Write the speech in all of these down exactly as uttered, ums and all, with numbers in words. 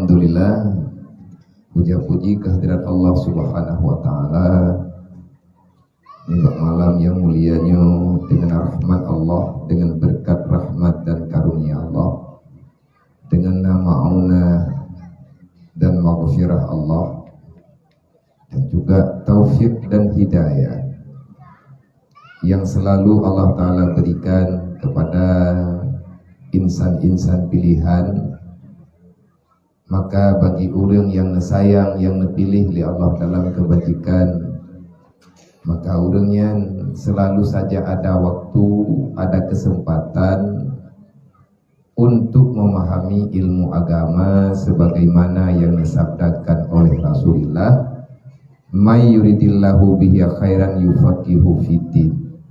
Alhamdulillah, puja puji kehadirat Allah Subhanahu wa Ta'ala. Nibak malam yang mulia nyoe, dengan rahmat Allah, dengan berkat rahmat dan karunia Allah, dengan nama auna dan maghfirah Allah, dan juga taufik dan hidayah yang selalu Allah Ta'ala berikan kepada insan-insan pilihan. Maka bagi ureuëng nyang neusayang, nyang neupiléh lé Allah dalam keubajikan, maka ureuëng nyan selalu saja ada waktu, ada kesempatan untuk memahami ilmu agama sebagaimana yang disabdakan oleh Rasulullah, "May yuridillahu bihi khairan yufaqihu fiddin."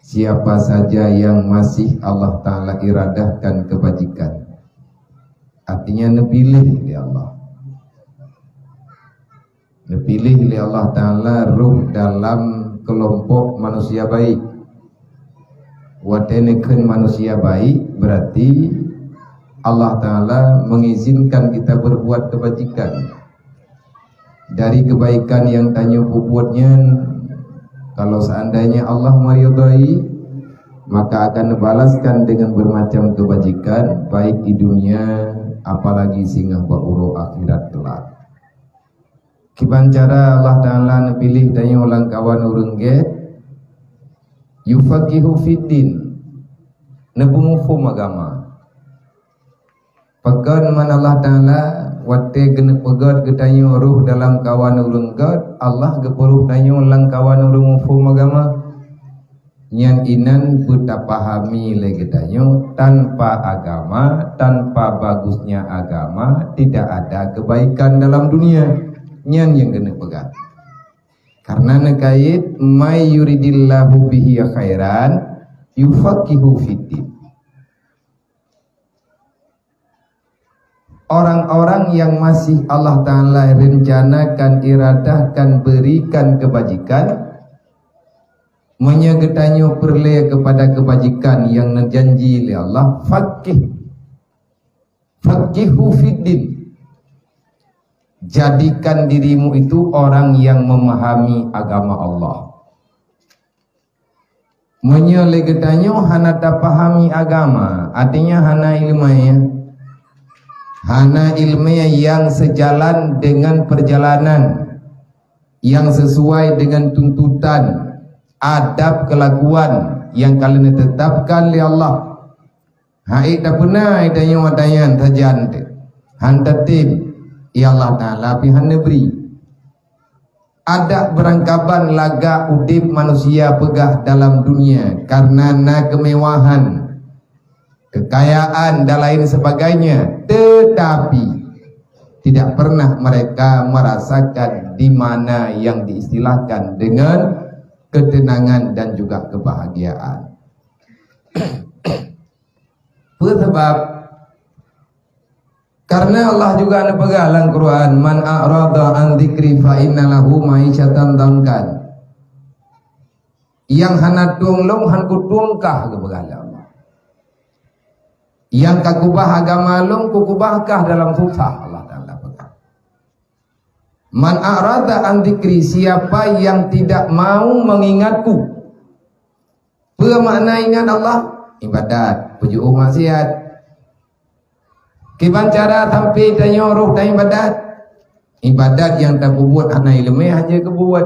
Siapa saja yang masih Allah Ta'ala iradahkan kebajikan, artinya neupiléh lé Allah. Neupiléh lé Allah Ta'ala roh dalam kelompok manusia baik. Watée neukheun manusia baik, berarti Allah Ta'ala mengizinkan kita berbuat kebajikan. Dari kebaikan yang tanyoe peubuet nyan, kalau seandainya Allah meridai, maka akan dibalaskan dengan bermacam kebajikan, baik di dunia, apalagi singoh bak uroe akhirat kelak. Kiban cara Allah Ta'ala neupiléh tanyoe lam kawan ureuëng gét, yufaqihu fiddin, neupeumuphom agama. Pakon man Allah Ta'ala watée geuneuk peugét geutanyoe roh dalam kawan ureuëng gét, Allah geupeurôh tanyoe lam kawan ureuëng muphom agama. Nyan inan beutapahami lé geutanyoe, tanpa agama, tanpa bagusnya agama, tidak ada kebaikan dalam dunia. Nyan nyang keuneuk peugah. Karena neukait, "May yuridillahu bihi khairan yufaqihu fiddin." Orang-orang yang masih Allah Ta'ala rencanakan, iradahkan, berikan kebajikan, meunyoe geutanyoe peureulée kepada kebajikan yang neujanji lé Allah, faqih. Faqihu fiddin. Jadikan dirimu itu orang yang memahami agama Allah. Meunyoe lé geutanyoe hana tapahami agama, artinya hana iéleumé, hana iéleumé nyang seujalan dengan peurjalanan, nyang sesuai dengan tuntutan adab keulakuan nyang ka lheueh neuteutapkan lé Allah. Hai tapeuna tanyoe watée nyan sajan teuh, han tatem, ya Allah Ta'ala pih han neubri. Adak beurangkaban lagak udeb manusia peugah dalam dunia, kareuna na keumewahan, keukayaan dan lain sebagainya, teutapi tidak pernah mereka merasakan di mana yang diistilahkan dengan ketenangan dan juga kebahagiaan. Peue sabab? Karena Allah juga neupeugah lam Quran, "Man a'rada an dzikri fa inna lahu ma'isyatan dhankan." Nyang hana tueng lôn, han kutueng kah, geupeugah lé Allah. Nyang ka kubah agama lôn, kukubah kah dalam susah, Allah Ta'ala peugah. "Man a'rada an dzikri," siapa yang tidak mau mengingatku. Peue makna ingat Allah? Ibadat, peujiôh maksiat. Kiban cara sampai tanyoe roh taibadat? Ibadat nyang tapeubuet hana iéleumé hana keubuet.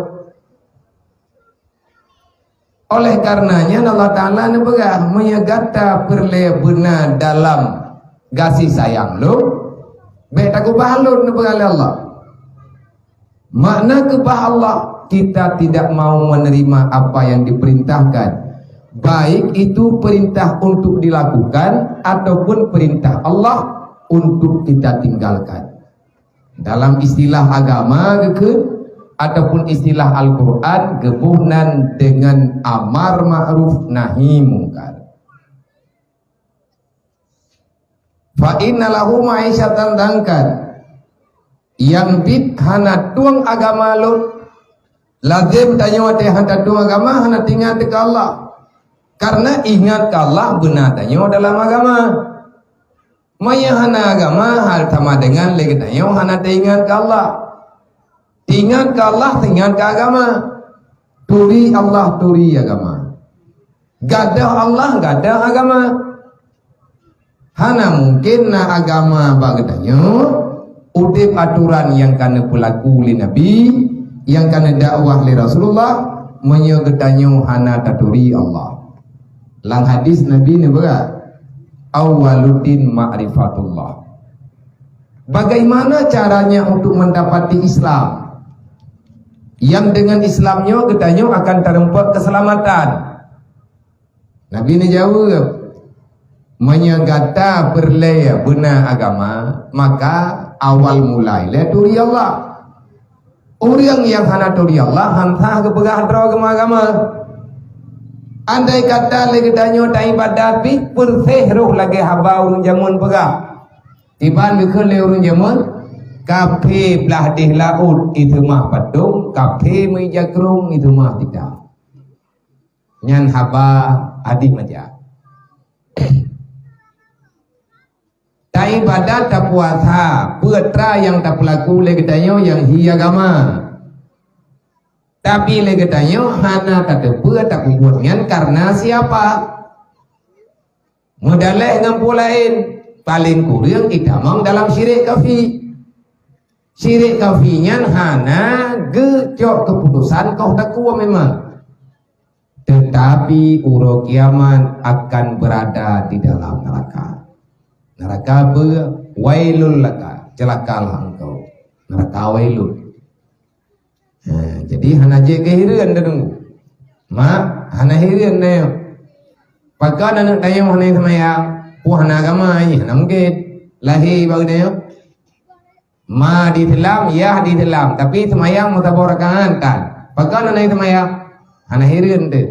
Oleh kareuna nyan Allah Ta'ala neupeugah, meunyoe gata peureulée beuna dalam gaséh sayang Lôn, bék takubah Lôn, neupeugah lé Allah. Makna keubah Allah, kita tidak mau menerima apa yang diperintahkan, baik itu perintah untuk dilakukan ataupun perintah Allah untuk kita tinggalkan. Dalam istilah agama geukheun ataupun istilah Al-Quran, geuboh nan dengan amar ma'ruf nahi mungkar. "Fa inna lahu ma'isyatan dhankan." Nyang biet hana tueng agama Lôn, lazem tanyoe watée hana tueng agama, hana teuingat keu Allah. Karena ingat keu Allah beuna tanyoe dalam agama. Meunyoe hana agama, hal sama dengan lé geutanyoe hana teuingat keu Allah. Teuingat keu Allah, teuingat keu agama. Turi Allah, turi agama. Gadoh Allah, gadoh agama. Hana mungken na agama bak geutanyoe, udeb atoran nyang ka neupeulaku lé Nabi, nyang ka neudakwah lé Rasulullah, meunyoe geutanyoe hana taturi Allah. Lam hadis Nabi neupeugah, "Awwaluddin ma'rifatullah." Bagaimana caranya untuk mendapati Islam? Yang dengan Islam nyoe geutanyoe akan tareumpok keselamatan. Nabi neujaweueb, "Meunyoe gata peureulée beuna agama, maka awal mulai lé turi Allah." Ureuëng nyang hana turi Allah, han sah geupeugah droe geumeugama. Andai kata lé geutanyoe taibadat pih, peureséh roh lagée haba ureuëng jameun peugah. Tiban geukheun lé ureuëng jameun, "Kaphé blah deh laôt iseumah patong, kaphé meuija krueng iseumah tita." Nyan haba hadih meujak. Taibadat, tapuasa, peue atra nyang tapeulaku lé geutanyoe nyang hi agama. Tapi lé geutanyoe hana tateupeue tapeubuet nyan kareuna siapa. Meudaleh ngon peue laén, paleng kureueng itamong dalam syirik kafi. Syirik kafi nyan hana geucok keuputosan koh takue memang. Tetapi uroe kiamat akan berada di dalam neraka. Neraka apa? Wailul laka, celakalah engkau. Neraka wailul. Ha, jadi hana jeuet keu hireuen teudeungoe. Mak, hana hireuen tanyoe. Pakon aneuk tanyoe hana seumayang, peue hana agama, ih, hana mungken. Lahé baru tanyoe. Ma di Islam, yah di Islam, tapi seumayang meusaboh rakaat tan. Pakon hana seumayang? Hana hireuen teuh.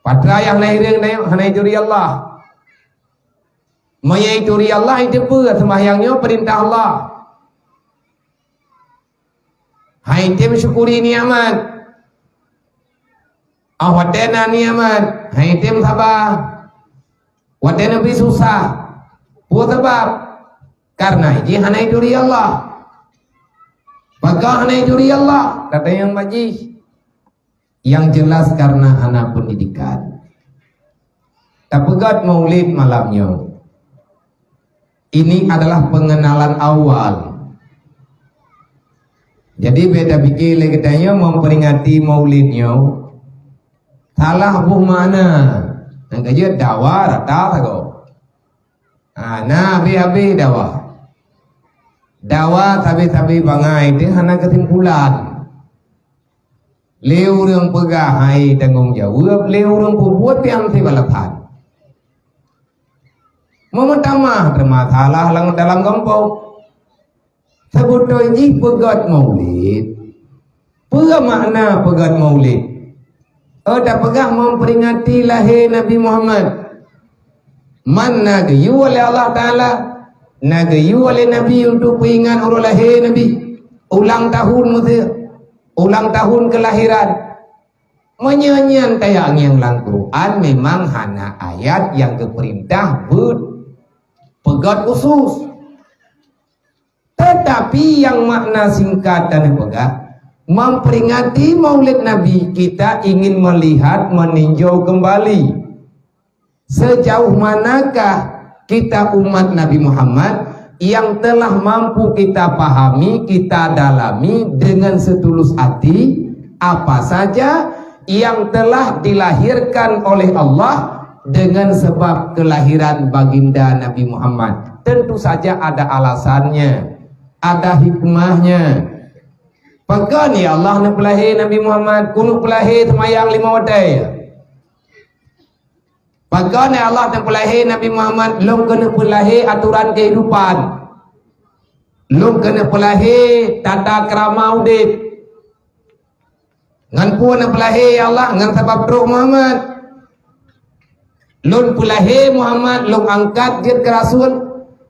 Patra nyang hana hireuen tanyoe, hana ituri Allah. Meunyoe ituri Allah, iteupeue seumayang nyoe peurintah Allah. Hai tem syukuri nikmat. Ah, watée na nikmat, hai tem saba. Watée neubri susah. Peue sabab? Kareuna jih hana ituri Allah. Pakon hana ituri Allah? Kata nyang majih. Yang jelas karena hana pendidikan. Tapeugét maulid malam nyoe. Ini adalah pengenalan awal. Jadi, beda pikir lé geutanyoe memperingati maulid nyoe. Salah boh makna. Nyang keujeuet dawa rata sagoe. Ha, na habéh-habéh dawa. Dawa sabe-sabe bangai teuh hana keusimpulan. Lé ureuëng peugah hai tanggong jaweueb, lé ureuëng peubuet nyang sibalapan. Meumeutamah teuma salah lam dalam gampông. Seubeutôi jih peugét maulid. Peue makna peugét maulid? Oh, tapeugah memperingati lahé Nabi Muhammad. Man na geuyue lé Allah Taala, na geuyue lé Nabi untuk peuingat uroe lahé Nabi. Ulang tahun meuseu, ulang tahun kelahiran. Meunyoe nyan tajak ngieng lam Quran, memang hana ayat nyang geupeurintah beuet peugét khusus. Tetapi nyang makna singkat dan peugah, memperingati Maulid Nabi, kita ingin melihat, meninjau kembali sejauh manakah kita umat Nabi Muhammad yang telah mampu kita pahami, kita dalami dengan setulus hati, apa saja yang telah dilahirkan oleh Allah dengan sebab kelahiran baginda Nabi Muhammad. Tentu saja ada alasannya, ada hikmahnya. Pakon ya Allah neupeulahé Nabi Muhammad, keuneuk peulahé seumayang lima watée? Pakon ya Allah neupeulahé Nabi Muhammad, lôn keuneuk peulahé atoran kehidupan, lôn keuneuk peulahé tata krama udeb? Ngon peue neupeulahé ya Allah? Ngon sabab trok Muhammad. Lôn peulahé Muhammad, lôn angkat jeuet keu rasul.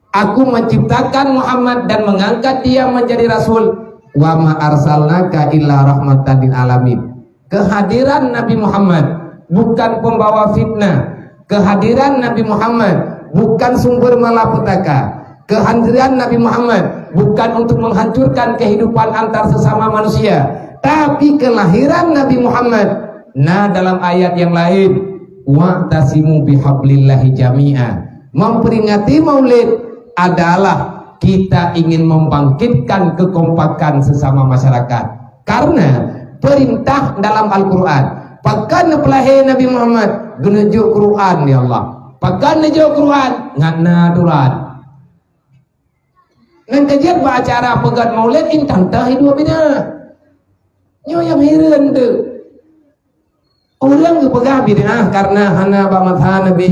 Aku menciptakan Muhammad dan mengangkat dia menjadi rasul. Wa ma arsalnaka illa rahmatan lil alamin. Kehadiran Nabi Muhammad bukan pembawa fitnah. Kehadiran Nabi Muhammad bukan sumber malapetaka. Kehadiran Nabi Muhammad bukan untuk menghancurkan kehidupan antar sesama manusia, tapi kelahiran Nabi Muhammad na dalam ayat yang lain, "Wa'tasimu bihablillahi jami'a." Memperingati Maulid adalah kita ingin membangkitkan kekompakan sesama masyarakat. Karena perintah dalam Al-Quran, pakon neupeulahé Nabi Muhammad, geuneujok Quran, ya Allah. Pakon neujok Quran, ngon aturan. Ngon keujeuet bak acara peugét Maulid, intan teuh iduek bid'ah. Nyoe nyang hireuen teuh. Ureuëng geupeugah bid'ah karena hana bak masa Nabi.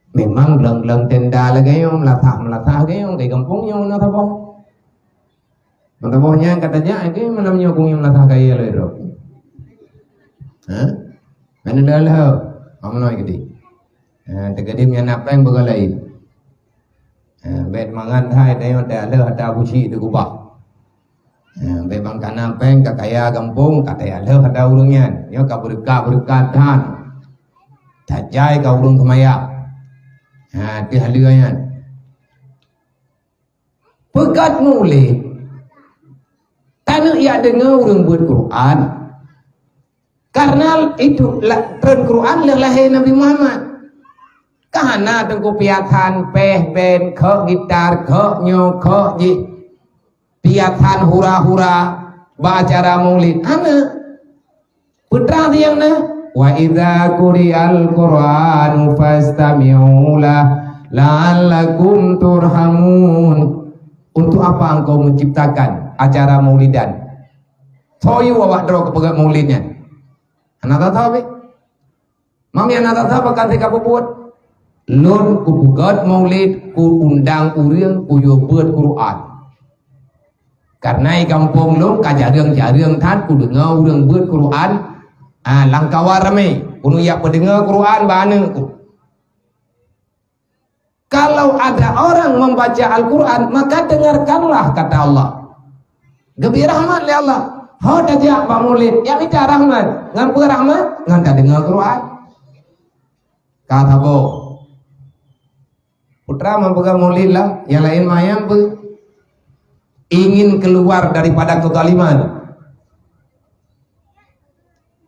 Memang glöng-glöng tenda lagée nyoe, meulasah-meulasah lagée nyoe, di gampông nyoe na saboh. Meusaboh nyan ka tajak, eh, malam nyoe kong nyang meulasah kayée lé droe. Ha? Mana dah lah? Kamu noi gede. Ha, tergede menyana peng beugalai. Ha, bet mangan hai tayong tayah leuh ata busi teu gubah. Ha, bet bang kana peng ka kaya gampông ka tayah leuh ata ureuëng nyan. Nyoe ka beureukat-beureukat that. Tajai ka ureuëng keumaya. Ha, teuh leuh nyan. Peugét Maulid. Taneuk jak deungoe ureuëng beuet Quran. Karena itu la-, treun Quran lheueh lahé Nabi Muhammad. Ka hana teungku piasan péh ben, khok gitar, khok nyoe, khok jih. Piasan hura-hura bak acara Maulid. Hana. Peue treun nyang na, "Wa idza quri'al Qur'anu fastami'u lah la'allakum turhamun." Untuk apa engkau menciptakan acara maulidan? Soe yue awak droe keu peugét Maulid nyan? Hana tata beh. Mam nyang na tata bahkan tika peubuet. Lôn kupeugét Maulid, kuundang ureuëng kuyue beuet Quran. Karena i gampông lôn ka jareueng-jareueng that kudeungoe ureuëng beuet Quran, ah, lam kawan ramé. Keuneuk jak peudeungoe Quran bak aneuëk ku. Kalau ada orang membaca Al-Quran, maka dengarkanlah, kata Allah. Geubri rahmat lé Allah. Ho tajak bak Maulid, jak mita rahmat. Ngon peue rahmat? Ngon tadeungoe Quran. Ka saboh. Peue treun meupeugah Maulid lah, nyang laén manyang beu ingin keluar daripada kezaliman.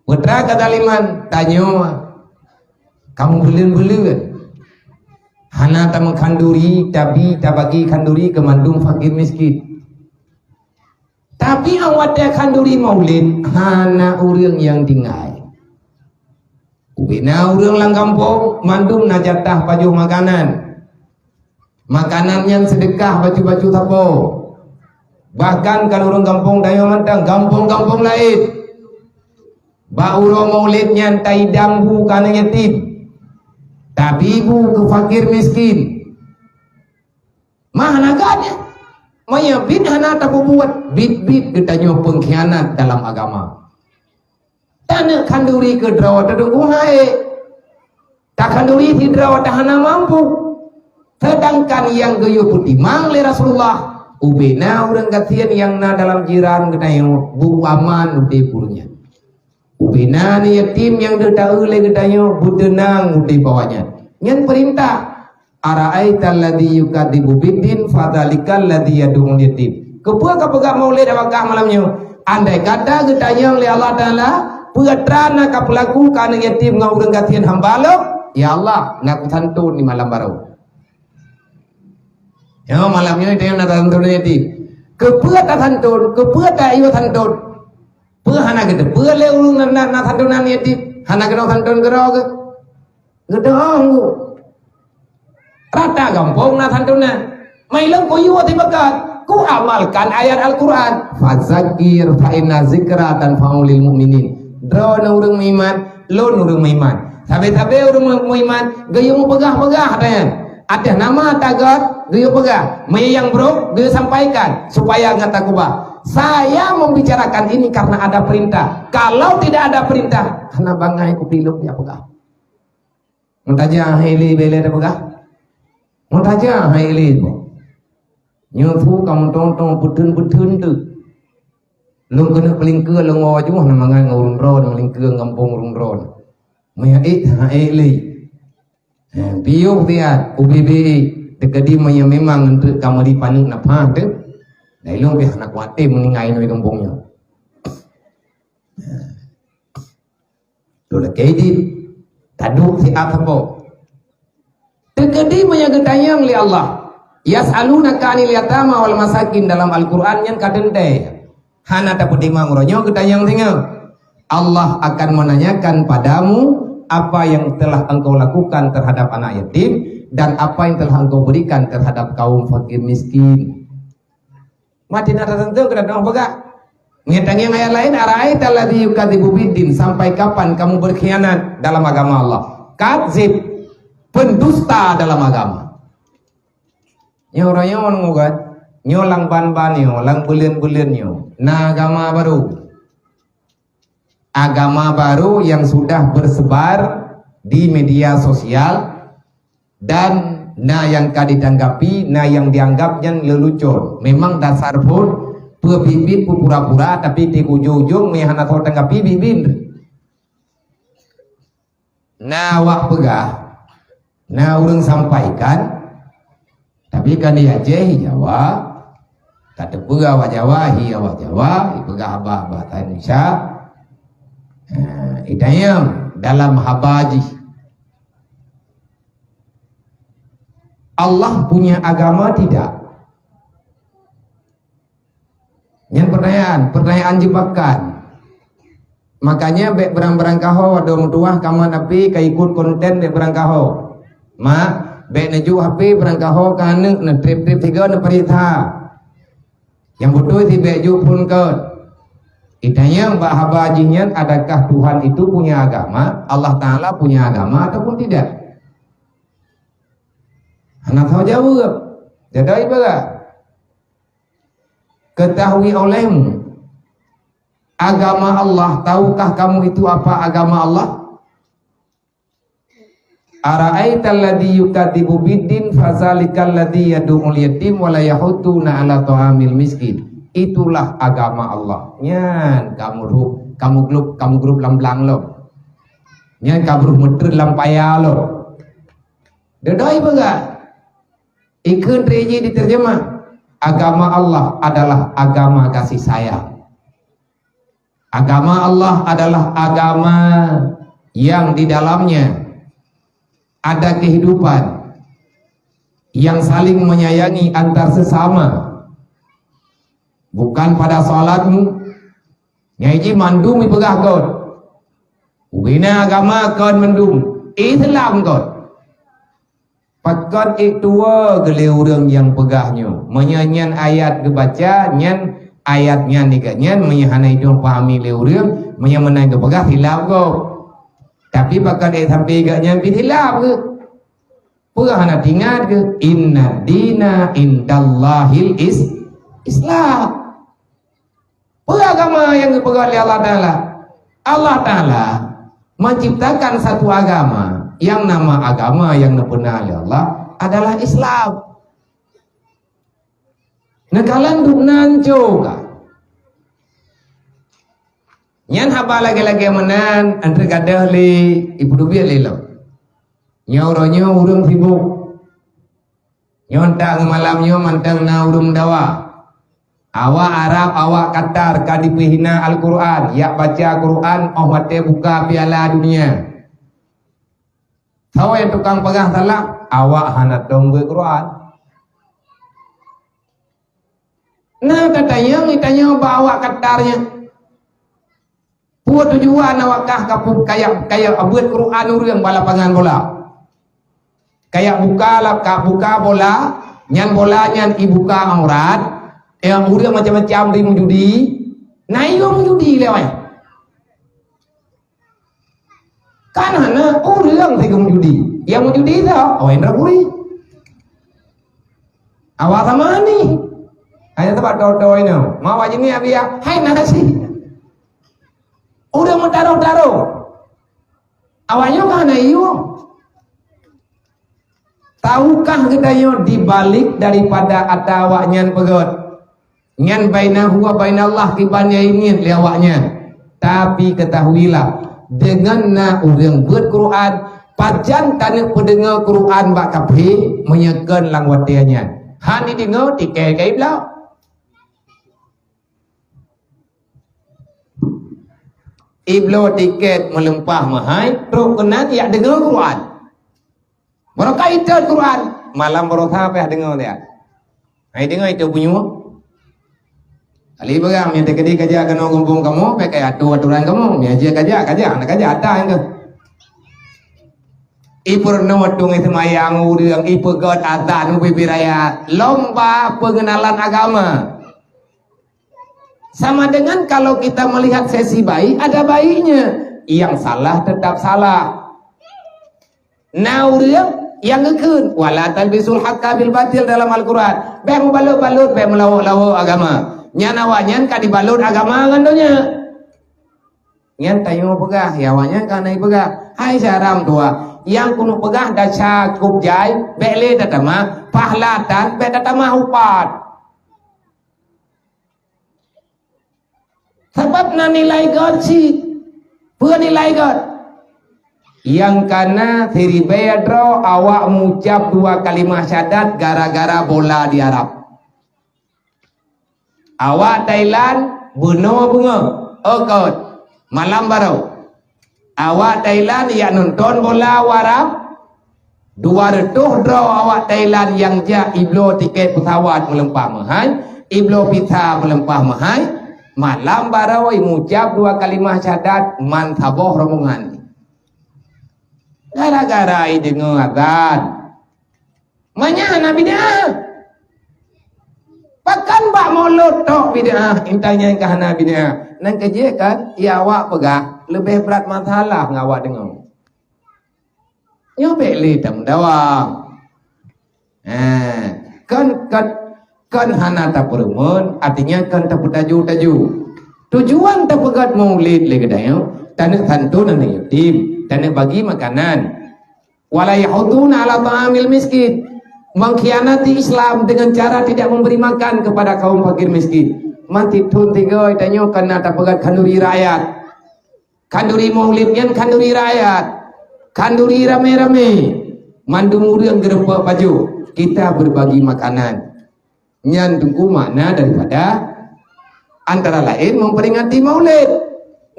Peue treun kezaliman, tanyoe kamoe buleuen-buleuen. Hana tameukhanduri, tabi, tabagi khanduri keu mandum fakir miskin. Tapi 'oh watée khanduri Maulid, hana ureuëng nyang tinggai. Ubena ureuëng lam gampông mandum na jatah pajoh makanan. Makanan nyan seudeukah bacut-bacut sapo. Bahkan kon ureuëng gampông tanyoe mantong, gampông-gampông laén. Bak uroe Maulid nyan taidang bu keu aneuëk yatim. Tabi bu keu fakir miskin. Mah hana gét nyan. Meunyoe bit hana tapeubuet, bit-bit geutanyoe peungkhianat dalam agama. Taneuk khanduri keudroe teuduek hai. Takhanduri sidroe tahana mampu. Sedangkan nyang geuyue peutimang lé Rasulullah, ubena ureuëng gasien nyang na dalam jiran geutanyoe beu aman udeb ureuëng nyan. Ubena aneuëk yatim nyang deuh taeu lé geutanyoe beuteunang udeb awaknyan. Nyan peurintah. "Ara'aital ladzi yukadzibu biddin, fadzalikal ladzi yadu'ul yatim." Keupeue kapeugah Maulid awaknyan malam nyoe? Andai kata geutanyong lé Allah Taala, peue treun na kapeulaku keu aneuëk yatim ngon ureuëng gasien hamba lôn, ya Allah, na kusanton di malam baroe. Nyoe malam nyoe tanyoe na tasanton yatim. Keupeue tasanton? Keupeue tayue santon? Peue hana geuteupeue lé ureuëng na, na, na santonan yatim? Hana geunong santon keudroe geuh? Geudong geuh. Rata gampông na santonan. Mai lôn kuyue sibeugét, kuamalkan ayat Al-Quran, "Fadzakir fa inna zikra tanfa'ul mu'minin." Droeneuh ureuëng meuiman, lôn ureuëng meuiman. Sabe-sabe ureuëng meuiman geuyue meupeugah-peugah tanyan. Ateueh nama tagat geuyue peugah, meunyoe nyang brok geuyue sampaikan supaya gata keubah. Saya membicarakan ini karena ada perintah. Kalau tidak ada perintah, hana bangai kupi lôn jak peugah. Meutajah hai lé bela tapeugah. Meutajah hai lé boh. Nyoe su ka meutueng-tueng peuteun-peuteun teuk. Lôn keuneuk peulingkeue lôn woe jumoh na mangat ngon ureuëng droe, na meulingkeue gampông ureuëng droe. Meuhai ék, hana ék lé. Eh, piôh siat, ubé-bé, teukeudi meunyoe memang eunteuk ka meuri paneuk nafah teuh, dah ilong pih hana kuaté meuninggai nyoe gampông nyoe. Tuh lakée jih, taduek siat saboh. Teukeudi meunyoe geutanyong lé Allah, "Yas'alunaka 'anil yatama wal masakin," dalam Al-Qur'an nyan ka teuntée. Hana tapeutimang uroe nyoe geutanyong singoh. Allah akan menanyakan padamu apa yang telah engkau lakukan terhadap anak yatim dan apa yang telah engkau berikan terhadap kaum fakir miskin. Mati na tertentu kena doa peugah. Ngieng tangieng ayat lain, "Ara'aita alladzi yukadzibu biddin," sampai kapan kamu berkhianat dalam agama Allah? Kadzib, pendusta dalam agama. Nyoe uroe nyoe ngon, nyoe lam ban-ban nyoe, lam buleuen-buleuen nyoe, na agama baru. Agama baru yang sudah bersebar di media sosial dan na nyang ka ditanggapi, na nyang dianggap nyan lelucon. Memang dasar phon peubiet-biet, peupura-pura, tapi di ujong-ujong meuhana soe tanggapi biet-biet. Na awak peugah, na ureuëng sampaikan, tapi kan di Aceh, Jawa, ka teupeue awak Jawa, hi awak Jawa, ipeugah haba-haba bahasa Indonesia. Nah, itanyong dalam haba jih, Allah punya agama tidak? Nyan pertanyaan, pertanyaan jebakan. Makanya bék beurang-beurang kaho, adoe meutuwah kamoe napi ka ikut konten bék beurang kaho. Mak, bék neujok H P beurang kaho keu aneuk neutrip-trip sigoe neuparitha. Nyang beutôi sibék jok phon keu. Itanyong bak haba jih nyan, adakah Tuhan itu punya agama, Allah Ta'ala punya agama ataupun tidak? Hana tau jaweueb. Jadi ibarat, ketahui olehmu agama Allah, tahukah kamu itu apa agama Allah? Ara'aital ladzi yukadzibu biddin, fadzalikal ladzi yadu'ul yatim wa la yahuddu 'ala ta'amil miskin. Itulah agama Allah. Nyan kamu ruh, kamu grup, kamu grup lam blang lom. Nyan kamu ruh meuteun lam paya lom. Dedoi peugah. Ikheun teujih diterjemah, agama Allah adalah agama kasih sayang. Agama Allah adalah agama yang di dalamnya ada kehidupan, yang saling menyayangi antar sesama. Bukan pada salatmu, nyai jih mandum ipeugah kon. Ubena agama kon mandum, Islam kon. Pakon ék tuwoe geulée ureuëng nyang peugah nyoe? Meunyoe nyan ayat geubaca, nyan ayat nyan nigak nyan, meunyoe hana idong pahami lé ureuëng, meunyoe meunan geupeugah, silap gob. Tapi pakon ék sampoe gak nyan pih silap geuh? Peue hana tingat geuh? Inna dina indallahil is-, Islam. Peue agama nyang geupeugah lé Allah Ta'ala? Allah Ta'ala menciptakan satu agama, yang nama agama nyang neupeuna lé Allah adalah Islam. Neukalon dubnan coka. Nyan haba lagée-lagée meunan, antre gadôh lé ipeudubiet lé lom. Nyoe uroe nyoe ureuëng sibok. Nyoe tak malam nyoe mantong na ureuëng meudawa. Awak Arab, awak Qatar ka dipeugah hina Al-Quran, yak baca Quran, óh watée buka Piala Dunia. Soe nyang tukang peugah salah, awak hana tom beuet Quran. Na tatanyong, itanyong bak awak Qatar nyan. Peue tujuan awak kah ka pu-, kaya, kaya beuet Quran ureuëng bak lapangan bola? Kaya buka la-, ka buka bola, nyan bola nyan ibuka aurat, nyang ureuëng macam-macam di meujudi, na yue meujudi lé awai. Kan hana ureuëng sigoe meujudi. Nyang meujudi soe? Awai indra buri. Awak sama ni. Hanya sebab doi-doi nyoe. Mau awak jeungiek biak, hai nasi. Ureuëng meutaroh-taroh. Awak nyoe ka hana yue. Tahukah geutanyoe di balik daripada ata awak nyan peugét? Nyan bainahu wa bainallah kiban nyang ingat lé awak nyan. Tapi ketahuilah, deungon na ureuëng beuet Quran, Pajan taneuk peudeungoe Quran bak kafé meunyoe kon lam watée nyan? Han ideungoe, tiket ka ibloe. Ibloe tiket meuleumpah meuhai, trok keunan jak deungoe Quran. Barokah itot Quran, malam baroesa payah deungoe dia. Hai deungoe itu bunyuek. Kali barang nyang teukeudi kajak keunoe gampông kamoe, payah kaya atu aturan kamoe. Mia jeuet kajak, kajak, hana kajak, ata nyang keuh. Ipeurunoe tueng seumayang ureuëng, ipeugöt azan ubé-bé raya. Lomba pengenalan agama. Sama dengan kalau kita melihat sisi baik, ada baiknya. Yang salah tetap salah. Na ureuëng nyang geukheun, "Wala talbisul haqqa bil batil" dalam Al-Quran. Bék mubalot-balot, bék meulawok-lawok agama. Nyan awaknyan ka dibalot agama ngon donya. Nyan tanyoe peugah, ya awaknyan ka na peugah, "Hai syedara meutuah, nyang keuneuk peugah desya kôb jai, bék lé tatamah, pahala tan, bék tatamah upat." Sabab na nilai göt cit. Peue nilai göt? Nyang kana siribèe droe awak meucab dua kalimah syahadat gara-gara bola di Arab. Awak Thailand bunoe beungoh, oh göt, malam baroe. Awak Thailand jak nonton bola u Arab, dua reutôh droe awak Thailand nyang jak ibloe tiket pesawat meuleumpah meuhai, ibloe visa meuleumpah meuhai, malam baroe imeucab dua kalimah syahadat man saboh rombongan. Gara-gara ideungoe azan. Manyang hana bid'ah. Pakon bak mulod tok bid'ah, intan nyan ka hana bid'ah. Nyan keuh jeuet kan, ya awak peugah leubeh brat masalah ngon awak deungoe. Nyoe bék lé tameudawa. Ha, kon, kon, kon hana tapeureumeun, artinya kon tapeutaju-taju. Tujuan tapeugöt maulid lé geutanyoe, taneuk santun aneuk yatim, taneuk bagi makanan. Wala yahuduna ala ta'amil miskin, mengkhianati Islam dengan cara tidak memberi makan kepada kaum fakir miskin. Mati thon tiga tanyoe kana tapeugöt khanduri rakyat. Khanduri maulid nyan khanduri rakyat. Khanduri ramé-ramé. Mandum ureuëng geurumpok pajoh. Kita berbagi makanan. Nyan teungku makna daripada antara lain memperingati maulid.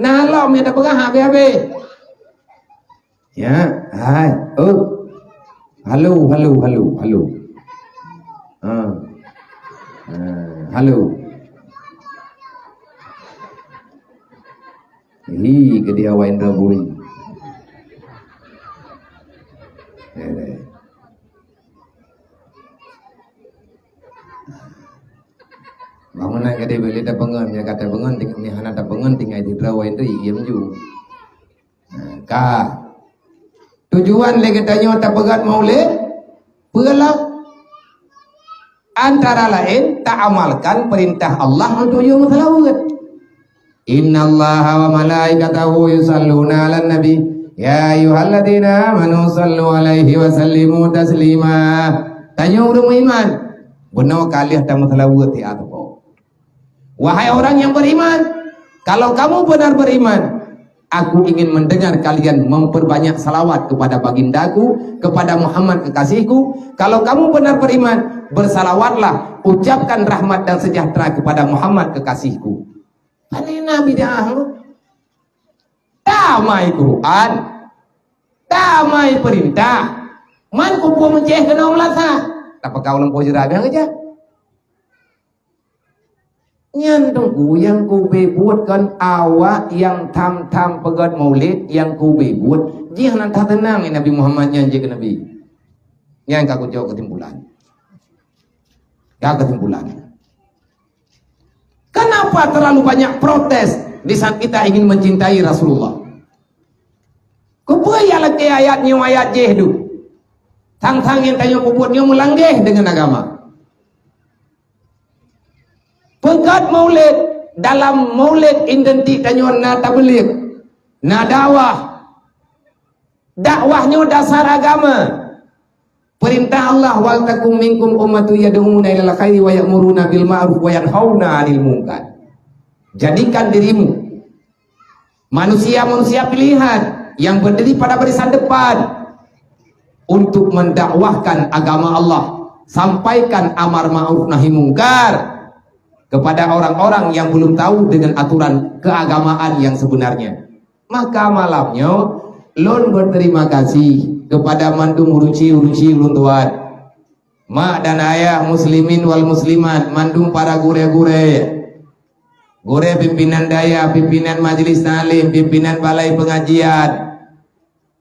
Nah, lom nyang tapeugah habéh-habéh. Ya, hai, oh. Halo, halo, halo, halo. Ha. Ha, halo. Hi, geudiawa Indra Buri. Eh, eh. Bangunan gade beli tapeungon, ya kata peungon, ting-, mi hana tapeungon, tinggai di draw itu, iya meunju. Nah, ka. Tujuan lé geutanyoe tapeugöt maulid, peue lom? Antara lain, taamalkan perintah Allah untuk yue meuseulaweuet. Innallaha wa malaikatahu yusalluna 'alan nabi. Ya ayyuhalladzina amanu sallu 'alaihi wa sallimu taslima. Tanyoe ureuëng meuiman, bunoe ka lheueh tameuseulaweuet siat teupeu. Wahai orang yang beriman, kalau kamu benar beriman, aku ingin mendengar kalian memperbanyak salawat kepada bagindaku, kepada Muhammad kekasihku. Kalau kamu benar beriman, bersalawatlah, ucapkan rahmat dan sejahtera kepada Muhammad kekasihku. Kan ini Nabi dah. Damai Quran, damai perintah. Man kupu meucéh keunoe meulasa. Tapeukaul lam poh jeurat biang aja. Nyan teungku nyang kubé buet kon awak nyang tham-tham peugöt maulid nyang kubé buet. Jih hana that teunang Nabi Muhammad nyan jeuet keu Nabi. Nyan ka kujok keusimpulan. Ka keusimpulan. Kenapa terlalu banyak protes di saat kita ingin mencintai Rasulullah? Kupeue ya lakée ayat nyoe ayat jih duek? Sang-sang nyang tanyoe peubuet nyoe meulanggeh deungon agama. Peugöt maulid, dalam maulid identik tanyoe na tabligh, na dakwah. Dakwah nyoe dasar agama. Perintah Allah, "Wal takum minkum ummatun yad'una ilal khairi wa ya'muruna bil ma'ruf wa yanhauna 'anil munkar." Jadikan dirimu manusia-manusia pilihan yang berdiri pada barisan depan, untuk mendakwahkan agama Allah, sampaikan amar ma'ruf nahi mungkar kepada orang-orang yang belum tahu dengan aturan keagamaan yang sebenarnya. Maka malam nyoe, lôn berterima kasih kepada mandum ureuëng chik-ureuëng chik lôn tuan, mak dan ayah, muslimin wal muslimat, mandum para gurée-gurée, gurée pimpinan dayah, pimpinan majelis taklim, pimpinan balai pengajian,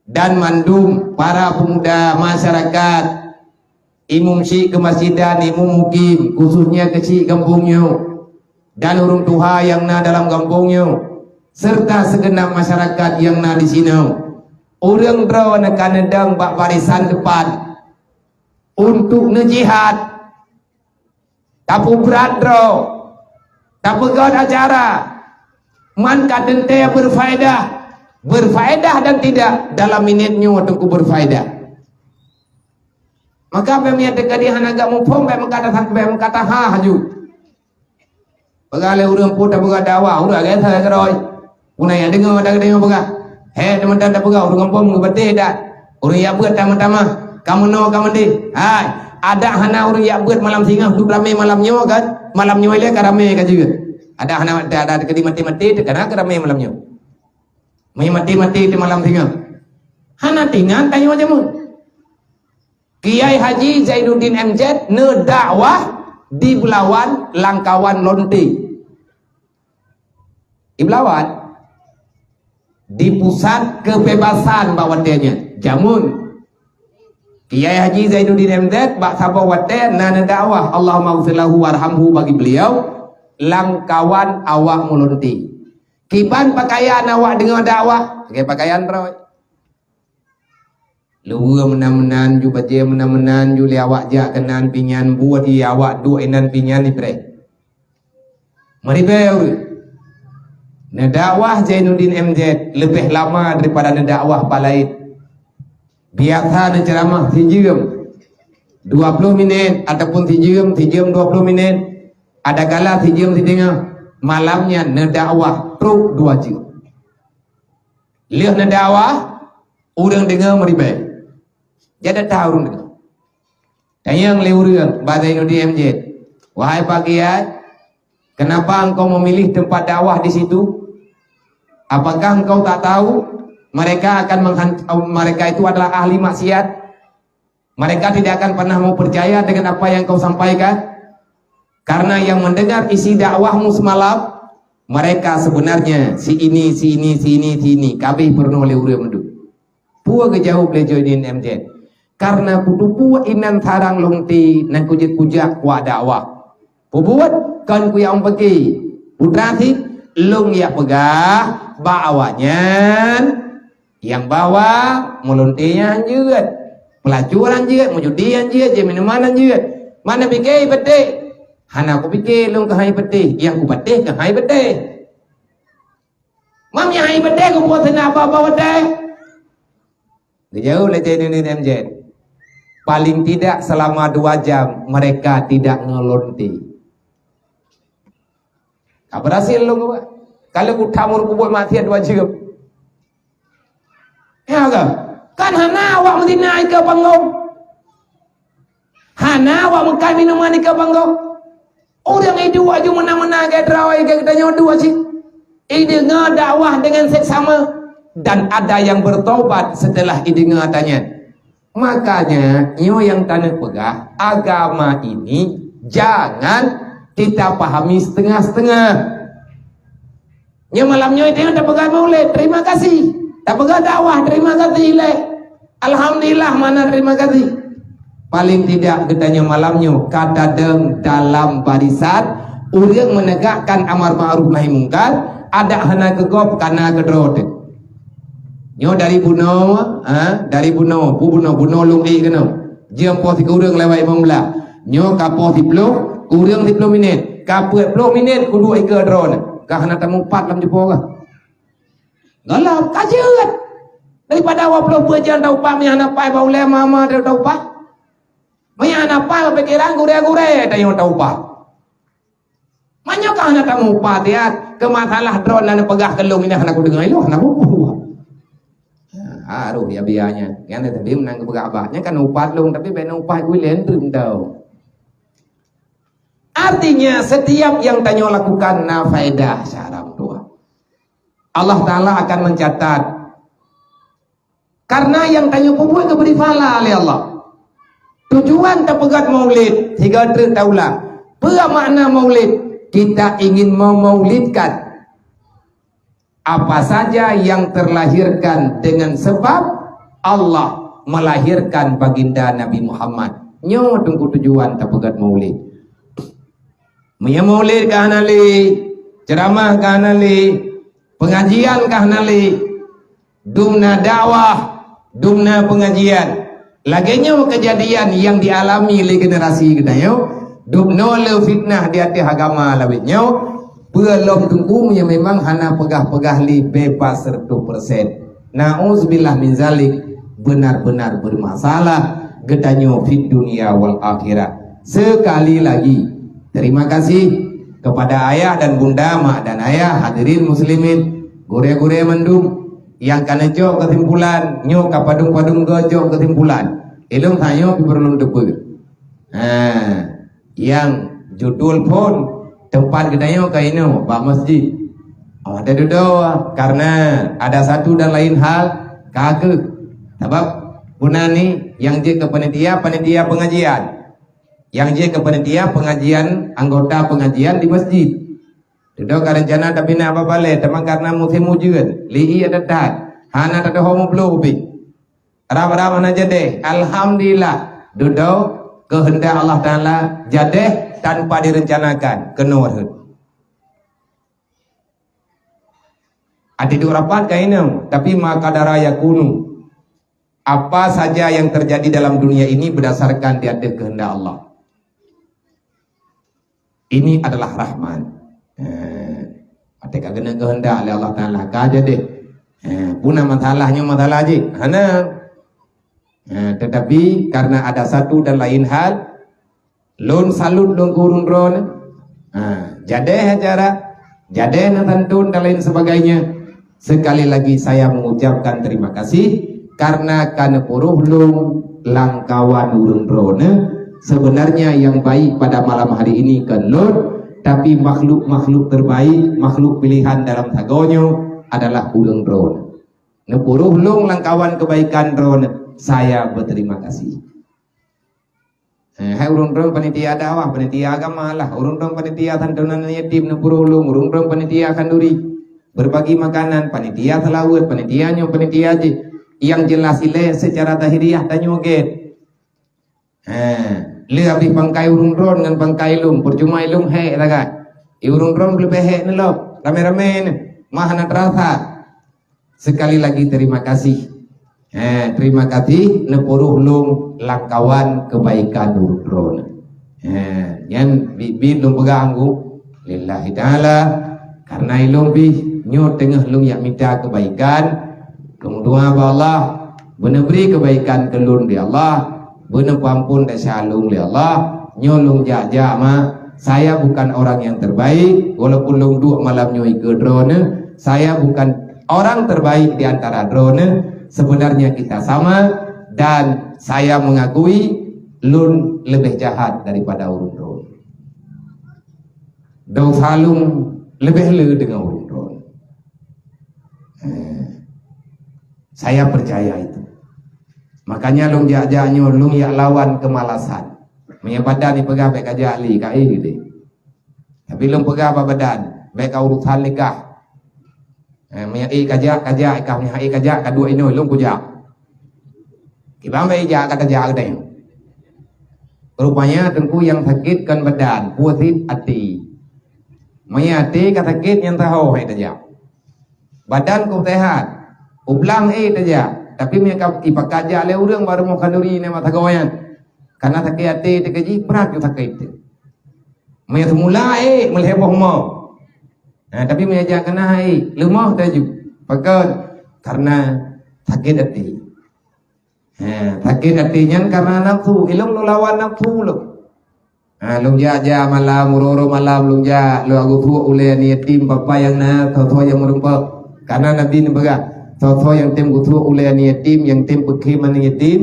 dan mandum para pemuda masyarakat, imum chik keumasjidan, imum mukim, khususnya keuchik gampông nyoe, dan ureuëng tuha nyang na dalam gampông nyoe, serta segenap masyarakat nyang na disinoe. Ureuëng droeneuh ka neudong bak barisan depan untuk neujihad. Tapeubrat droe, tapeugét acara, man ka teuntée berfaedah, berfaedah dan tidak dalam minét nyoe teungku berfaedah. Maka bék miet teuka di hana gak muphom, bék meukadah, bék meukadah ha haju. Peugah lé ureuëng peue tapeugah dakwah, ureuëng agak saya keroy. Guna nyang deungoe, dak deungoe peugah. He, teuma-teuma peugah, ureuëng gampông geupatéh dak? Ureuëng jak beuet tamah-tamah, ka meunoe ka meudeh. Hai, adak hana ureuëng jak beuet malam singoh, duek ramé malam nyoe kan? Malam nyoe ilée ka ramé ka jeuet. Adak hana, adak, adak keudi maté-maté, teuka na ka ramé malam nyoe. Meunyo maté-maté teuh malam singoh. Hana teuingat tanyoe jameun. Kiai Haji Zainuddin M Z neudakwah di Belawan lam kawan lonte. Di Belawan, di pusat kebebasan bak watée nyan. Jameun Kiai Haji Zainuddin M Z bak saboh watée na neudakwah, Allahumma ghfir lahu warhamhu bagi beliau, lam kawan awak meulonte. Kiban pakaian awak deungoe dakwah, pakai pakaian droe. Luweue meunan-meunan ju, bajée meunan-meunan ju, lé awak jak keunan pinyan, buet di awak duek inan pinyan ipreh. Meuribée ureuëng. Neudakwah Zainuddin M Z leubeh lama daripada neudakwah bak laén. Biasa neuceuramah sijeuem dua ploh minét ataupun sijeuem, sijeuem dua ploh minét. Adakala sijeuem siteungoh, malam nyan neudakwah trok dua jeuem. Lheueh neudakwah, ureuëng deungoe meuribée. Jadi tahu ureuëng deungoe. Tanyong lé ureuëng bak Zainuddin M Z, "Wahai Pak Kiai, kenapa engkau memilih tempat dakwah di situ? Apakah engkau tak tahu mereka akan menghan-, mereka itu adalah ahli maksiat? Mereka tidak akan pernah mau percaya dengan apa yang kau sampaikan. Karena yang mendengar isi dakwahmu semalam, mereka sebenarnya si ini, si ini, si ini, si ini." Kabeh peurunoe lé ureuëng mandum. Peue geujaweueb lé Zainuddin M Z? "Karena kuteupeue inan sarang lonte nyang kujeuet kujak kuwak dakwah. Peubuet kon kujak meupiké. Putra sit, lôn jak peugah bak awaknyan nyang bahwa meulonte nyan jeuet, peulacur nyan jeuet, meujudi nyan jeuet, jeuet minuman nyan jeuet. Man neupiké ipeuteh. Hana kupiké lôn keuhai ipeuteh, nyang kupatéh keuhai ipeuteh." Mam nyang hai beuteh kubuet sinan apa-apa watée? Geujaweueb lé Zainuddin M Z, "Paling tidak selama dua jam mereka tidak ngelonte." Ka berhasil lôn geubuet. Kalau kutamur kubuet maksiat dua jeuem. Ya kan? Kan hana awak meuzina ikeue panggong. Hana awak meukai minuman ikeue panggong. Ureuëng iduek aju meunan-meunan gét droe geutanyoe duek cit. Ideungoe dakwah dengan seksama dan ada yang bertobat setelah ideungoe tanyan. Makanya nyoe nyang taneuk peugah, agama ini jangan kita pahami setengah-setengah. Nyoe malam nyoe teuh tapeugah mulod, terima kasih. Tapeugah dakwah, terima kasih lé. Alhamdulillah, mana terima kasih. Paling tidak geutanyoe malam nyoe ka tadong dalam barisan ureuëng menegakkan amar ma'ruf nahi mungkar, adak hana keu gob, kana keudroe teuh. Nyoe dari bunoe, ha, dari bunoe, pu bunoe, bunoe lôn ék keunoe. Jeuem poh sikureueng lewat limong blah. Nyoe ka poh siploh, kureueng siploh minét. Ka peuet ploh minét kuduek ikeue droeneuh. Ka hana tamupat lam jupo kah? Galak ka jeuet. Daripada dua ploh peuet jeuet taupat, meunan hana pai bak ulée mama teuh taupat. Meunan hana pai bak pikeran gurée-gurée teuh taupat. Meunyoe ka hana tamupat, ya, keu masalah droeneuh neupeugah keu lôn, ini hana kudeungoe lôn, hana kupeue. Harôh ya biaya nyan. Nyan tapi meunang geupeugah abah. Nyan kan upah lôn, tapi bèk na upah ulèe treuk tau. Artinya, setiap yang tanyoe lakukan na faedah syara meutuah. Allah Taala akan mencatat. Karena yang tanyoe peubuet geubri pahala lé Allah. Tujuan tapeugöt maulid, sigoe treuk taulang. Peue makna maulid? Kita ingin memaulidkan apa saja yang terlahirkan dengan sebab Allah melahirkan baginda Nabi Muhammad. Nyoe teungku tujuan tapeugöt maulid. Meunyoe maulid ka hana lé, ceramah ka hana lé, pengajian ka hana lé, dum na dakwah, dum na pengajian. Lagèe nyoe kejadian yang dialami lé generasi geutanyoe, dum noe le fitnah di ateueh agama lawét nyoe, peue lom teungku meunyoe memang hana peugah-peugah lé bebas seratus persen. Nauzubillah min zalik, benar-benar bermasalah geutanyoe fid dunya wal akhirah. Sekali lagi, terima kasih kepada ayah dan bunda, mak dan ayah, hadirin muslimin, gurèe-gurèe mandum nyang ka neucok kesimpulan, nyoe ka padum-padum geucok kesimpulan. Ilôn tanyoe pih peureulôn teupeue. Ha, nyang judul phôn teumpat geutanyoe ka inoe bak masjid. Oh, ada dudoe karena ada satu dan lain hal ka keuh. Sabab guna ni nyang jeuet keu panitia, panitia pengajian. Nyang jeuet keu panitia pengajian, anggota pengajian di masjid. Dudoe ka rencana tabina bak balè, teuma karena musim ujeuen, li ie that-that, hana tatuho meubloe ubit. Rab-rab hana jadeh. Alhamdulillah, dudoe keuheundak Allah Taala jadeh tanpa direncanakan keunoe rhot. Até duek rapat ka inong, tapi ma qadara yakunu. Apa saja yang terjadi dalam dunia ini berdasarkan di ateueh keuheundak Allah. Ini adalah rahmat. Eh, até ka geuneuk keuheundak lé Allah Taala ka jadeh. Eh, puna masalah nyoe masalah jih. Hana. Eh, tetapi karena ada satu dan lain hal, lôn salut lôn keu ureueng droeneuh. Ha, jadeh acara, jadeh na santun dan lain sebagainya. Sekali lagi saya mengucapkan terima kasih karena ka neupuroh lôn langkawan ureueng droeneuh. Sebenarnya yang baik pada malam hari ini kon lôn, tapi makhluk-makhluk terbaik, makhluk pilihan dalam sagoe nyoe adalah ureueng droeneuh. Neupuroh lôn langkawan kebaikan droeneuh. Saya berterima kasih. Eh, hai ureueng droen panitia dakwah, panitia agama lah, ureueng droen panitia santunan yatim neupuroh lôn, ureueng droen panitia khanduri, berbagi makanan, panitia seulaweuet, panitia nyoe, panitia jih, nyang jeulaih ilèe seucara zahiriah tanyoe gét. Eh, le abéh pangkai ureueng droen ngon pangkai lôn, peucuma lôn hék sagai. Di ureueng droen leubeh hék neulom, ramé-ramé nyoe, mah hana teurasa. Sekali lagi terima kasih. Eh, terima kasih neupuroh lôn langkawan kebaikan ureueng droen. Eh, nyan bit-bit lôn peugah anggô lillahi taala karena ilôn pih nyoe teungoh lôn jak mita kebaikan. Lôn dua bak Allah, beuneubri kebaikan keu lôn di Allah, beuneupeuampon desya lôn lé Allah. Nyoe lôn jak-jak mak, saya bukan orang yang terbaik, walaupun lôn duek malam nyoe ikeue droeneuh, saya bukan orang terbaik di antara droeneuh. Sebenarnya kita sama dan saya mengakui lôn leubeh jahat daripada ureueng droen. Dosa lôn leubeh le deungon ureueng droen. Eh, saya percaya itu. Makanya lôn jak-jak nyoe lôn jak lawan kemalasan. Meunyoe badan jipeugah bèk kajak lé, ka éh deh. Tapi lôn peugah bak badan, bèk ka urusan nikah. Eh, meunyoe éh kajak, kajak, ikah meunyoe éh kajak, kaduek inoe lôn kujak. Kiban bèk ijak ka tajak geutanyoe. Rupanya teungku nyang sakét kon badan, peue sit até. Meunyoe até ka sakét nyang saho hai tajak. Badan kôh sehat, u blang éh tajak, tapi meunyoe ka ipakat jak lé ureueng bak rumoh khanduri nyan masa goe nyan, kana sakét até teuka jih brat keu sakét teuh. Meunyoe seumula éh meulhèe boh mo. Ha, tapi meunyoe jak kana éh leumoh taju. Pakon? Karena sakét até. Ha, sakét até nyan karena nafsu, ilôn lôn lawan nafsu lôn. Ha, lôn jak-jak malam, uroe-uroe malam lôn jak, lôn agoe tuek ulèe aneuk yatim, papa nyang na, soe-soe nyang meurumpok. Karena Nabi neupeugah, Soe-soe nyang tem geusuek ulèe aneuk yatim, nyang tem peukhém aneuk yatim,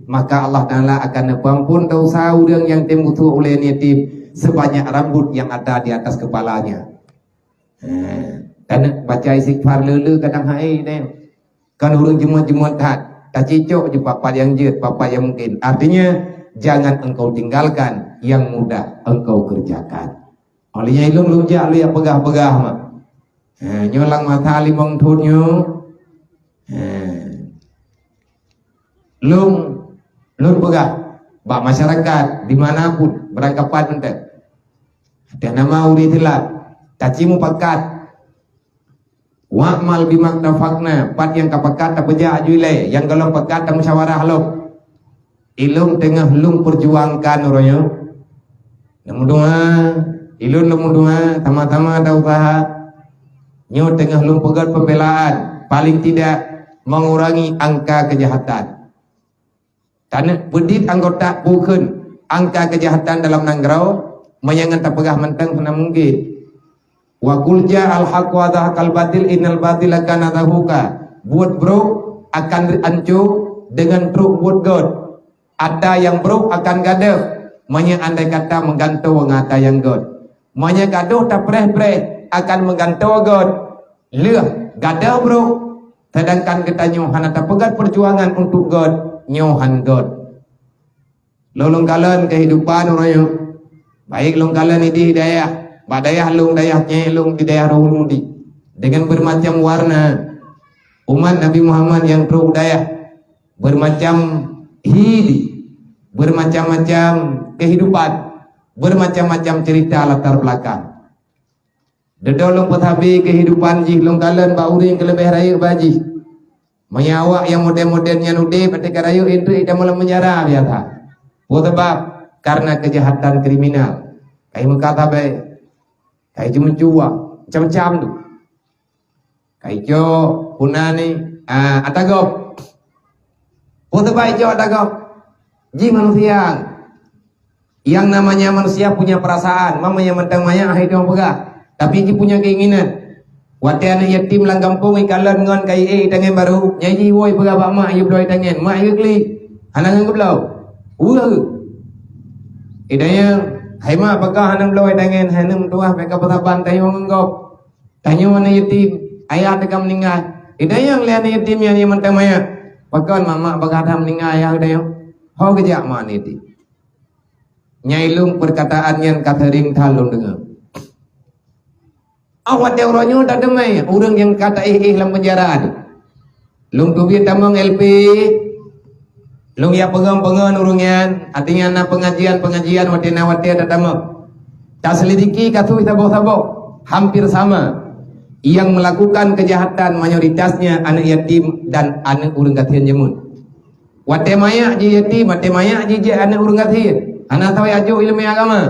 maka Allah Taala akan neupeuamphon desya ureuëng nyang tem geusuek ulèe aneuk yatim sebanyak rambut yang ada di atas kepalanya. Ha, kan baca istighfar le-le kadang hai deh. Kan ureuëng jeumot-jeumot that, tacicok je papat nyang jeuet, papat nyang mungkin. Artinya, jangan engkau tinggalkan yang mudah engkau kerjakan. Oleh nyan ilôn lôn jak lôn jak peugah-peugah mak. Ha, nyoe lam masa limong thon nyoe. Ha. Lôn, lôn peugah bak masyarakat di mana pun, beurangkapat mantong. Até nama ureuëng Islam, taci mupakat. Wa'mal bima tafakna, pat nyang ka pakat tapeujak aju ilée, nyang gohlom pakat tamusyawarah lom. Ilôn teungoh lôn peujuangkan uroe nyoe. Neumeudoa, ilôn lôn meudoa, sama-sama ta usaha. Nyoe teungoh lôn peugét pembelaan, paling tidak mengurangi angka kejahatan. Taneuk peudit anggota bukon angka kejahatan dalam nanggroe, meunyoe ngon tapeugah mantong hana mungkin. Wa qul ja'al haqq wa zahaqal batil innal batila kana zahuqa. Buet brok akan anco deungon trok buet gét. Ata nyang brok akan gadôh, meunyoe andai kata meugantoe ngon ata nyang gét. Meunyoe gadôh tapreh-preh akan meugantoe gét. Lheueh gadôh brok, sedangkan geutanyoe hana tapeugét peujuangan untuk gét, nyoe han gét. Lôn lôn kalon kehidupan uroe nyoe. Baik lôn kalon idéh dayah, bak dayah lôn, dayah nyé lôn di dayah Ruhul Mudi. Dengan bermacam warna umat Nabi Muhammad nyang trok dayah, bermacam hili, bermacam-macam kehidupan, bermacam-macam cerita latar belakang. Dudoe lôn peusabe kehidupan jih, lôn kalon bak ureuëng keuleubeh rayeuk bak jih. Meunyoe awak nyang model-model nyan udeb, até ka rayeuk indri ita malam penjara biasa. Peue sabab? Karena kejahatan kriminal. Kai meukat sabe, kai jeumeujua, macam-macam tu. Kai cok puna ni, ah, atagop. Peue sabab icok atagop? Jih manusia. Yang namanya manusia punya perasaan, mamanya mantong manyak hai dong peugah, tapi jih punya keinginan. Watée aneuk yatim lam gampông ikalon ngon kai ék itangen baru, nyai jih woe peugah bak mak, "Yue bloe itangen." Mak jih geuklik, hana ngon geubloe. Weueh. Idayang, "Hai mak, pakon hana bloe itangen, hana meutuah, bèk kapeusaban tanyoe ngon gob. Tanyoe aneuk yatim, ayah teuka meuninggai." Idayang lé aneuk yatim nyan nyang mantong manyak. "Pakon mak, mak bagaih that meuninggai ayah idayang?" Ho geujak mak aneuk yatim. Nyai lôn peurkataan nyan ka seuring that lôn deungoe. Ah, watée uroe nyoe tateumé ureuëng nyang ka taéh-éh lam penjara tu. Lôn teubiet tamong L P, lôn jak peungon-peungon ureuëng nyan, artinya na pengajian-pengajian watée na watée tatamong. Taselidiki kasus saboh-saboh, hampir sama. Yang melakukan kejahatan mayoritasnya aneuk yatim dan aneuk ureuëng gasien jameun. Watée manyak jih yatim, watée manyak jih jeuet aneuk ureuëng gasien, hana sabe ajok ileumèe agama.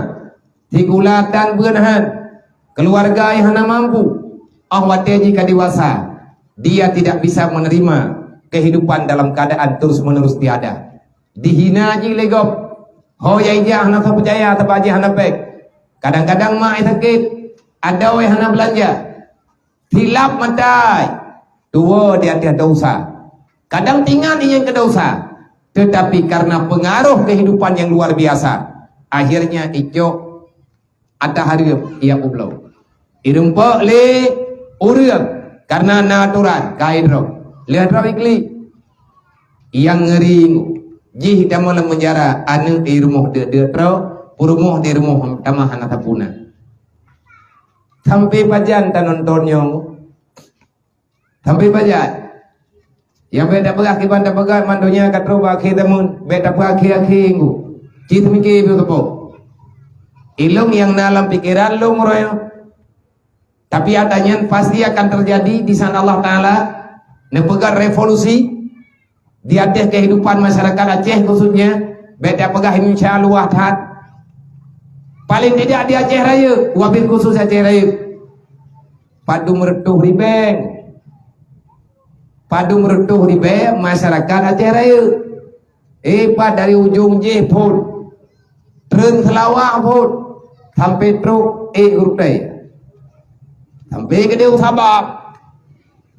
Sikula tan beuen han, keuluwarga nyang hana mampu, óh watée jih ka dewasa, dia tidak bisa menerima kehidupan dalam keadaan terus-menerus tiada. Dihina jih lé gob. Ho nyang ijak hana tapeucaya sabab jih hana péng. Kadang-kadang mak nyang sakét, adoe nyang hana beulanja. Silap mata, tuwoe di ateueh desya. Kadang tingat ingat keu desya, tetapi karena pengaruh kehidupan yang luar biasa, akhirnya icok ata hareuem ia ubloe. Irumpok lé ureuëng karena na aturan kai droe. Lheueh droe iklik. Nyang ngeri jih tamong lam penjara, aneuk di rumoh deuk-deuk droe, peurumoh di rumoh tamah hana tapuna. Sampai pajan tanonton nyoe? Sampai pajan? Nyang bék tapeugah kiban tapeugah man donya ka trok bak akhé zaman, bék tapeugah akhé-akhé ngu. Ci teumike pih teupok. Ilong nyang na lam pikeran lom uroe nyoe. Tapi ata nyan pasti akan terjadi di saat Allah Taala neupeugah revolusi di ateueh kehidupan masyarakat Aceh khususnya, bék tapeugah Indonesia luwah that. Paling tidak di Aceh Rayeuk, wabil khusus Aceh Rayeuk. Padum reutôh ribée, padum reutôh ribée masyarakat Aceh Rayeuk. Eh, pat dari ujong jih phon, treun Seulawah phon, sampai trok ék u rutée. Sampai keudeh u Sabang.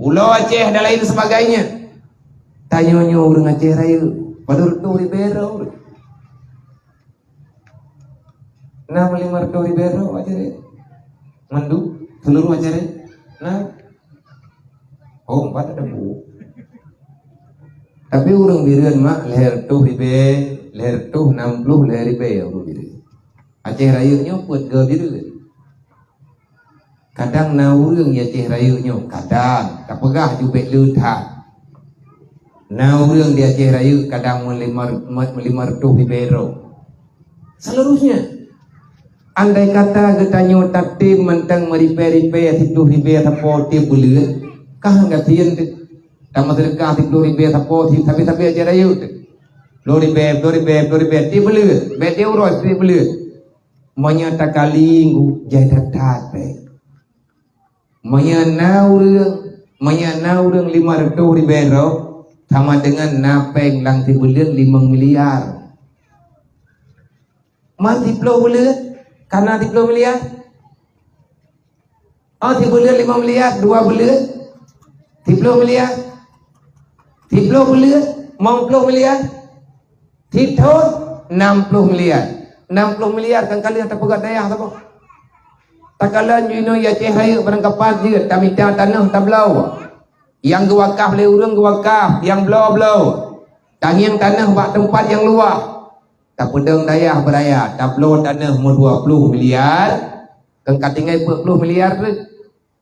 Pulo Aceh dan lain sebagainya. Tanyoe nyoe ureuëng Aceh Rayeuk, padub reutôh ribée droe. Na limong reutôh ribée droe Aceh Rayeuk? Mandum seluruh Aceh Rayeuk? Na? Oh, empat ada bu. Tapi ureuëng Bireuen mak lhée reutôh ribée, lhée reutôh nam ploh lhée ribée ureuëng Bireuen. Aceh Rayeuk nyoe peuet go Bireuen. Kadang na ureuëng di Aceh Rayeuk nyoe, kadang tapeugah jubek le that. Na ureuëng di Aceh Rayeuk kadang meulimong, meulimong reutôh ribée droe. Seluruhnya, andai kata geutanyoe tatem mantong meuribée-ribée siploh ribée sapo tieb buleuen, ka han gasien teuh. Tameuseudeukah siploh ribée sapo si sabe-sabe Aceh Rayeuk teuh. Ploh ribée, ploh ribée, ploh ribée tieb buleuen, bék tieb uroe, tieb buleuen. Meunyoe takali ngu jai that-that bék. Meunyoe na ureuëng, meunyoe na ureuëng limong reutôh ribée droe, sama deungon na péng lam sibuleuen limong miliar. Man siploh buleuen, ka na siploh miliar? Oh, sibuleuen limong miliar, dua buleuen siploh miliar, siploh buleuen limong ploh miliar. Sithon nam ploh miliar. Nam ploh miliar kan ka lheueh tapeugöt dayah saboh. Takalon ju inoe di Aceh Rayeuk barangkapat jeuet tamita tanoh tabloe. Nyang geuwakaf lé ureuëng geuwakaf, nyang bloe bloe. Tangieng tanoh bak teumpat nyang luwah. Tapeudong dayah beuraya, tabloe tanoh meudua ploh miliar, kan ka tinggai peuet ploh miliar teuh.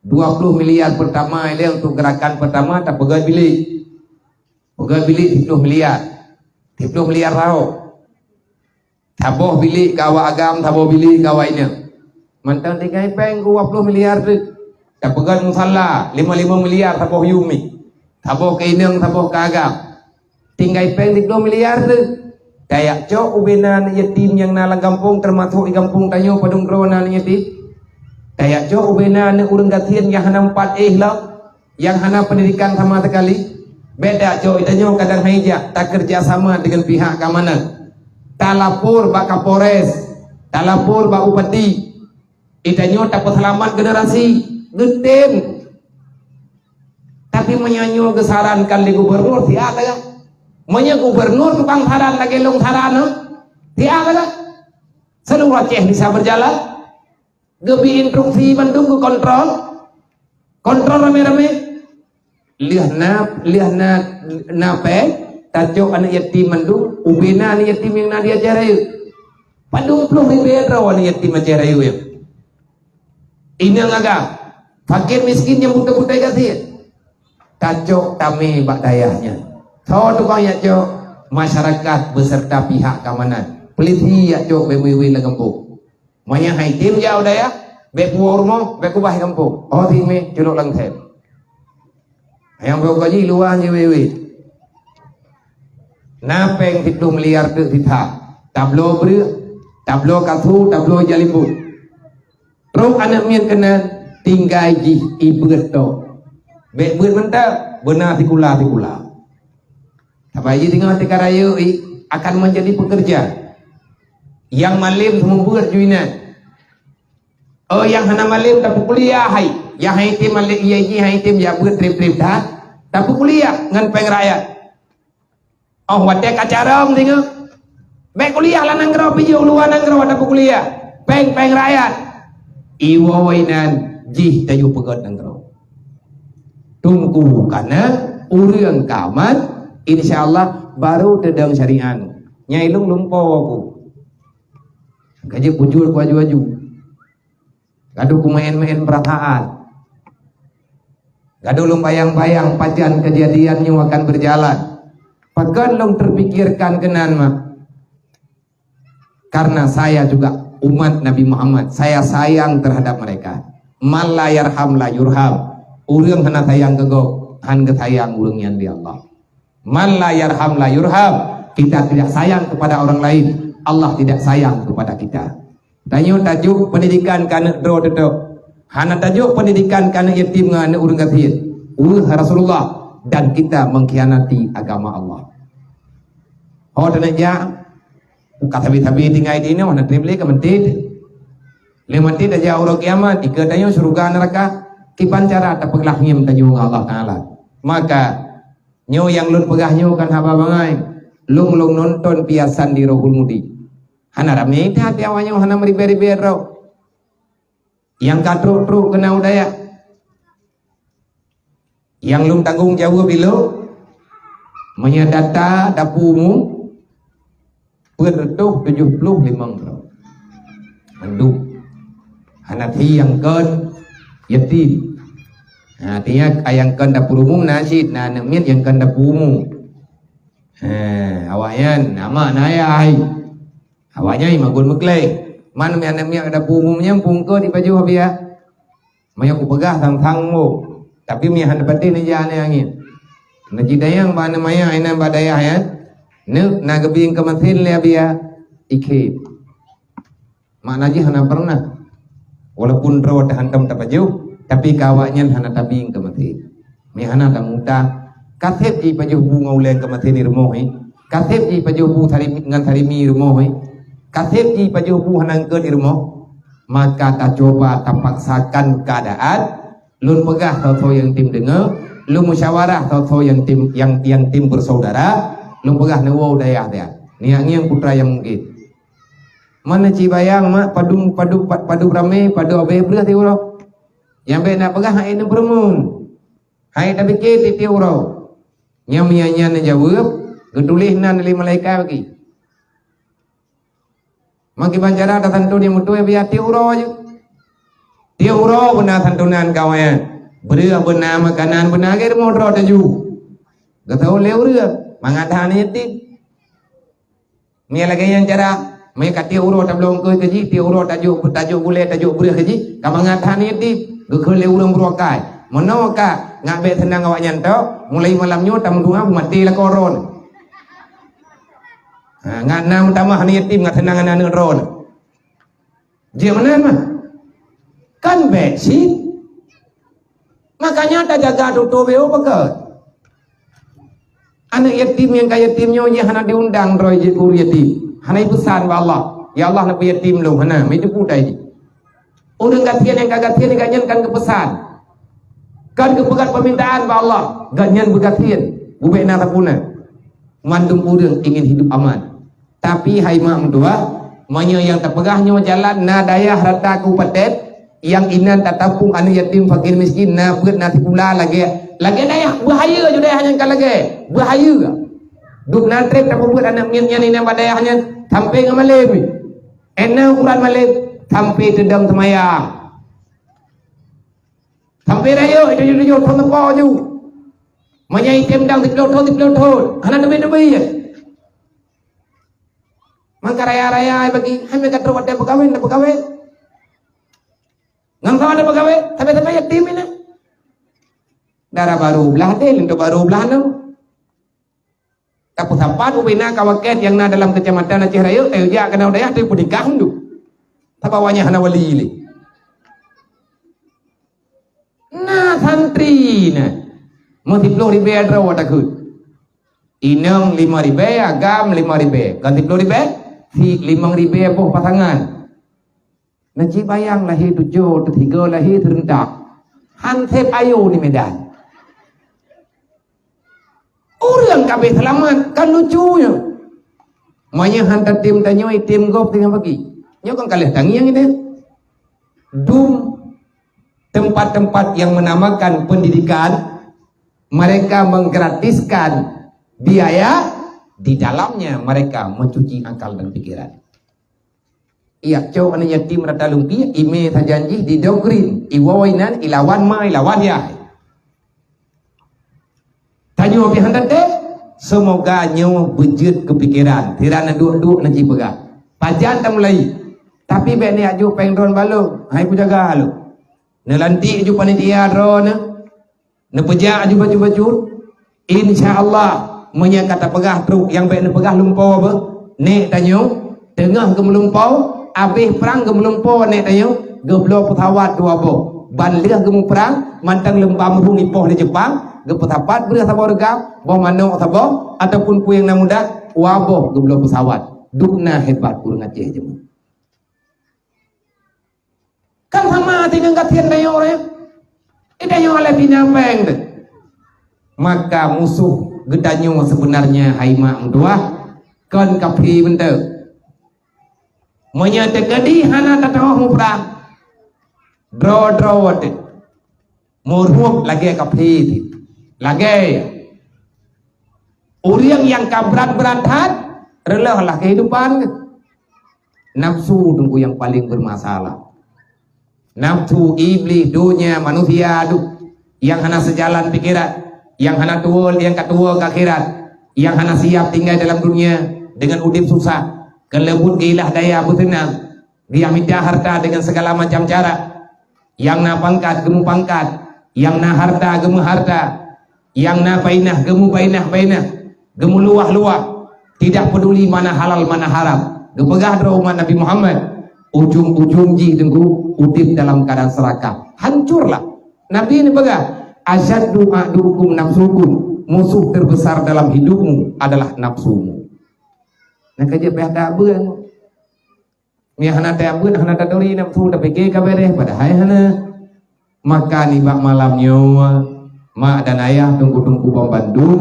Dua ploh miliar peurtama ilée untuk geurakan peurtama tapeugöt bilék. Peugöt bilék siploh miliar. Siploh miliar raok. Saboh bilék keu awak agam, saboh bilék keu awak inong. Mantong tinggai péng dua ploh miliar teuh. Tapeugöt musala, limong-limong miliar saboh yum mi. Saboh keu inong, saboh keu agam. Tinggai péng siploh miliar teuh. Tajak cok ubena aneuk yatim nyang na lam gampông, teumasok di gampông tanyoe padum droe na aneuk yatim. Tajak cok ubena aneuk ureuëng gasien nyang hana meupat éh lom. Nyang hana peundidikan sama sekali, bék tajak cok, tanyoe kadang hai jak takeureuja sama deungon pihak keamanan. Talapor bak Kapolres, talapor bak Bupati. Tanyoe tapeuseulamat generasi geutem. Tapi meunyoe nyoe geusarankan lé gubernur, siat lagak. Meunyoe gubernur tukang saran lagée lôn saran, siat lagak. Seluruh Aceh bisa berjalan. Geubri instruksi mandum geukontrol, kontrol ramé-ramé. Lheueh na, lheueh na, na péng, tacok aneuk yatim mandum, ubena aneuk yatim nyang na di Aceh Rayeuk. Padum ploh ribée droe aneuk yatim Aceh Rayeuk nyan. Inong agam, fakir miskin nyang buta-buta gasien. Tacok tamé bak dayah nyan. Soe tukang jak cok? Masyarakat beserta pihak keamanan. Polisi jak cok bék miwin lam gampông. Meunyoe hai tem jak u dayah, bék puwoe rumoh, bék keubah gampông. Oh, si mé culok lam sép. Nyang bék gaji luwa nyoe wéwé. Na péng siploh miliar teuk sitha. Tabloe breueh, tabloe kasu, tabloe jalimbot. Trok aneuk miet keunan tinggai jih ibeuet tok. Bék beuet mantong, beuna sikula-sikula. Sabab jih singoh teuka rayeuk i akan menjadi pekerja. Nyang malém seumeubeuet ju inan. Oh, nyang hana malém tapeukuliah hai. Nyang hai tem malém, iya jih hai tem jak beuet treb-treb that. Tapeukuliah ngon péng rakyat. Oh, watée ka carông singoh. Bék kuliah lam nanggroe, pijoh luwa nanggroe tapeukuliah. Péng-péng rakyat. Iwoe inan jih tayue peugöt nanggroe. Teungku kana ureuëng ka mat, insya Allah baru teudong syariat. Nyai lôn lumpo ku. Ka jeuet bujur ku aju-aju. Gadoh ku maén-maén peurasaan. Gadoh lôn bayang-bayang pajan keujadian nyoe akan beujalan. Pakon lôn teupikirkan keunan mak? Karena saya juga umat Nabi Muhammad, saya sayang terhadap mereka. Man la yarham la yurham. Ureuëng hana sayang keu gob, han geusayang ureuëng nyan lé Allah. Man la yarham la yurham. Kita tidak sayang kepada orang lain, Allah tidak sayang kepada kita. Tanyoe tajok pendidikan keu aneuk droe teutap. Hana tajok pendidikan keu aneuk yatim ngon aneuk ureuëng gasien. Weueh Rasulullah, dan kita mengkhianati agama Allah. Ho taneuk jak, ka sabe-sabe tinggai di inoe, hana treb lé ka meutit. Lé meutit tajak uroe kiamat, dikeue tanyoe syeuruga neuraka. Kiban cara tapeuglah ngiem tanyoe ngon Allah Taala. Maka, nyoe nyang lôn peugah nyoe kan haba bangai. Lôn, lôn nonton piasan di Rohul Mudi. Hana ramé that awaknyoe, hana meuribée-ribée droe. Nyang ka trok-trok keunoe u dayah. Nyang lôn tanggong jaweueb ilôn, meunyoe data dapu umum, peuet reutôh tujoh ploh limong droe. Mandum. Hana thi nyang kon yatim. Ha, artinya, nyang kon dapu umum na cit, na aneuk miet nyang kon dapu umum. Ha, awaknyan, na mak na ayah. Awaknyan magun meukleng. Man mi aneuk miet dapu umum nyan pungkot ipajoh biaya. Manyang kupeugah sang-sang mo. Tapi mi hana patéh neujak aneuk angin. Neujidayang bak aneuk manyang inan bak dayah nyan. Neuk na geubieng keu meusén lé biaya. Ikhem. Makna jih hana pernah. Walaupun droe tahantom tapajoh, tapi keu awaknyan hana tabieng keu meusén. Mi hana tamuta, kaseb jih pajoh bu ngon ulée keu meusén di rumoh, eh. Kaseb jih pajoh bu sari-, ngon sarimi rumoh, eh. Kaseb jih pajoh bu hana eungkôt di rumoh. Maka tacoba tapaksakan keuadaan, lôn peugah soe-soe nyang tem deungoe, lôn musyawarah soe-soe nyang tem, nyang, nyang tem beusaudara, lôn peugah neuwoe u dayah-dayah. Neujak ngieng putra nyang mungken. Mana ci bayang mak padum, padum, pa-, padum ramé, padum abéh breuh tiep uroe. Nyang bék na peugah hai neupeureumeun. Hai tapike tiep-tiep uroe. Nyang meunyan nyan neujaweueb, geutuléh nan lé malaikat bagi. Mangkiban cara tasanton nyang beutôi biaya tiep uroe jih. Tiep uroe beuna santonan kawan. Breuh beuna, makanan beuna, lagée rumoh droe taju. Geutahue lé ureuëng, mangat hana yatim. Meunyo lagée nyan cara, meunyo ka tiep uroe tabloe eungkôt keu jih, tiep uroe tajok, tajok gulée, tajok breueh keu jih, ka mangat that yatim, geukheun lé ureuëng beureukai. Meunoe ka, ngat bék seunang awaknyan tok, mulai malam nyoe tameudoa beumaté lakoe droe. Ha, ngat na meutamah aneuk yatim ngat seunang aneuk droe. Jeuet meunan mah. Kan bék cit. Makanya tajaga tutoe beu pakon. Aneuk yatim nyang ka yatim nyoe jih hana diundang droe jeuet keu ureuëng yatim. Hana ipeusan bak Allah, "Ya Allah, neupeuyatim lôn." Hana, meuideuk putai jih. Ureuëng gasien nyang ka gasien gobnyan kan geupeusan. Kan geupeugah peumintaan bak Allah, gobnyan beugasien, bubek na sapeue na. Mandum ureuëng ingin hidup aman. Tapi hai mak meutuah, meunyoe nyang tapeugah nyoe jalan na dayah rata kabupaten, nyang inan tatampung aneuk yatim fakir miskin na peuet na sikula lagée, lagée dayah, beuhayeu ju dayah nyang ka lagée, beuhayeu. Duek na treb tapeubuet aneuk miet nyan inan bak dayah nyan sampai ngon malem. Enam bulan malem sampai teudong seumayang. Sampai rayeuk tujoh-tujoh thon teupo ju. Meunyoe item dang siplôh thon, siplôh thon, hana teubi-teubi. Mangka raya-raya bagi, hai meuka trok watée peugawée, na peugawée. Ngon sawan na peugawée, sabe-sabe yatim ini. Dara barô blah deh, linto barô blah neu. Tapeusapat ubena ka wakét nyang na dalam keucamatan Aceh Rayeuk, tayue jak keunoe dayah, tayue peunikah ndu. Sabawa nyan hana wali lé. Na santri na. Meusiplôh ribée droe takheun. Inong lima ribée, agam lima ribée. Kon siplôh ribée, si limong ribée boh pasangan. Neuci bayang lahé tujoh, teusigoe lahé seurentak. Han sép ayo di Medan. Ureuëng ka abéh seulamat, kan lucu nyoe. Meunyoe han tatem tanyoe, item gob teungoh pagi. Nyoe kan ka lheueh tangieng ideh. Dum tempat-tempat yang menamakan pendidikan, mereka menggratiskan biaya, di dalamnya mereka mencuci akal dan pikiran. Ijak cok aneuk yatim rata lumpie, imé sajan jih didongkring, iwoe inan, ilawan ma, ilawan yah. Tanyoe pih han tatem, seumoga nyoe beujeuet keu pikeran. Siran neuduek-duek neuji peugah, pajan tamulai. Tapi bék neujak jok péng droen bak lôn, hai kujaga lôn. Neulantik ju panitia droeneuh. Neupeujak aju bacut-bacut. Insya Allah, meunyoe ka tapeugah trok nyang bék neupeugah lumpoe beuh, nék tanyoe teungoh geumeulumpoe, abéh prang geumeulumpoe nék tanyoe, geubloe peusawat dua boh. Ban lheueh geumuprang, mantong leumbam rhueng ipoh lé Jepang, geupeusapat breueh saboh reugam, boh manok saboh, ataupun peue nyang na mudah, dua boh geubloe peusawat. Dubna hebat ureuëng Aceh jameun. Kan sama tinggal gasien tanyoe ureuëng. Geutanyoe lé pinang péng teuh. Maka musoh geutanyoe seubeunarnya hai mak meutuwah kon kaphé mantong. Meunyoe teukeudi hana tatu'oh muprang, droe-droe teuh. Meuruek lagée kaphé teuh. Lagée ureuëng nyang ka brat-brat that, reuloh lah keuhidupan. Nafsu teungku nyang paleng beumasalah. Nafsu, Iblih, donya, manusia, aduh, nyang hana seujalan pikeran, nyang hana tuwoe nyang ka tuwoe keu akhirat, nyang hana siab tinggai dalam dunia deungon udeb susah, keuleubut geuilah daya beuseunang, geuyah mita harta deungon sigala macam cara. Nyang na pangkat geumupangkat, nyang na harta geumeuharta, nyang na painah geumupainah-painah, geumuluwah-luwah, tidak peduli mana halal mana haram. Geupeugah droe umat Nabi Muhammad, ujong-ujong jih teungku udeb dalam keuadaan seurakah. Hancurlah. Nabi neupeugah, "Asyaddu adukum nafsukum." Musoh terbesar dalam hidupmu adalah nafsumu. Nah, ka jeuet payah tabeueng. Nyang hana tabeuet, hana taturi nafsu, tapike ka beres, padahai hana. Maka nibak malam nyoe, mak dan ayah teungku-teungku banmandum,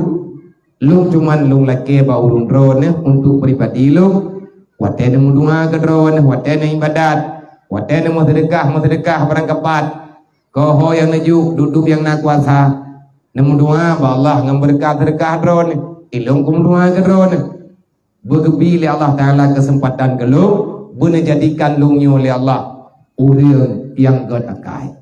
lôn cuman lôn lakée bak ulôn droeneuh untuk pribadi lôn, watée neumeudoá keu droeneuh, watée neuibadat, watée neumeuseudeukah, meuseudeukah barang kapat, keu ho nyang neujok, dudoe nyang na kuasa, neumeudoá bak Allah ngon beureukat seudeukah droeneuh, ilôn kumeudoá keu droeneuh. Beugeubi lé Allah Taala keuseumpatan keu lôn, beuneujadikan lôn nyoe lé Allah ureuëng nyang gét akai.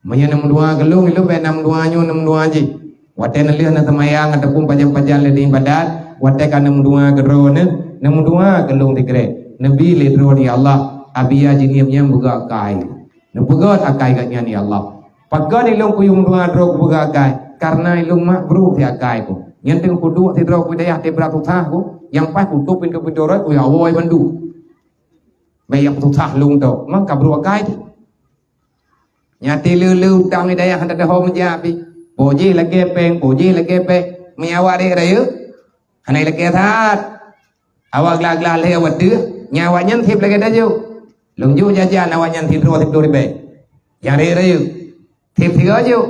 Meunyoe neumeudoá keu lôn, ilôn bék neumeudoá nyoe, neumeudoá jih. Watée neulheueh neuseumayang ataupun pajan-pajan lé iébadat, watée ka neumeudoá keu droeneuh, neumeudoá keu lôn sikrek. Neubi lé droeneuh, "Ya Allah, Abi ya jihnyan nyang beugét akai." Neupeugét akai gobnyan, "Ya Allah, pakon ilôn kuyue meudoá droe kupeugét akai? Kareuna ilôn mak brôk si akai ku. Nyan teungoh kuduek sidroe kupeudayah teuh brat susah ku, nyang paih kutôp pintoe-pintoe rot kuwoe bandum. Bék nyang susah lôn tôh, maka brôk akai teuh." Nyan teuh le-le utang di dayah hana teuho meujak pih. Po jih lagée péng, po jih lagée péng. Meunyoe awak rhot rayeuk, hana ilakée that. Awak glah-glah lhée awak deuh, nyan awaknyan seb lagée tajok. Lôn jok jajan awaknyan sidroe siploh ribée. Nyang rayeuk-rayeuk, seb sigoe jok.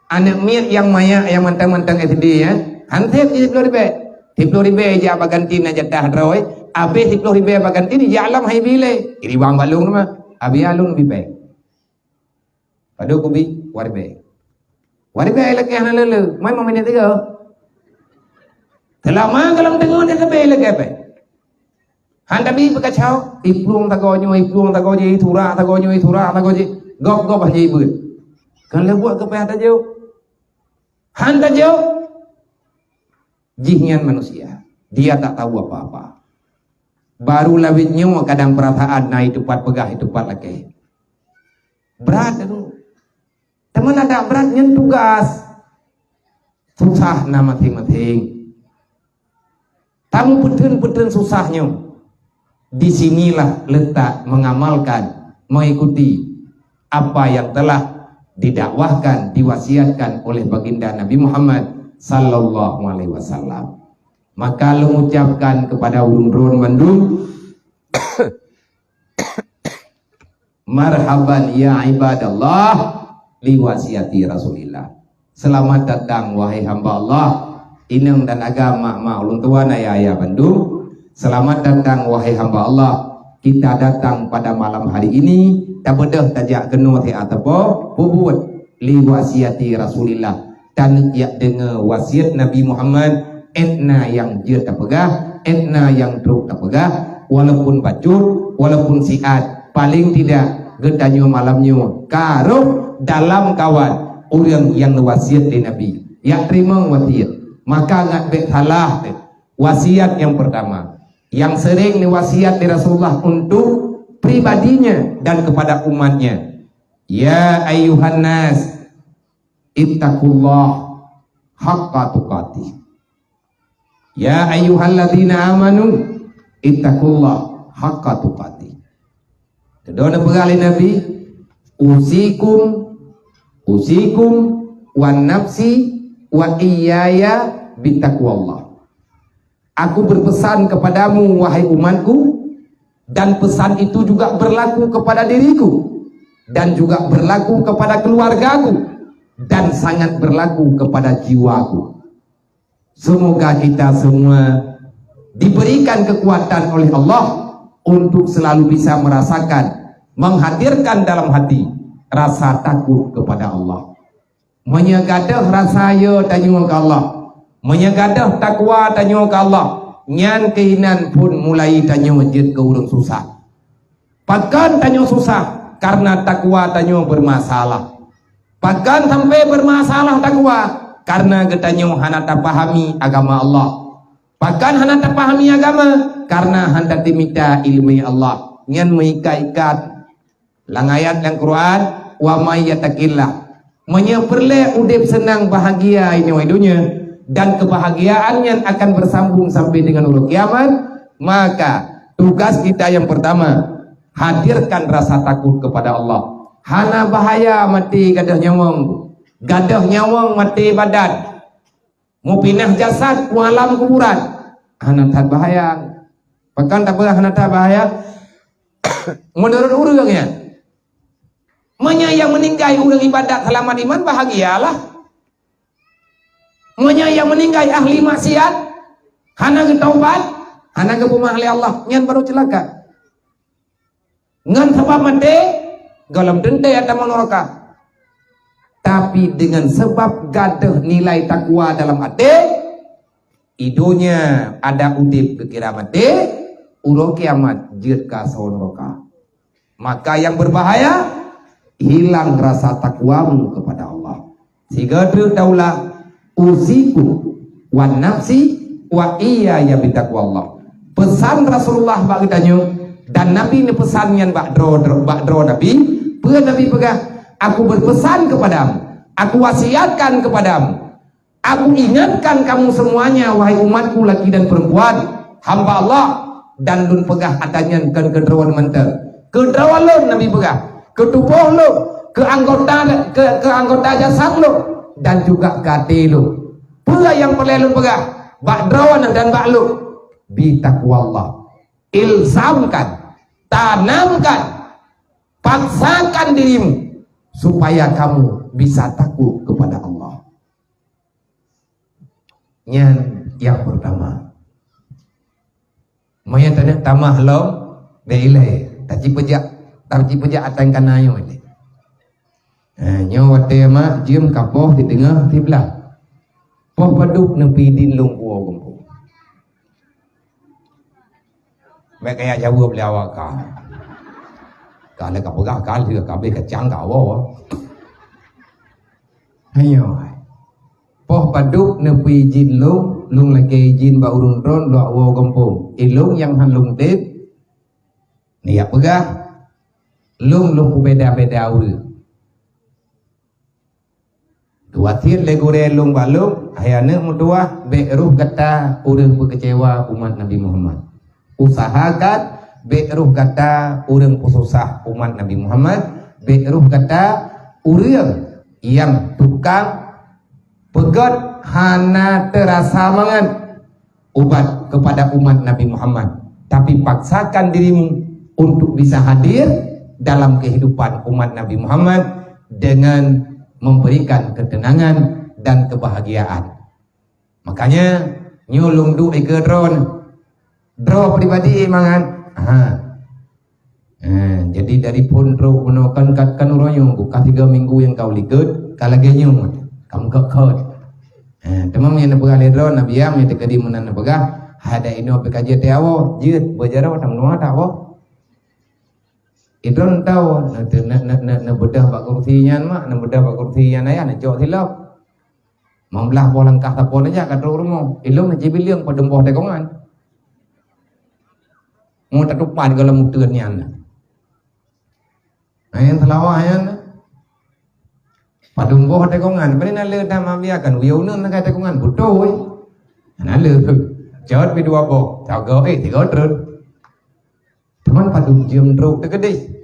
Aneuëk miet nyang manyak nyang mantong-mantong S D, ya, han seb jih siploh ribée. Siploh ribée ijak bak kantin na jatah droe, abéh siploh ribée bak kantin ijak lom hai bi lé. Iri bang balong mah, abi alun bi péng. Padub kubi, dua ribée. Dua ribée lakée hana le-le, mai meuminét tiga. Seulama gohlom teungeut dia sabe lakée péng. Han tabi peukacau, iplueng sagoe nyoe, iplueng sagoe jih, iturak sagoe nyoe, iturak sagoe jih. Gob-gob hana jibeuet. Kon lé buet keu péng tajok. Han tajok. Jih nyan manusia. Dia tak tahu apa-apa. Baru lawét nyoe kadang peurasaan na itupat peugah, itupat lakée. Brat tu. Teuma adak brat nyan tugas. Susah na maséng-maséng. Tamu peuteun-peuteun susah nyoe. Di sinilah letak mengamalkan, mengikuti apa yang telah didakwahkan, diwasiatkan oleh Baginda Nabi Muhammad sallallahu alaihi wasallam. Maka lôn ucapkan kepada ulôn droe bandum, marhaban ya ibadallah li wasiati Rasulillah. Selamat datang wahai hamba Allah, inong dan agam, mak-mak, ulôn tuan, ayah-ayah bandum. Selamat datang wahai hamba Allah. Kita datang pada malam hari ini, tabeudôh tajak keunoe siat sapo, peubuet li wasiati Rasulillah. Taneuk jak deungoe wasiat Nabi Muhammad, ék na nyang jeuet tapeugah, ék na nyang trok tapeugah, walaupun bacut, walaupun siat, paléng tidak geutanyoe malam nyoe ka rhoh dalam kawan ureuëng nyang neuwasiat lé Nabi. Jak teurimong wasiat, maka ngat bék salah teuh. Wasiat nyang peurtama, nyang seuréng neuwasiat lé Rasulullah untuk pribadinya dan kepada umatnya. Ya ayyuhan nas, ittaqullah haqqa tuqatih. Ya ayyuhalladzina amanu, ittaqullah haqqa tuqatih. Teudong neupeugah lé Nabi, usikum, usikum, wa nafsi, wa iyaya bitaqwallah. Aku berpesan kepadamu, wahai umatku, dan pesan itu juga berlaku kepada diriku, dan juga berlaku kepada keluargaku, dan sangat berlaku kepada jiwaku. Semoga kita semua diberikan kekuatan oleh Allah untuk selalu bisa merasakan, menghadirkan dalam hati rasa takut kepada Allah. Meunyoe gadôh rasa yo tanyoe keu Allah, meunyoe gadôh takwa tanyoe keu Allah, nyan keuh inan phon mulai tanyoe jeuet keu ureuëng susah. Pakon tanyoe susah? Karena takwa tanyoe bermasalah. Pakon sampai bermasalah takwa? Karena geutanyoe hana tapahami agama Allah. Pakon hana tapahami agama? Karena hana tatimita iéleumé Allah. Nyan meuikat-ikat. Lam ayat lam Quran, "Wa may yattaqillah." Meunyoe peureulée udeb seunang bahagia inoe donya, dan kebahagiaan nyan akan bersambung sampai dengan uroe kiamat, maka tugas kita yang pertama, hadirkan rasa takut kepada Allah. Hana bahaya maté gadôh nyawöng, gadôh nyawöng maté badan. Meupinah jasad u alam kuburan, hana that bahaya. Pakon tapeugah hana that bahaya? Meunurot ureuëng nyan, meunyoe nyang meuninggai ureuëng ibadat seulamat iman, bahagialah. Meunyoe nyang meuninggai ahli maksiat, hana geutaubat, hana geupeumeu'ah lé Allah, nyan barô ceulaka. Ngon sabab maté, gohlom teuntée tamong nuraka. Tapi dengan sebab gadôh nilai takwa dalam até, i donya ada udeb geukira maté, uroe kiamat jeuet keu asoe nuraka. Maka yang berbahaya, hilang rasa takwamu kepada Allah. Sigoe teuk daulah, usikum wa nafsi wa iyaya bitaqwallah. Pesan Rasulullah bak geutanyoe, dan Nabi neupeusan nyan bak droe, droe, bak droe Nabi. Peue Nabi peugah? "Aku berpesan kepadamu, aku wasiatkan kepadamu, aku ingatkan kamu semuanya, wahai umatku laki dan perempuan, hamba Allah, dan lôn peugah ata nyan kon keu droe mantong." Keu droe lôn Nabi peugah, keu tuboh lôn, keu anggota, keu, keu anggota jasad lôn, dan juga keu até lôn. Peue nyang peureulée lôn peugah bak droe dan bak lôn? Bitaqwallah. Ilzamkan, tanamkan, paksakan dirimu supaya kamu bisa takut kepada Allah. Nyan nyang peurtama. Meunyoe taneuk tamah lom, bèk ilée. Taci peujak, taci peujak atang kana nyoe lé. Ha, nyoe watèe mak jeuem ka poh di teungoh siblah. Poh padub neupeuidin lôn kuwoe gampông. Bèk kaya jaweueb lé awak ka. Ka lé ka peugah ka lheueh ka abéh kacang ka woe. Hanyoe. Poh padub neupeuidin lôn, lôn lakèe idin bak ureueng droen lôn woe gampông. Ilôn nyang han lôn udép, neujak peugah, lôn lôn peubeda-beda ureueng. Geuwasiet lé gurèe lôn bak lôn, hai aneuk meutuwah, bèk roh gata ureueng peukeucewa umat Nabi Muhammad. Usahakan bèk roh gata ureueng peususah umat Nabi Muhammad, bèk roh gata ureueng nyang tukang peugöt hana teurasa mangat ubat kepada umat Nabi Muhammad, tapi paksakan dirimu untuk bisa hadir dalam kehidupan umat Nabi Muhammad dengan memberikan ketenangan dan kebahagiaan. Makanya, nyoe lôn duek ikeue droen. Droe pribadi mangat. Ha. Ha, jadi dari phôn trok bunoe kan, kan, kan uroe nyoe, buka tiga minggu nyang ka u likot, ka lagèe nyoe, ka meukot-kot. Ha, teuma meunyoe neupeugah lé droe, Nabi am nyang teukeudi meunan neupeugah, hai dak inoe pih ka jeuet teuh awoe, jeuet, beujaroe tam nuwa that awoe. Idroe tau, na, na, na, na, na beudôh bak kursi nyan mak, na beudôh bak kursi nyan ayah, na cok silop. Limong blaih boh langkah sapo neujak ka trok rumoh. Ilôn na cibileung padum boh tekongan. Mu tatupat goh lam uteuen nyan. Nah, nyang seulawa nyan. Padum boh tekongan. Beri na le dah mambiakan. Uyo uneun na kai tekongan. Beutôi. Na le. Cot pi dua boh. Tiga, eh, tiga trön. Teuma padub jeuem trok teukeudi.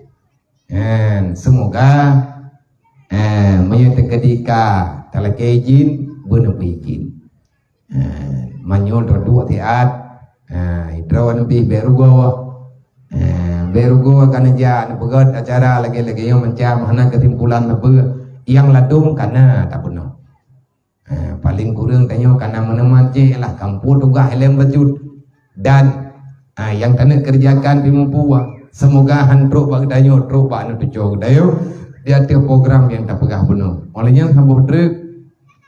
Nyan, semoga, eh, meunyoe teukeudi ka talakèe idin, beuneupeuidin. Eh, meunyoe droe duek siat, eh, droe neubih bèk rugoe. Eh, bèk rugoe ka neujak neupeugöt acara lagèe-lagèe nyoe macam hana keusimpulan sapeue. Nyang ladôm kana tapeunoh. Ha, paléng kureueng tanyoe kana meuneumpat jih lah, kampôh tugaih ilèe beujeuet. Dan, ha, nyang taneuk keureujakan pih muphom. Seumoga han trôk bak geutanyoe, trôk bak aneuk cucoe geutanyoe di ateueh program nyang tapeugah bunoe. Óh lheueh nyan saboh treuk,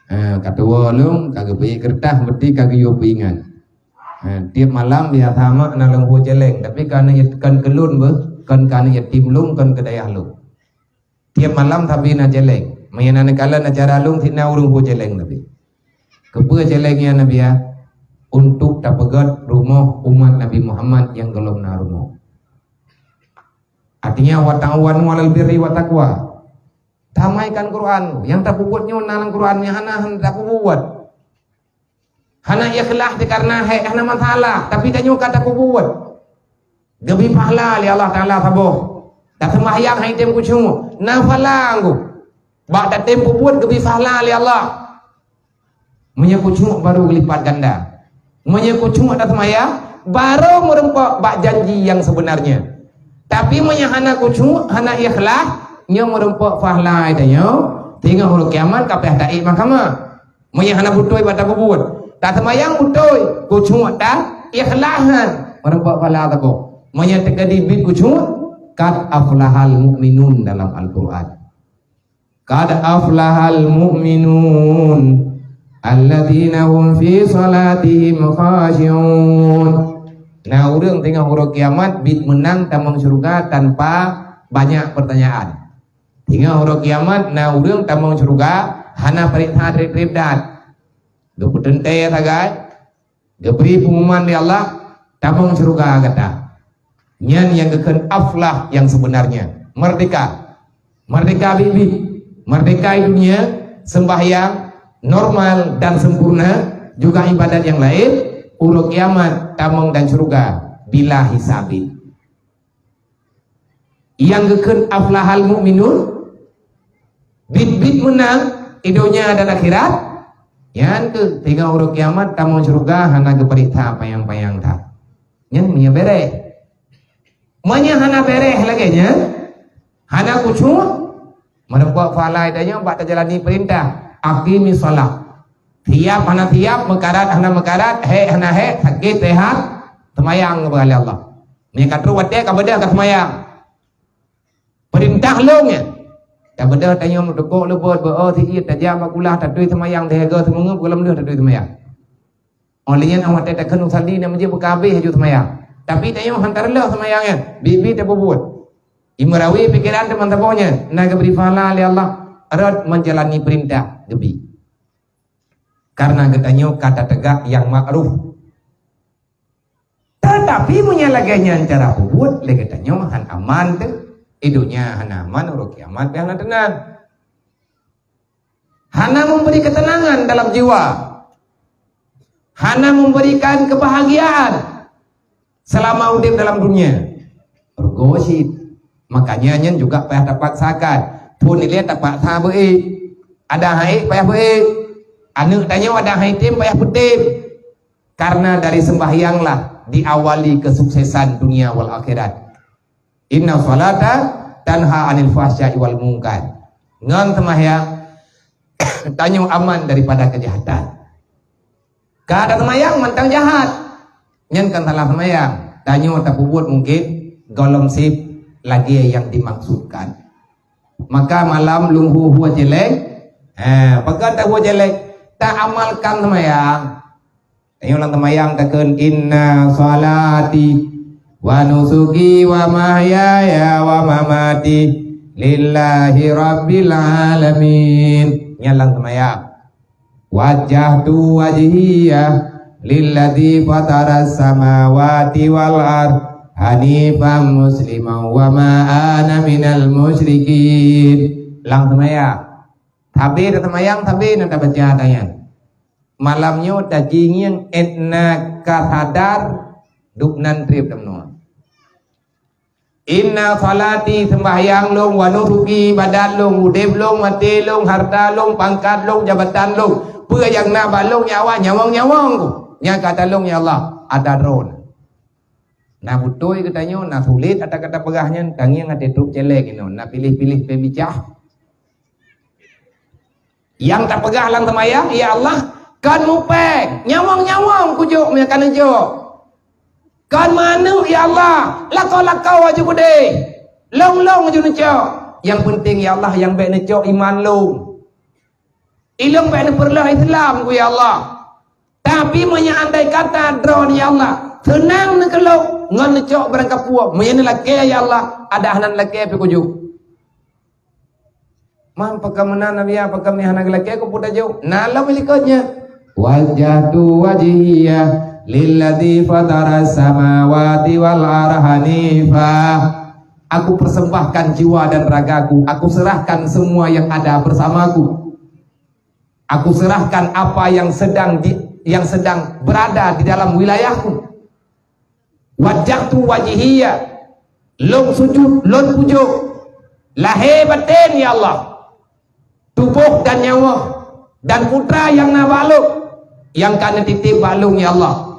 ha, ka tuwoe lôn, ka geupeuék keureutah, beuti ka geuyue peuingat. Ha, tiep malam biasa mak na lôn hue céléng, tapi ka aneuk yat-, kon keu lôn beuh, kon keu aneuk yatim lôn, kon keu dayah lôn. Tiep malam sabe na céléng. Meunyo na neukalon acara lôn, sit na ureueng hue céléng sabe. Keupeue céléng nyan, Nabi, ya? Untuk tapeugöt rumoh umat Nabi Muhammad nyang gohlom na rumoh. Artinya, wa ta'awanu 'alal birri wat taqwa. Tamaikan Quran. Nyang tapeubuet nyoe na lam Quran, nyang hana, hana tapeubuet. Hana ikhlas dikareuna hai hana masalah, tapi tanyoe ka tapeubuet. Geubri pahala lé Allah Taala saboh. Taseumbahyang hai tem khusyuk, na pahala geuh. Bak tatem peubuet geubri pahala lé Allah. Meunyoe khusyuk baru geulipat ganda. Meunyoe khusyuk taseumbahyang, baru meureumpok bak janji nyang seubeunarnya. Tapi meunyoe hana khusyuk, hana ikhlas, nyoe meureumpok pahala tanyoe, singoh uroe kiamat ka payah taék mahkamah. Meunyoe hana beutôi bak tapeubuet, taseumayang beutôi, khusyuk ta ikhlas, meureumpok pahala saboh. Meunyoe teukeudi bit khusyuk, qad aflahal mu'minun dalam Al-Qur'an. Qad aflahal mu'minun alladzina hum fi salatihim khashi'un. Nah, ureueng teungoh uroe kiamat bit meunang tamong syeuruga tanpa banyak pertanyaan. Teungoh uroe kiamat na ureueng tamong syeuruga hana peuriksa treb-treb that. Geupeuteuntée sagai, geubri peungumuman lé Allah, tamong syeuruga gata. Nyan nyang geukheun aflah nyang seubeunarnya, merdeka. Merdeka biet-biet. Merdeka di dunia, sembahyang normal dan sempurna, juga ibadat nyang laén, uroe kiamat tamong dan syeuruga bila hisabin. Nyang geukheun aflahal mu'minun, biet-biet meunang di donya dan akhirat, nyan keuh teungoh uroe kiamat tamong syeuruga hana geupeuriksa panyang-panyang that. Nyan meunyoe bèrèh. Meunyoe hana bèrèh lagèe nyan, hana khusyuk, meureumpok pahala tanyoe bak tajalani peurintah, aqimis shalah. Siap hana siap, meukarat hana meukarat, hék hana hék, sakét sehat, seumayang keupada Allah. Meunyoe ka trok watèe ka beudôh ka seumayang. Peurintah lôn nyan. Ka beudôh tanyoe meuteukok leubot, beu-o sijieb, tajak bak kulah, tatui seumayang, teuhègö seumeungeup, gohlom lheueh tatui seumayang. Óh lheueh nyan, watèe takheun usalli, na meujeuet beuka habéh laju seumayang. Tapi tanyoe han tareuloh seumayang nyan, biet-biet tapeubuet. Imerawi pikeran teuma saboh nyan, na geubri pahala lé Allah, rot meujalani peurintah geubi. Kareuna geutanyoe ka tateugak nyang makruf. Teutapi meunyoe lagèe nyan cara peubuet lé geutanyoe han aman teuh, di donya hana aman, uroe kiamat pih hana teunang. Hana memberi ketenangan dalam jiwa. Hana memberikan kebahagiaan selama udép dalam dunia. Rugoe cit. Makanya nyan juga payah tapaksakan. Phôn ilèe tapaksa beu-ék. Adak han ék payah beu-ék. Aneuk tanyoe adak han item payah peutem. Karena dari sembahyanglah diawali kesuksesan dunia wal akhirat. Inna salata tanha 'anil fahsya'i wal munkar. Ngon seumayang, tanyoe aman daripada keujahatan. Ka taseumayang mantong jahat. Nyan kon salah seumayang. Tanyoe tapeubuet mungkin gohlom sép lagèe nyang dimaksudkan. Maka malam lôn hue-hue céléng, ha, pakon tahue céléng? Taamalkan seumayang. Tanyoe lam seumayang takheun, "Inna salati wa nusuki wa mahyaya wa mamati lillahi rabbil alamin." Nyan lam seumayang. "Wajjahtu wajhiya lilladzi fataras samawati wal ard hanifan musliman wa ma ana minal musyrikin." Lam seumayang. Sabe taseumayang, sabe na tabaca ayat nyan. Malam nyoe tajingieng ék na ka sadar, dub nan treb tameunoe. Inna salati, seumbahyang lôn, wa nusuki, ibadat lôn, udeb lôn, maté lôn, harta lôn, pangkat lôn, jabatan lôn, peue nyang na bak lôn nyawa nyawöng-nyawöng, nyan ka ata lôn, ya Allah, ata droe. Na beutôi geutanyoe, na sulet ata ka tapeugah nyan, tangieng até trok céléng inoe, na piléh-piléh pembicah. Nyang tapeugah lam seumayang, "Ya Allah, kon mupèe, nyawöng-nyawöng kujok meunyo ka neujok. Kon meuaneuk, ya Allah, lakoe-lakoe aju keudeh. Lôn-lôn aju neucok. Nyang peunteng, ya Allah, nyang bèk neucok iman lôn. Ilôn bèk neupeureuloh Islam ku, ya Allah. Tapi meunyo andai kata droeneuh, ya Allah, seunang neukeulok ngon neucok barang kapue, meunyo neulakèe, ya Allah, adak hana neulakèe pih kujok." Man pakon meunan, Nabi, ya, pakon meunan hana geulakèe, keupeue tajok? Na lom likot nyan. "Wajjahtu wajhiya lilladzi fataras samawati wal arda hanifa." Aku persembahkan jiwa dan ragaku, aku serahkan semua yang ada bersamaku. Aku serahkan apa yang sedang di, yang sedang berada di dalam wilayahku. "Wajjahtu wajhiya," lôn sujud, lôn pujok, lahé batén, ya Allah, tuboh dan nyawöng, dan putra nyang na bak lôn, nyang ka neutitép bak lôn, ya Allah.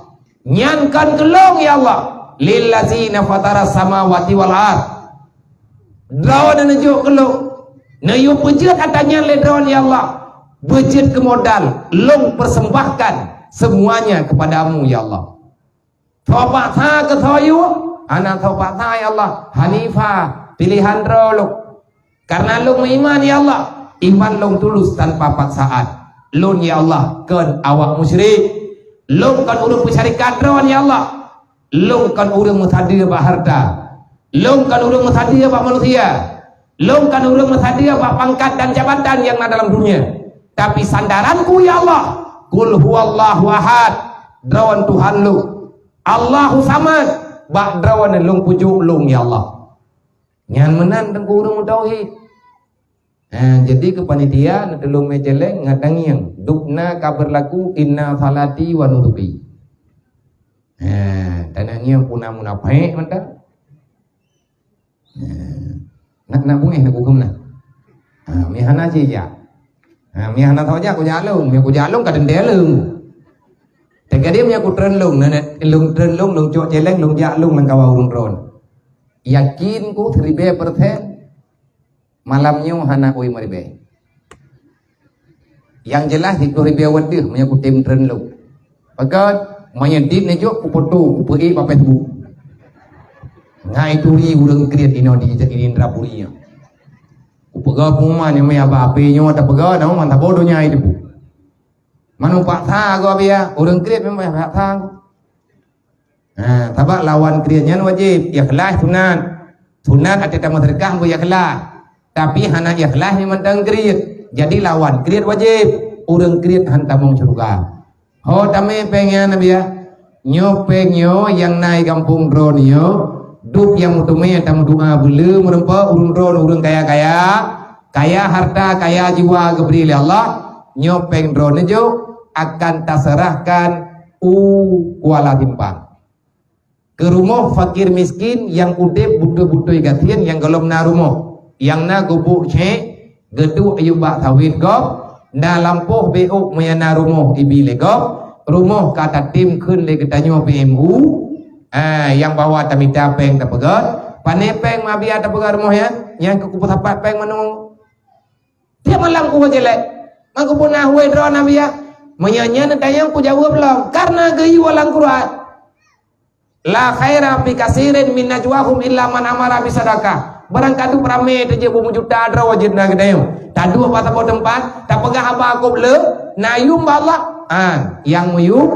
Nyan kon keu lôn, ya Allah, "lilladzi fataras samawati wal ard." Droeneuh neujok keu lôn, neuyue peujeuet atra nyan lé droeneuh, ya Allah. Beujeuet keu modal, lôn persembahkan semuanya kepada-Mu, ya Allah. Soe paksa keu soe yue? Hana soe paksa, ya Allah. Hanifa, piléhan droe lôn. Karena lôn meuiman, ya Allah, iman lôn tulus tanpa paksaan. Lôn, ya Allah, kon awak musyrik. Lôn kon ureuëng peusyarikat droeneuh, ya Allah. Lôn kon ureuëng meusadeue bak hareuta. Lôn kon ureuëng meusadeue bak manusia. Lôn kon ureuëng meusadeue bak pangkat dan jabatan nyang na dalam dunia. Tapi sandaranku, ya Allah, Qul huwallahu ahad, droeneuh Tuhan lôn. Allahu samad, bak droeneuh lôn pujok lôn, ya Allah. Nyan meunan teungku ureuëng meutauhid. Ha, jadi keu panitia, neutulông mé céléng ngat tangieng. Dubna ka beurlaku, inna salati wa nusuki. Ha, tangieng puna munafék mantong. Ha, nak, nak bungéh nak huköm na. Ha, mi hana cijak. Ha, mi hana saja kujak lông, mi kujak lông ka teuntée lông. Teuka dia mi aku treun lông, na, na, lông treun lông, lông cok céléng, lông jak lông lam kawan ureuëng treun. Yakin ku siribée persen, malam nyoe hana kui meuribée. Nyang jeulaih siplôh ribée awai deuh meunyoe kutem treun lông. Pakon, meunyoe dit neujok kupoto, kupeuék bak Facebook. Ngai turi ureuëng kriet inoe di, di Indrapuri nyoe. Kupeugah pengumuman nyang meuya bak H P nyoe tapeugah, nama mantap bodoh nyai teupeu. Manu paksa gob ya, ureuëng kriet memang paksa. Ha, sabab lawan kriet nyan wajéb, ikhlas sunat. Sunat até tameuseudeukah beu ikhlas. Tapi hana ikhlas nyan mantong kriet. Jadi lawan kriet wajéb. Ureuëng kriet han tamong syeuruga. Ho tamé péng nyan, Nabi, ya. Nyoe péng nyoe nyang na i gampông droeneuh nyoe, dub nyang meuteumé tameudoa beule meureumpok ureuëng droeneuh ureuëng kaya-kaya, kaya harta, kaya jiwa geubri lé Allah, nyoe péng droeneuh jok akan taseurahkan u Kuala Simpang. Keu rumoh fakir miskin nyang udeb beutôi-beutôi gasien nyang gohlom na rumoh, nyang na gubuk syek, geuduek ayue bak sawét gob, na lampôh bék meunyo na rumoh ibi lé gob, rumoh ka tatem kheun lé geutanyoe P M U, ah, nyang bahwa tamita péng tapeugöt, pané péng meuabiya tapeugöt rumoh nyan, nyang keu kupeusapat péng meunung. Tiep malam kuwoe jilek, mangkeupeue na wai droe na biya. Meunyoe nyan neutanyong kujaweueb lom, kareuna geuyue lam Quran. La khaira fi katsirin min najwahum illa man amara bisadaqah. Barang ka duek ramé teujeuet beumeujuta droe jeuet na geutanyoe. Taduek bak saboh teumpat, tapeugah haba kôb le, na yum bak Allah. Ah, nyang meuyum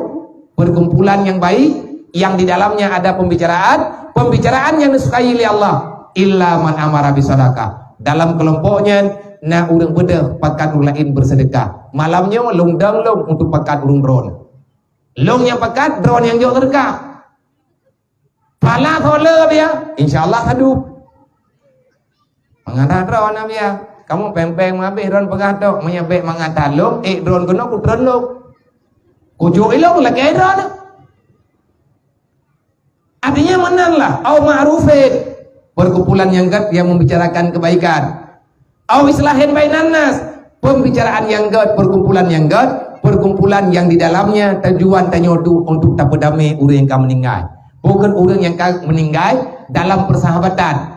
perkumpulan yang baik, yang di dalamnya ada pembicaraan, pembicaraan yang disukai oleh Allah. Illa man amara bisadaqah. Dalam kelompok nyan na ureuëng beudôh pakat ureuëng laén beuseudeukah. Malam nyoe lôn dong lôn untuk pakat ureuëng droeneuh. Lôn nyang pakat, droeneuh nyang jok seudeukah. Pala soe le biya, insya Allah sadub. Mangat that droeneuh biya. Kamoe péng-péng meuhabéh droeneuh peugah tok, meunyoe bék mangat that lôn, ék droeneuh keunoe kutreun lôn. Kujok ilôn lakée droeneuh. Artinya meunan lah, au ma'rufin, perkumpulan nyang gét yang membicarakan kebaikan. Au islahin bainan nas, pembicaraan nyang gét, perkumpulan nyang gét, perkumpulan yang di dalamnya tujuan tanyoe tu untuk tapeudamé ureuëng nyang ka meuninggai. Bukan ureuëng nyang ka meuninggai dalam persahabatan.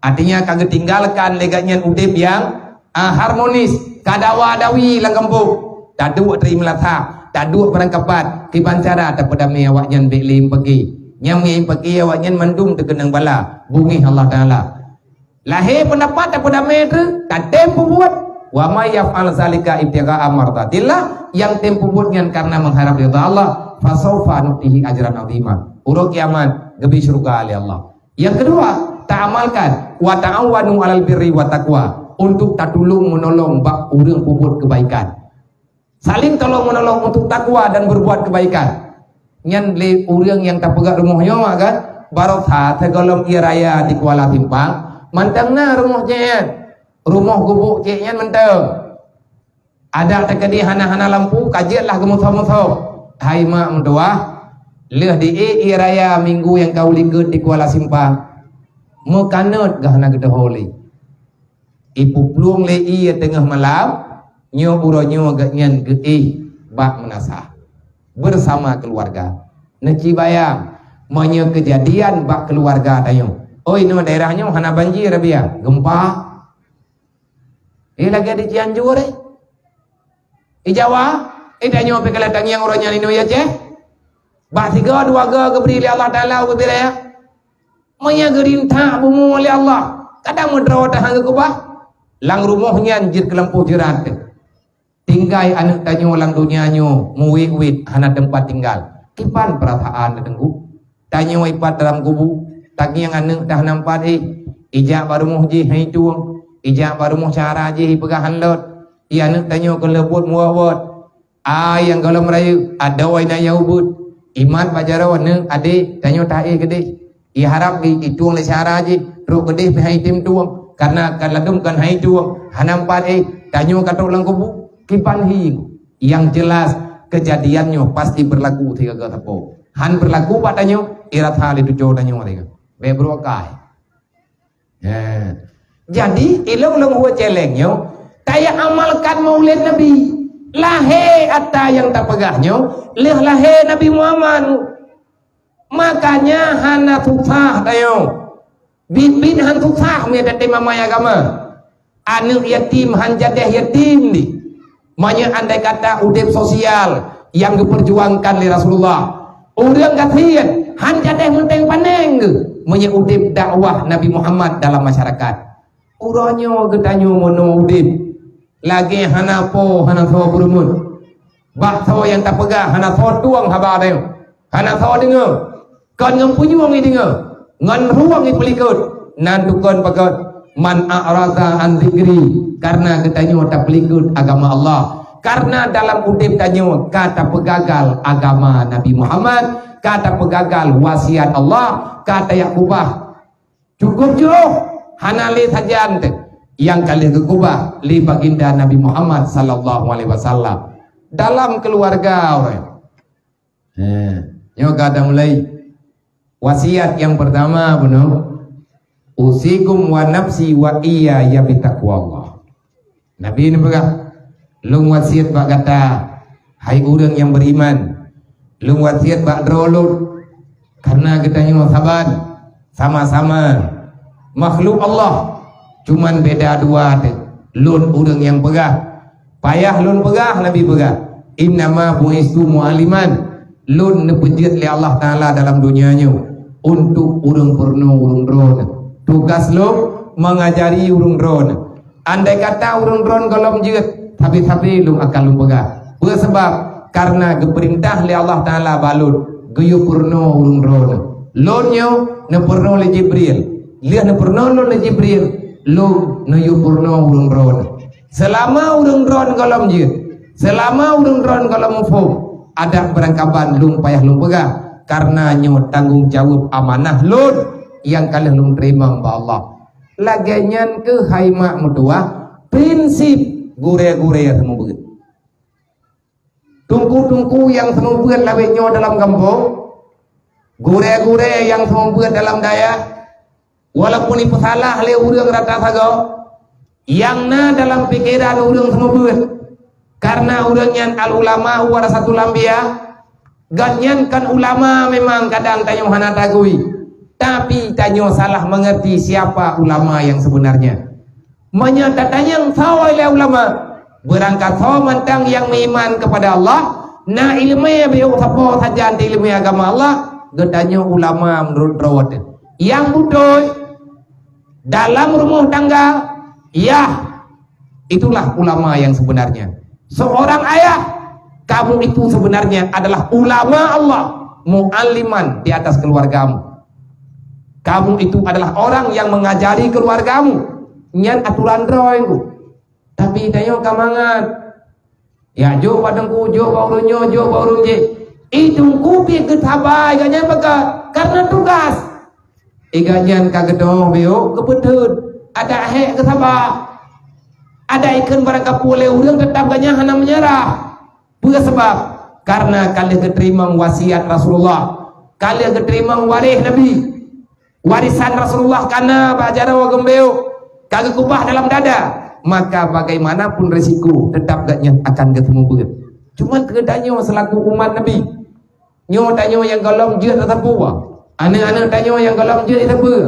Artinya ka geutinggalkan lé gobnyan udeb nyang Ah, harmonis, ka dawa-dawi lam gampông. Taduek teurimeulasah, taduek beurangkapat, kiban cara tapeudamé awaknyan bék lé impeuki. Nyang meuimpeuki awaknyan mandum teukeunong bala, beungéh Allah Taala. Lahé peundapat tapeudamé teuh, tatem peubuet. Wa may yaf'al zalika ibtigha'a mardatillah, nyang tem peubuet nyan kareuna meuharab ridha Allah, fasaufa nu'tihi ajran 'azima. Uroe kiamat geubri syeuruga lé Allah. Yang kedua, taamalkan, wa ta'awanu 'alal birri wa taqwa, untuk tatulông meunolong bak ureuëng peubuet keubaikan. Saling tolong menolong untuk takwa dan berbuat kebaikan. Nyan lé ureuëng nyang tapeugah rumoh nyoe kan, barosa sigohlom ie raya di Kuala Simpang, mantong na rumoh cék nyan. Rumoh gubuk cék nyan mantong. Adak teukeudi hana-hana lampu, ka jeuet lah geumeusoe-meusoe. Hai mak meutuwah, lheueh di ie raya minggu nyang ka u likot di Kuala Simpang, meukaneut gah na geudoho lé. Ipuplueng lé ie teungoh malam, nyoe uroe nyoe geuhnyan geuéh bak meunasah bersama keluarga. Neuci bayang, meunyoe keujadian bak keluarga tanyoe. Oi, nyoe daerah nyoe hana banjir, Rabia, gempa. Eh, lagée di Cianjur, eh. Di Jawa, eh, tanyoe pih ka lheueh tangieng uroe nyan inoe, ya, Ceh? Bak sigoe dua goe geubri lé Allah Taala ubit raya. Meunyoe geurintak bumoe lé Allah, kadang meudroe tahan geukeubah. Lam rumoh nyan jeuet keu lampôh jeurat teuh. Tinggai aneuëk tanyoe lam donya nyoe, meuwét-wét, hana teumpat tinggal. Kiban peurasaan, Teungku? Tanyoe ipat dalam kubu, tangieng aneuëk dah nampat éh, ijak bak rumoh jih han itueng, ijak bak rumoh syedara jih ipeugah han lôt, i aneuëk tanyoe keuneuk buet muwot-wot. Ai nyang gohlom rayeuk, adoe na nyang ubit. Imat bak jaroe, neuëk, adék, tanyoe taéh keudéh. Iharab geuitueng lé syedara jih, trok keudéh pih han item tueng, kareuna ka ladum kon han itueng, hana meupat éh, tanyoe ka trok lam kubu, kiban hi. Nyang jeulaih, keujadian nyoe pasti beurlaku sigoe-goe sapo. Han beurlaku bak tanyoe, irasa lé tujoh tanyoe lé. Bék beureukai. Nah, jadi, ilong-long hue celeng nyoe, taya amalkan maulid Nabi. Lahé ata nyang tapeugah nyoe, lheueh lahé Nabi Muhammad. Makanya hana susah tanyoe. Biet-biet han susah meunyoe tatem amai agama. Aneuëk yatim han jadeh yatim di. Meunyoe andai kata udeb sosial nyang geupeurjuangkan lé Rasulullah, ureuëng gasien han jadeh meunteng paneng geuh meunyoe udeb dakwah Nabi Muhammad dalam masyarakat. Uroe nyoe geutanyoe meunoe udeb lagée hana po hana soe peurumeuen. Bak soe nyang tapeugah hana soe tueng haba tanyoe. Hana soe deungoe, kon ngon punyueng ideungoe, ngon rueng ipeulikot, nan tukon pakon, "Man a'rada an dzikri," kareuna geutanyoe tapeulikot agama Allah. Kareuna dalam udeb tanyoe ka tapeugagal agama Nabi Muhammad, ka tapeugagal wasiat Allah, ka tayak kubah. Cukup jroh, hana lé sajan teuh nyang ka lheueh geukubah lé baginda Nabi Muhammad sallallahu alaihi wasallam dalam keuluwarga ureuëng. He, nyoe ka tamulai. Wasiat nyang peurtama bunoe, "Usikum wa nafsi wa iyaya bitaqwallah." Nabi neupeugah, "Lôn wasiat bak gata, hai ureuëng nyang beriman, lôn wasiat bak droe lôn, kareuna geutanyoe saban sama-sama makhluk Allah, cuman beda dua teuh. Lôn ureuëng nyang peugah, payah lôn peugah," Nabi peugah, "Innama bu'istu mu'alliman." Lôn neupeujeuet lé Allah Taala dalam donya nyoe untuk ureuëng peurunoe ureuëng droeneuh. Tugas lôn mengajari ureuëng droeneuh. Andai kata ureuëng droeneuh gohlom jeuet, sabe-sabe lôn akan lôn peugah. Peue sabab? Kareuna geupeurintah lé Allah Taala bak lôn geuyue peurunoe ureuëng droeneuh. Lôn nyoe neupeurunoe lé Jibril. Lheueh neupeurunoe lôn lé Jibril, lôn neuyue peurunoe ureuëng droeneuh. Seulama ureuëng droeneuh gohlom jeuet, seulama ureuëng droeneuh gohlom muphom, adak beurangkaban lôn payah lôn peugah, kareuna nyoe tanggong jaweueb amanah lôn nyang ka lheueh lôn teurimong bak Allah. Lagée nyan keuh hai mak meutuwah, prinsip gurée-gurée seumeubeuet. Teungku-teungku nyang seumeubeuet lawét nyoe dalam gampông, gurée-gurée nyang seumeubeuet dalam dayah, walaupun jipeusalah lé ureuëng rata sagoe, nyang na dalam pikeran ureuëng seumeubeuet, kareuna ureuëng nyan al-ulama warasatul anbiya, gobnyan kon ulama memang kadang tanyoe hana tagui, tapi tanyoe salah mengerti siapa ulama yang sebenarnya. Meunyoe tatanyong soe lé ulama, beurangkasoe mantong nyang meuiman keupada Allah, na iéleumé biôh sapo sajan di iéleumé agama Allah, geutanyoe ulama meunurot droe teuh. Nyang beutôi, dalam rumoh tangga, yah, itulah ulama yang sebenarnya. Seorang ayah, kamu itu sebenarnya adalah ulama Allah, mualliman di atas keluargamu. Kamu itu adalah orang yang mengajari keluargamu. Nyan aturan droe, Teungku. Tapi tanyoe ka mangat. Ya, jok bak teungku, jok bak ureueng nyoe, jok bak ureueng jéh. I teungku pih geusaba, gobnyan peugah, karena tugas. Gobnyan ka geudong biôh, geupeutheun. Adak hék geusaba. Adak ikheun barangkapeue lé ureueng, teutap gobnyan hana meunyeurah. Peue sabab? Karena ka lheueh geuteurimong wasiat Rasulullah, ka lheueh geuteurimong waréh Nabi. Warisan Rasulullah ka na bak jaroe geumbéuk, ka geukeubah dalam dada, maka bagaimanapun risiko, teutap gobnyan akan geuteumeubeuet. Cuman keu tanyoe seulaku umat Nabi, nyoe tanyoe nyang gohlom jeuet teusapeue, aneuk-aneuk tanyoe nyang gohlom jeuet teusapeue.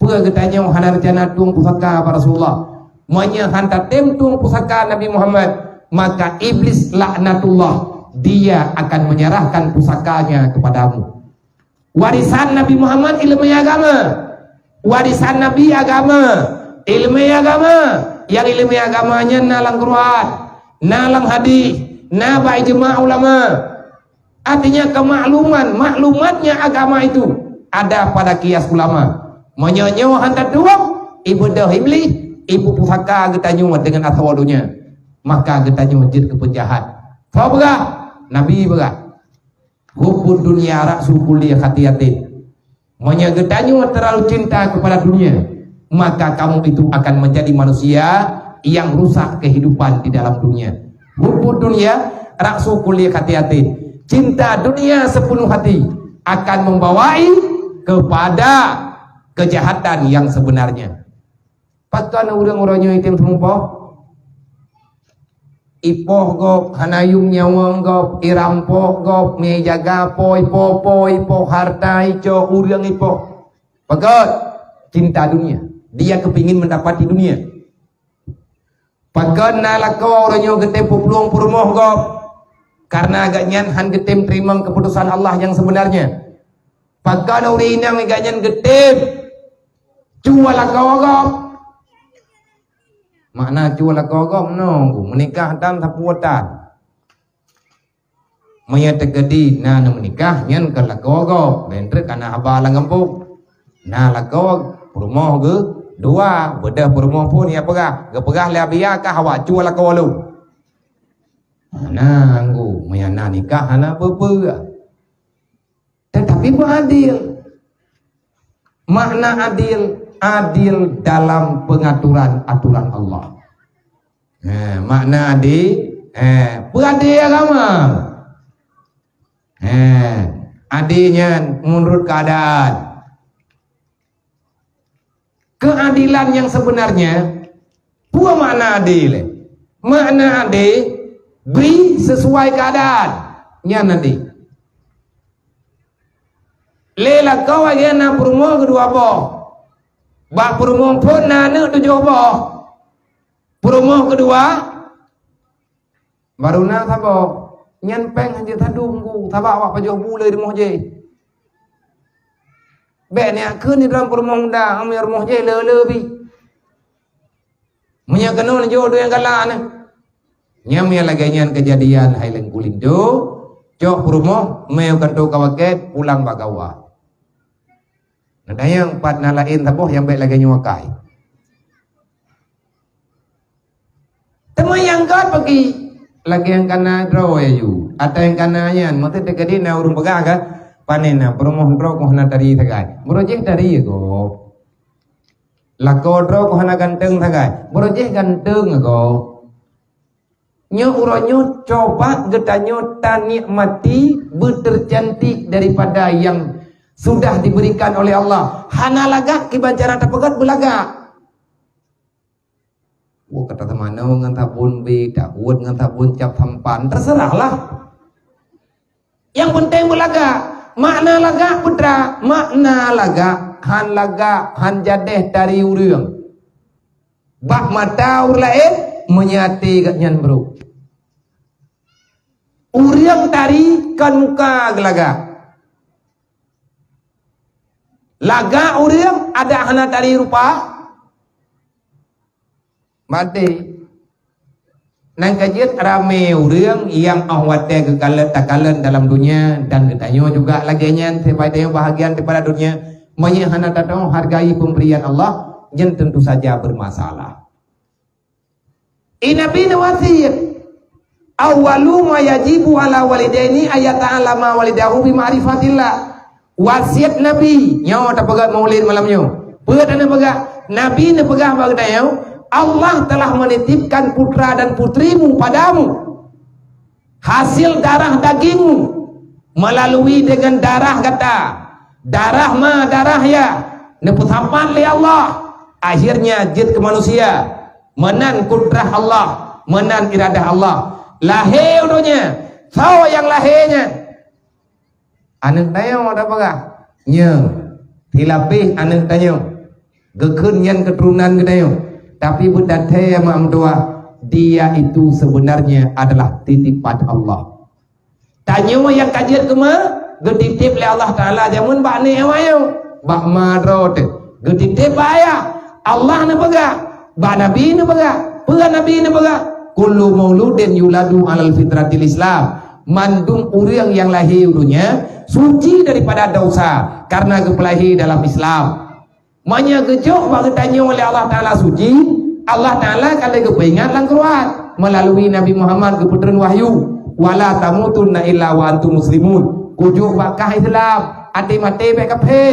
Peue geutanyoe hana reuncana tueng pusaka bak Rasulullah? Meunyoe han tatem tueng pusaka Nabi Muhammad, maka Iblis laknatullah, dia akan menyerahkan pusakanya kepadamu. Warisan Nabi Muhammad iéleumé agama. Warisan Nabi agama, iéleumé agama. Nyang iéleumé agama nyan na lam Quran, na lam hadis, na bak ijma ulama. Artinya kemakluman, maklumatnya agama itu ada pada kias ulama. Meunyoe nyoe han tatueng, ibeudôh Iblis, ipeupusaka geutanyoe deungon asoe donya, maka geutanyoe jeuet keu peunjahat. Soe peugah? Nabi peugah. Hubbud dunya ra'su kulli khati'atin. Meunyoe geutanyoe terlalu cinta kepada dunia, maka kamu itu akan menjadi manusia yang rusak kehidupan di dalam dunia. Hubbud dunya ra'su kulli khati'atin. Cinta dunia sepenuh hati akan membawai kepada kejahatan yang sebenarnya. Pakon ureueng-ureueng nyoe item seumeupoh? Ipoh gob, hana yuem nyawöng gob, irampok gob, meujaga po, ipoh po, ipoh harta, icok ureueng ipoh. Pakon? Cinta dunia. Dia kepingin mendapati dunia. Pakon na lakoe ureueng nyoe geutem peuplueng peurumoh gob? Karena gobnyan han geutem teurimong keuputosan Allah nyang sebenarnya. Pakon ureueng inong gobnyan geutem cue lakoe gob? Makna cue lakoe gob nyoe, meunikah tan sapeue tan. Meunyoe teukeudi na neumeunikah, nyan kon lakoe gob, laén treuk kana haba lam gampông. Na lakoe peurumoh geuh dua, beudôh peurumoh phon ya peugah, geupeugah lé Abiya ka awak cue lakoe lôn. Na anggô, meunyoe na nikah hana peue-peue. Tetapi peuadil. Makna adil, adil dalam pengaturan aturan Allah. Ha, makna adil, ha, peuadil agama. Ha, adil nyan menurut keadaan. Keadilan yang sebenarnya, peue makna adil? Makna adil, bri sesuai keadaan. Nyan adil. Lé lakoe lagèe na peurumoh keudua boh. Bak peurumoh phon na aneuk tujoh boh. Peurumoh keudua baru na saboh. Nyan péng hanjeuet sadum ku, sabab awak pajoh bu lé rumoh jih. Bèk neujak kheun di dalam peurumoh muda, meunyoe rumoh jih le-le bi. Meunyoe keunoe neujok dua nyang galak neh. Nyan meunyoe lagèe nyan keujadian hai Teungku Linto, cok peurumoh, mé u kantô kawaket, pulang bak gawa. Neutanyong pat na laén saboh nyang bèk lagèe nyoe akai. Teuma nyang göt peugi lagèe nyang kana droe aju. Ata nyang kana nyan, maksud teukeudi na ureueng peugah kan, "Pané na peurumoh droe keuh hana tari sagai." Baroe jih tari ya gob. Lakoe droe keuh hana ganteng sagai. Baroe jih ganteng ya gob. Nyoe uroe nyoe coba geutanyoe tanikmati beutercantik daripada yang sudah diberikan oleh Allah. Hana lagak kiban cara tapeugöt beulagak. Woe ka tateumanoe ngon sabon bèe, tauet ngon sabon cap sampan, terserahlah. Nyang penting beulagak. Makna lagak peue teuma, makna lagak, han lagak, han jadeh tari ureueng. Bak mata ureuëng laén, meunyo até geuhnyan brok. Ureuëng tari kon muka geulagak. Lagak ureuëng adak hana tari rupa. Maté. Nyang ka jeuet ramé ureuëng nyang óh watée geukalon takalon dalam dunia, dan geutanyoe juga lagée nyan, sebab tanyoe bahagian daripada dunia. Meunyo hana tateuhargai pemberian Allah, nyan tentu saja bermasalah. I Nabi neuwasiet, "Awwalu ma yajibu ala walidaini ayata'allama walidahu bi ma'rifatillah." Wasiet Nabi, nyoe tapeugah maulid malam nyoe. Peue tapeugah? Nabi neupeugah bak geutanyoe, "Allah telah menitipkan putra dan putrimu padamu, hasil darah dagingmu, melalui dengan darah gata, darah ma, darah ya, neupeusapat lé Allah, akhirnya jeuet keu manusia." Meunan kudrah Allah, meunan iradah Allah. Lahé u donya, soe nyang lahé nyan? Aneuëk tanyoe tapeugah. Nyoe, silapéh aneuëk tanyoe. Geukheun nyan keuturonan geutanyoe. Tapi beutateupeue mak meutuah, dia itu sebenarnya adalah titipan Allah. Tanyoe nyang ka jeuet keu ma, geutitip lé Allah Taala jameun bak nèk awak nyoe, bak ma droe teuh. Geutitip bak ayah. Allah neupeugah, bak Nabi neupeugah. Peue Nabi neupeugah? "Kullu mauludin yuladu alal fitratil Islam." Mandum ureuëng nyang lahé u donya suci daripada desya karena geupeulahé dalam Islam. Meunyoe geujok bak geutanyoe lé Allah Taala suci, Allah Taala ka lheueh geupeuingat lam Quran meulalu Nabi Muhammad geupeutrön wahyu, "Wala tamutunna illa wa antum muslimun." Kujok bak kah Islam, até maté bèk kafé.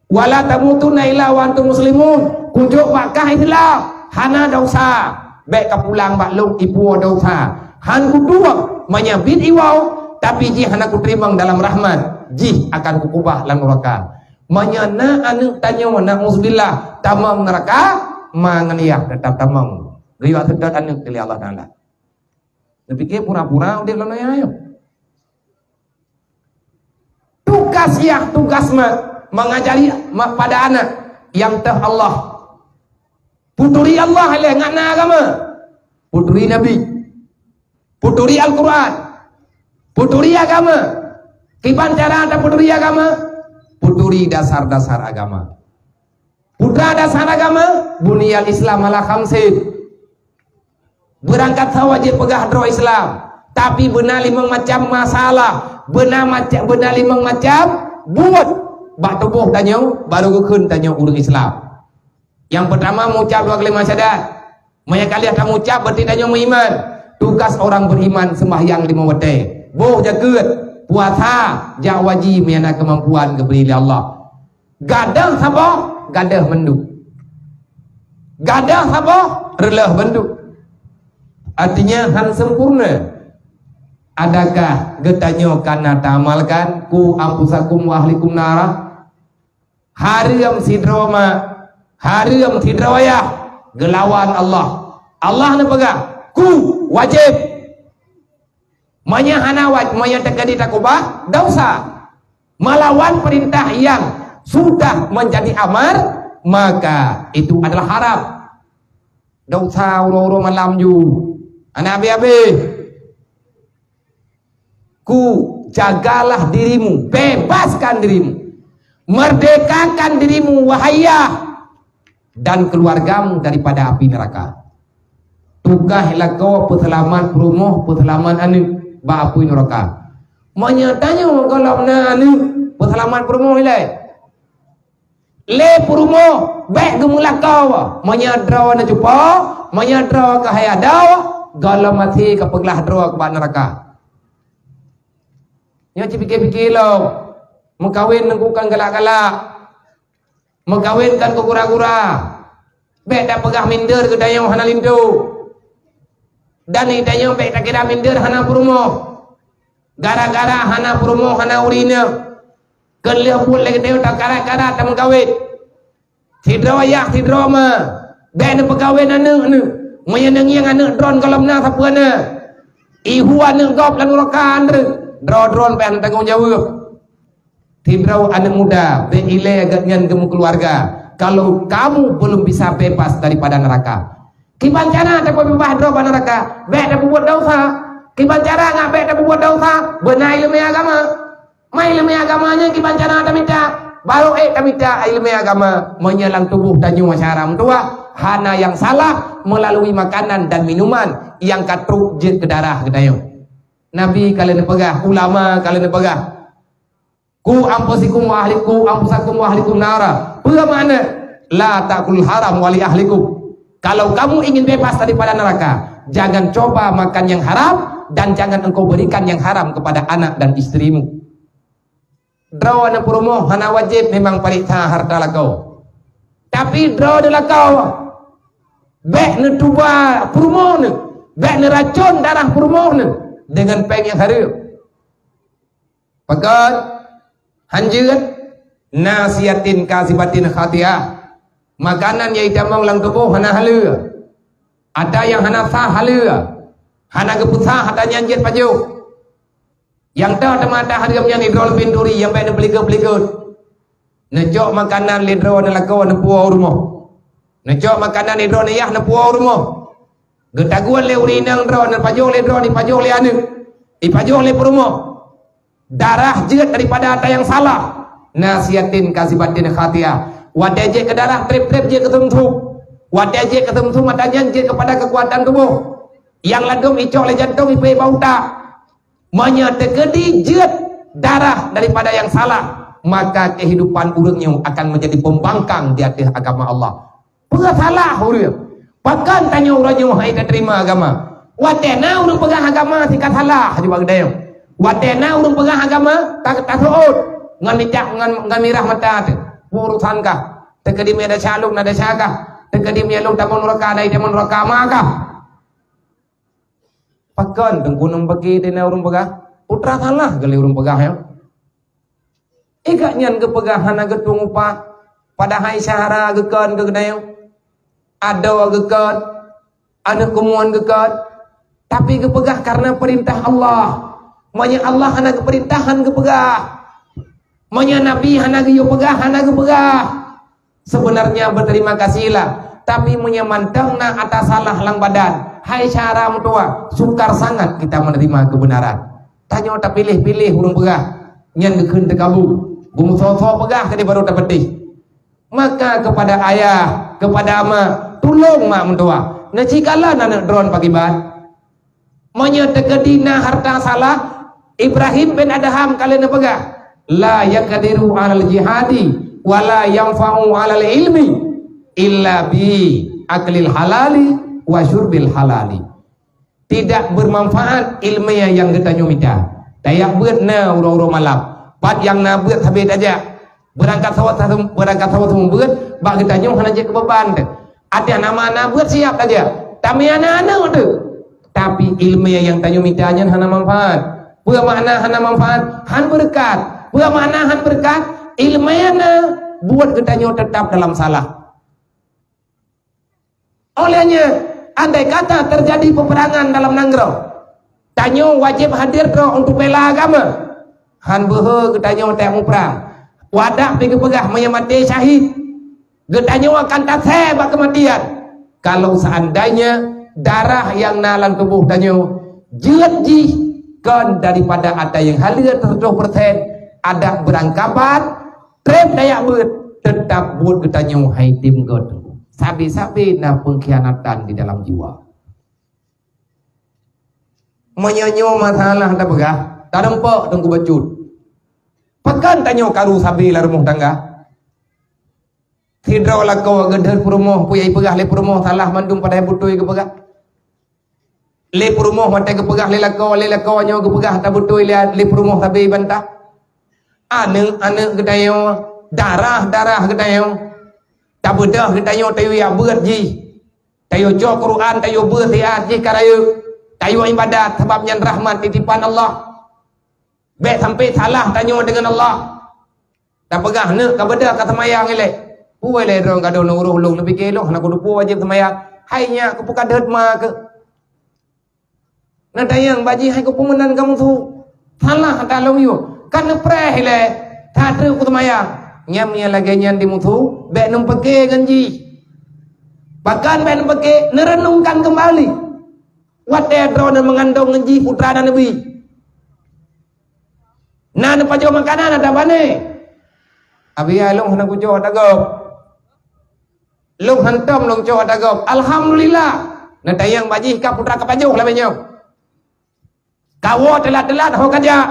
"Wala tamutunna illa wa antum muslimun." Kujok bak kah Islam, hana desya, bèk kapulang bak lôn ipuwoe desya. Han kutuwöng meunyoe biet iwoe, tapi jih hana kuteurimong dalam rahmat, jih akan kukubah lam nuraka. Meunyoe na aneuëk tanyoe, na'uzubillah, tamong nuraka, ma ngon yah teutap tamong. Geuyue seutôt aneuëk lé Allah Taala. Neupike pura-pura udép lam donya nyoe. Tugas yah, tugas ma, mengajari ma pada anak nyang teuh Allah. Peuturi Allah lé ngon na agama. Peuturi Nabi. Peuturi Al-Quran. Peuturi agama. Kiban cara tapeuturi agama? Peuturi dasar-dasar agama. Peue dasar agama? Buniyal Islam ala khamsin. Beurangkat sawa jipeugah droe Islam, tapi beuna limong macam masalah, beuna maca-, beuna limong macam buet bak tuboh tanyoe, baru geukheun tanyoe ureuëng Islam. Nyang peutama, meuucap dua kalimah syahadat. Meunyoe ka lheueh tameuucap, berarti tanyoe meuiman. Tugas orang beriman sembahyang lima watée, boh jakeuet, puasa, jak haji meunyoe na keumampuan geubri lé Allah. Gadôh saboh, gadôh mandum. Gadôh saboh, reuloh bandum. Artinya, han sempurna. Adakah geutanyoe ka na taamalkan, "Qu anfusakum wa ahlikum nara"? Hareuem sidroe ma, hareuem sidroe yah geulawan Allah. Allah neupeugah, "Qu", wajéb. Meunyoe hana waj-, meunyoe teukeudi takubah, desya. Meulawan peurintah nyang sudah menjadi amar, maka itu adalah haram. Desya uroe-uroe malam ju. Hana abéh-abéh. Qu, jagalah dirimu, bebaskan dirimu, merdekakan dirimu, wahai yah, dan keluargamu daripada api neraka. Tugaih lakoe peuseulamat peurumoh, peuseulamat aneuëk bak apui neuraka. Meunyoe tanyoe gohlom na aneuëk, peuseulamat peurumoh ilée. Lé peurumoh, bék geumeulakoe. Meunyoe droe neucupa, meunyoe droe keuhai adoe, gohlom maté kapeuglah droe keubah neuraka. Nyoe cipike-pike lom, meukawen ngon keu galak-galak, meukawen ngon keu gura-gura. Bék tapeugah minder geutanyoe hana linto. Dan geutanyoe bék takira minder hana peurumoh. Gara-gara hana peurumoh, hana ureuëng inong, keu lheueh buet lagée tanyoe takara-kara tameukawen. Sidroe yah, sidroe ma, bék neupeukawen aneuëk neuh. Meunyoe neungieng aneuëk droeneuh gohlom na sapeue na, ihu aneuëk gob lam neuraka andeuet, droe droeneuh bék neutanggong jaweueb. Sidroe aneuëk muda, bék ilée gobnyan geumeukeuluwarga. kalau kamu belum bisa bebas daripada neraka. Kiban cara tapeubeubaih droe bak neraka? Bèk tapeubuet desya. Kiban cara ngat bèk tapeubuet desya? Beuna ileumèe agama. Ma ileumèe agama nyan kiban cara tamita? Barô ék tamita ileumèe agama meunyoe lam tuboh tanyoe syedara meutuwah hana nyang salah meulalu makanan dan minuman nyang ka trok jeuet keu darah geutanyoe. Nabi ka lheueh neupeugah, ulama ka lheueh neupeugah, "Qu anfusakum wa ahlikum, anfusakum wa ahlikum nara." Peue makna? "La ta'kulul haram wa li ahlikum." Kalau kamu ingin bebas daripada neraka, jangan coba makan yang haram dan jangan engkau berikan yang haram kepada anak dan istrimu. Droeneuh peurumoh hana wajéb memang pareksa hareuta lakoe. Tapi droeneuh lakoe, bèk neutuba peurumoh neuh, bèk neuracon darah peurumoh neuh deungon péng nyang hareuem. Pakon? Hanjeuet, "Nasiyatin kazibatin khati'ah." Makanan nyang itamong lam tuboh hana haleue. Ata nyang hana sah haleue. Hana geupeusah ata nyan jeuet pajoh. Nyang toh teuma ata hareuem nyan idroe leubèh turi nyang bèk neupeulikot-peulikot. Neucok makanan lé droeneuh lakoe neupuwoe u rumoh. Neucok makanan lé droeneuh yah neupuwoe u rumoh. Geutagun lé ureueng inong droeneuh, pajoh lé droeneuh, ipajoh lé aneuk, ipajoh lé peurumoh. Darah jeuet daripada ata nyang salah. Nasiyatin kazibatin khati'ah. Watèe jeuet keu darah, trép-trép jeuet keu sumsum. Watèe jeuet keu sumsum, ata nyan jeuet keupada keukuatan tuboh. Nyang ladôm icok lé jantông, ipeuék bak utak. Meunyoe teukeudi jeuet darah daripada nyang salah, maka kehidupan ureueng nyoe akan menjadi pembangkang di ateueh agama Allah. Peue salah ureueng? Pakon tanyoe uroe nyoe hai tateurima agama? Watèe na ureueng peugah agama sika salah, cuba geutanyoe. Watèe na ureueng peugah agama, ta-, taseuôt ngon micak, ngon, ngon mirah mata teuh. Urusan kah? Teukeudi meunyoe desya lôn, na desya kah? Teukeudi meunyoe lôn tamong nuraka, na itamong nuraka, ma kah? Pakon teungku nang bagi dina ureueng peugah? Putra salah kali ureueng peugah nyan. Igak nyan geupeugah hana geutueng upah, padahai syedara geukheun keu geutanyoe. Adoe geukheun, aneuk keumuan geukheun, tapi geupeugah kareuna peurintah Allah. Meunyoe Allah hana geupeurintah, han geupeugah. Meunyoe Nabi hana geuyue peugah, hana geupeugah. Seubeunarnya beuterima kasihlah, tapi meunyoe mantong na ata salah lam badan, hai syedara meutuwah, sukar sangat kita menerima kebenaran. Tanyoe tapiléh-piléh ureueng peugah, nyan geukheun teukabu, geumeusoe-soe peugah keudéh barô tapeudeh. Maka keupada ayah, keupada ma, tulông mak meutuwah, neucikalon aneuk droen pakriban. Meunyoe teukeudi na hareuta salah, Ibrahim bin Adham ka lheueh neupeugah, "La yaqdiru 'alal jihadi wa la yanfa'u 'alal ilmi illa bi aklil halali wa syurbil halali." Tidak bermanfaat ileumèe nyang geutanyoe mita. Tajak beuet na uroe-uroe malam. Pat nyang na beuet sabe tajak. Beurangkat saboh, beurangkat saboh seumeubeuet, bak geutanyoe hana jeuet keu beuban teuh. Até nama na beuet siap tajak. Tamè na aneuk teuh. Tapi ileumèe nyang tanyoe mita nyan hana manfaat. Peue makna hana manfaat? Han beureukat. Peue makna han beureukat? Ileumèe na buet geutanyoe teutap dalam salah. Oleh nyan, andai kata teujadi peupeurangan dalam nanggroe, tanyoe wajéb hadir droe untuk bela agama. Han beuhe geutanyoe tajak muprang. Wadak pih geupeugah meunyoe maté syahid, geutanyoe akan tasé bak keumatian. Kalau seandainya darah nyang na lam tuboh tanyoe jeuet jih kon daripada ata nyang haleue seratus persen, adak beurangkaban, trép tajak beuet, teutap buet geutanyoe hai tem gét. Sabe-sabe na pengkhianatan di dalam jiwa. Meunyoe nyoe masalah tapeugah, tareumpok teungku bacut. Pakon tanyoe karu sabe lam rumoh tangga? Sidroe lakoe geudhôt peurumoh, peue nyang ipeugah lé peurumoh salah mandum padahai beutôi geupeugah. Lé peurumoh watèe geupeugah lé lakoe, lé lakoe nyoe geupeugah tabeutôi lé, lé peurumoh sabe bantah. Aneuk-aneuk geutanyoe, darah-darah geutanyoe, tabeudôh geutanyoe tayue jak beuet jih. Tayue cok Quran, tayue beuet siat jih ka rayeuk. Tayue ibadat sabab nyan rahmat titipan Allah. Bèk sampai salah tanyoe deungon Allah. Tapeugah neuk ka beudôh ka seumayang ilèe. Peue lé droe gadôh ngon ureueng lôn, neupike lôn hana kuteupeu wajéb seumayang. Hai nyak, keupeue ka deuet ma keuh? Na tanyong bak jih hai keupeue meunan ka musu. Salah ka lôn yue. Ka neupreh ilèe. That treuk kuseumayang. Nyang meunyo lagée nyan di musu, bék neupiké ngon jih. Bahkan bék neupiké, neureunungkan keumbali. Watée droeneuh meungandong ngon jih putra dan neubi. Na neupajoh makanan ata bane. Abi ai lôn hana kucok ata gob. Lôn hantom lôn cok ata gob. Alhamdulillah. Neutanyong bak jih ka putra ka pajoh lagée nyoe. Kawoe teulat-teulat ho kajak.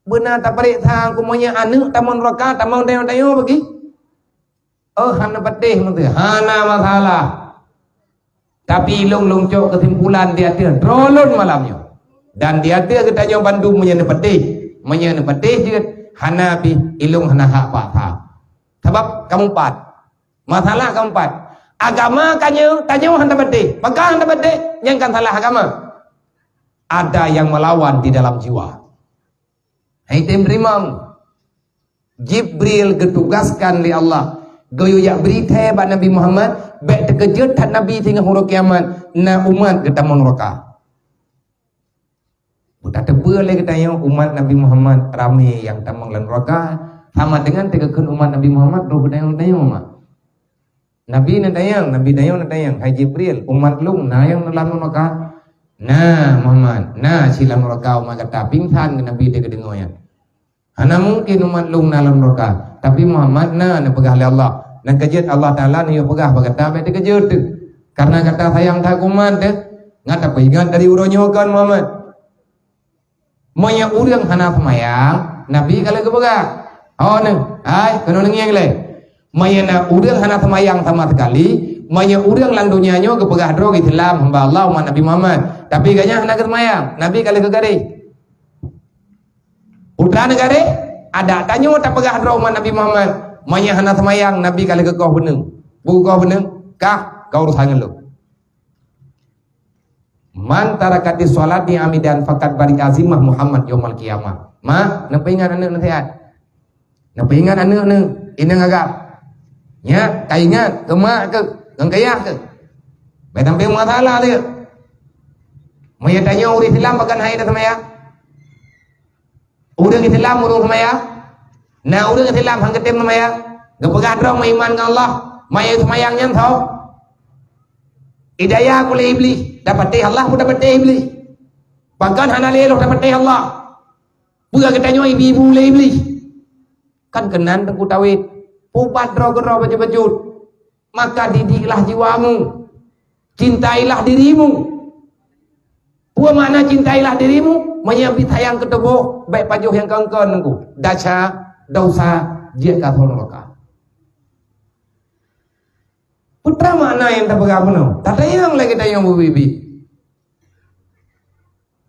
Beuna tapareksa kumoe aneuëk tamong nuraka, tamong tanyoe-tanyoe bagi. Oh, hana patéh meunteuh, hana masalah. Tapi lôn, lôn cok keusimpulan di ateueh droe lôn malam nyoe. Dan di ateueh geutanyoe bandum meunyoe neupatéh, meunyoe neupatéh jeuet, hana pih ilôn hana hak paksa. Sabab kamoe pat. Masalah keempat, agama ka nyoe, tanyoe hana patéh. Pakon hana patéh? Nyan kan salah agama. Ada yang melawan di dalam jiwa. Hai tem teurimong. Jibril geutugaskan lé Allah, geuyue jak bri thée bak Nabi Muhammad, bék teukeujot that Nabi singoh uroe kiamat na umat geutamong nuraka. Beutateupeue lé geutanyoe umat Nabi Muhammad ramé nyang tamong lam nuraka, sama dengan teugeukheun umat Nabi Muhammad roh geutanyoe-tanyoe mak. Nabi neutanyong, Nabi tanyoe neutanyong, "Hai Jibril, umat lôn na nyang lam nuraka?" "Na, Muhammad, na silam nuraka umat gata." Pingsan keu Nabi teuka deungoe nyan. "Hana mungkin umat lôn na lam nuraka." Tapi Muhammad na neupeugah lé Allah. Nyang keujeuet Allah Taala neuyue peugah bak gata bék teukeujot teuh. Karena gata sayang that keu umat teuh, ngat tapeuingat dari uroe nyoe kon Muhammad. Meunyoe ureuëng hana seumayang, Nabi ka lheueh geupeugah, "Ho neuh, hai, keunoe neungieng lé." Meunyoe na ureuëng hana seumayang sama sekali, meunyoe ureuëng lam donya nyoe geupeugah droe Islam, hamba Allah, umat Nabi Muhammad, tapi gobnyan hana geuseumayang, Nabi ka lheueh geugaréh. Putra neugaréh, adak tanyoe tapeugah droe umat Nabi Muhammad, meunyoe hana seumayang, Nabi ka lheueh geukoh beuneung. Beukoh beuneung, kah ka urosan ngon lôn. "Man tarakati sholati amidan faqad bari azimah Muhammad yaumal qiyamah." Mak, neupeuingat aneuëk naseuhat. Neupeuingat aneuëk neuh, inong agam. Nyak, ka ingat, keu mak keuh, ngon keu yah keuh. Bék sampai masalah lé. Meunyoe tanyoe ureuëng Islam pakon hai na seumayang. Ureuëng Islam ureuëng seumayang. Na ureuëng Islam han geutem seumayang. Geupeugah droe meuiman ngon Allah, maya seumayang nyan tho. Hidayah keu lé Iblih, tapatéh Allah pun tapatéh Iblih. Pakon hana lé roh tapatéh Allah. Peue geutanyoe ibi-ibu lé Iblih. Kan keunan teungku tawét. Pubat droe keudroe bacut-bacut. Maka didiklah jiwamu, cintailah dirimu. Peue makna cintailah dirimu? Meunyoe bit sayang keu tuboh, bék pajoh nyang kon-kon nunggu. Dasya, dosa, jeuet ka thon nuraka. Peue makna nyang tapeugah bunoe? Tatanyong lagée tanyong beubiet-biet.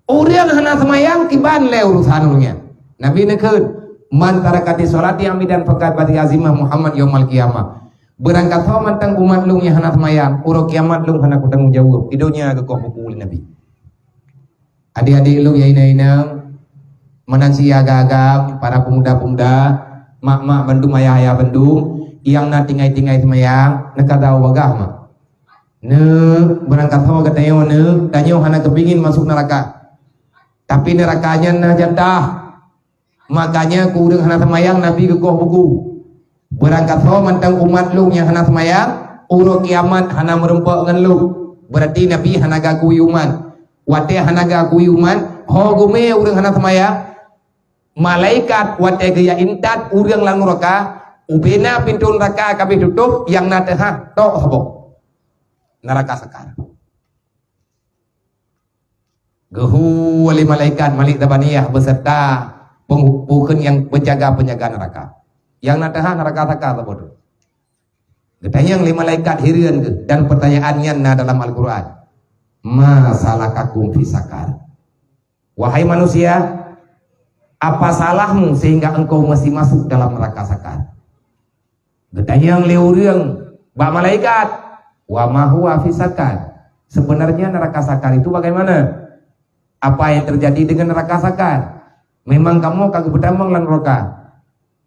Ureuëng hana seumayang kiban lé urusan ureuëng nyan. Nabi neukheun, "Man tarakati sholati amidan faqad bari azimah Muhammad yaumal qiyamah." Beurangkasoe mantong umat lôn nyang hana seumayang, uroe kiamat lôn hana kutanggong jaweueb. Di donya geukoh buku lé Nabi. Adik-adik lôn nyang inong-inong, meunan si agam-agam, para pemuda-pemuda, mak-mak bandum, ayah-ayah bandum, nyang na tinggai-tinggai seumayang, neukada u bagah mak. Neu, beurangkasoe geutanyoe neu, tanyoe hana keupingin masuk neuraka. Tapi neuraka nyan na jatah. Makanya keu ureuëng hana seumayang Nabi geukoh buku. Beurangkasoe mantong umat lôn nyang hana seumayang, uroe kiamat hana meurumpok ngon lôn. Beurati Nabi hana geuakui umat. Watée hana geuakui umat, ho geumé ureuëng hana seumayang, malaikat watée geujak intat ureuëng lam neuraka, ubena pintoe neuraka ka abéh tutôb, nyang na teuhah tok saboh. Neuraka Sakar. Geuhu lé malaikat Malik Zabaniyah beserta penghu-, bukon nyang penjaga-penjaga neuraka. Nyang na teuhah neuraka Sakar saboh tu. Geutanyong lé malaikat hireuen geuh, dan pertanyaan nyan na dalam Al-Quran. "Ma salakakum fi sakar?" Wahai manusia, apa salahmu sehingga engkau masih masuk dalam neraka Sakar? Geutanyong lé ureuëng bak malaikat, "Wa ma huwa fi Sakar?" Sebenarnya neraka Sakar itu bagaimana? Apa yang terjadi dengan neraka Sakar? Memang kamoe ka geupeutamong lam neraka.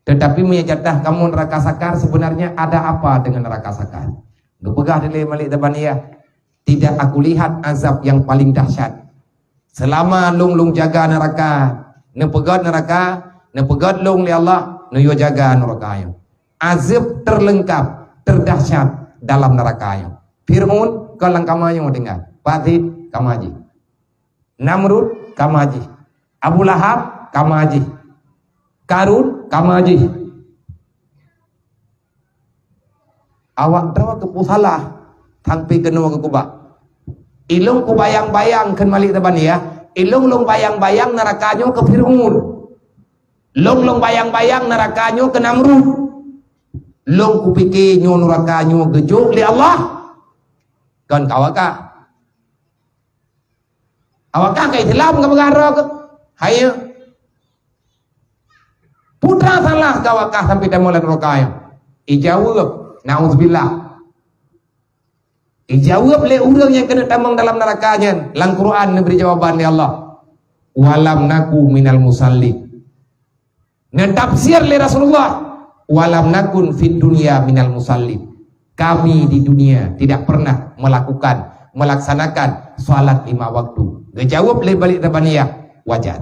Tetapi meunyoe jatah kamoe neraka Sakar, sebenarnya ada apa dengan neraka Sakar? Geupeugah lé Malik Zabaniyah, "Tidak aku lihat azab yang paling dahsyat. Selama lôn, lôn jaga neraka, neupeugét neraka, neupeugét lôn lé Allah, Neuyue jaga nuraka nyoe. Azab terlengkap, terdahsyat dalam nuraka nyoe. Fir'aun kon lam kama nyoe tinggai. Pak Zid, kama jih. Namrud, kama jih. Abu Lahab, kama jih. Karun, kama jih. Awak droe geupeusalah, sampai keunoe geukubah. Ilôn kubayang-bayang kheun Malik Zabaniyah, ilôn lôn bayang-bayang nuraka nyoe keu Fir'aun. Lôn lôn bayang-bayang nuraka nyoe keu Namrud. Lôn kupike nyoe nuraka nyoe geujok lé Allah. Kon keu awak kah? Awak kah ka Islam ka peugah droe keuh? Hai. Peue teuma salah keu awak kah sampai tamong lam nuraka nyoe? Ijaweueb, "Nauzubillah." Ijaweueb lé ureuëng nyang keuneuk tamong dalam nuraka nyan, lam Quran neubri jawaban lé Allah, "Walam naku minal musallin." Neutafsir lé Rasulullah, "Walam nakun fid dunya minal musallin." Kami di dunia tidak pernah melakukan, melaksanakan salat lima waktu. Geujaweueb lé Malik Zabaniyah, wajar.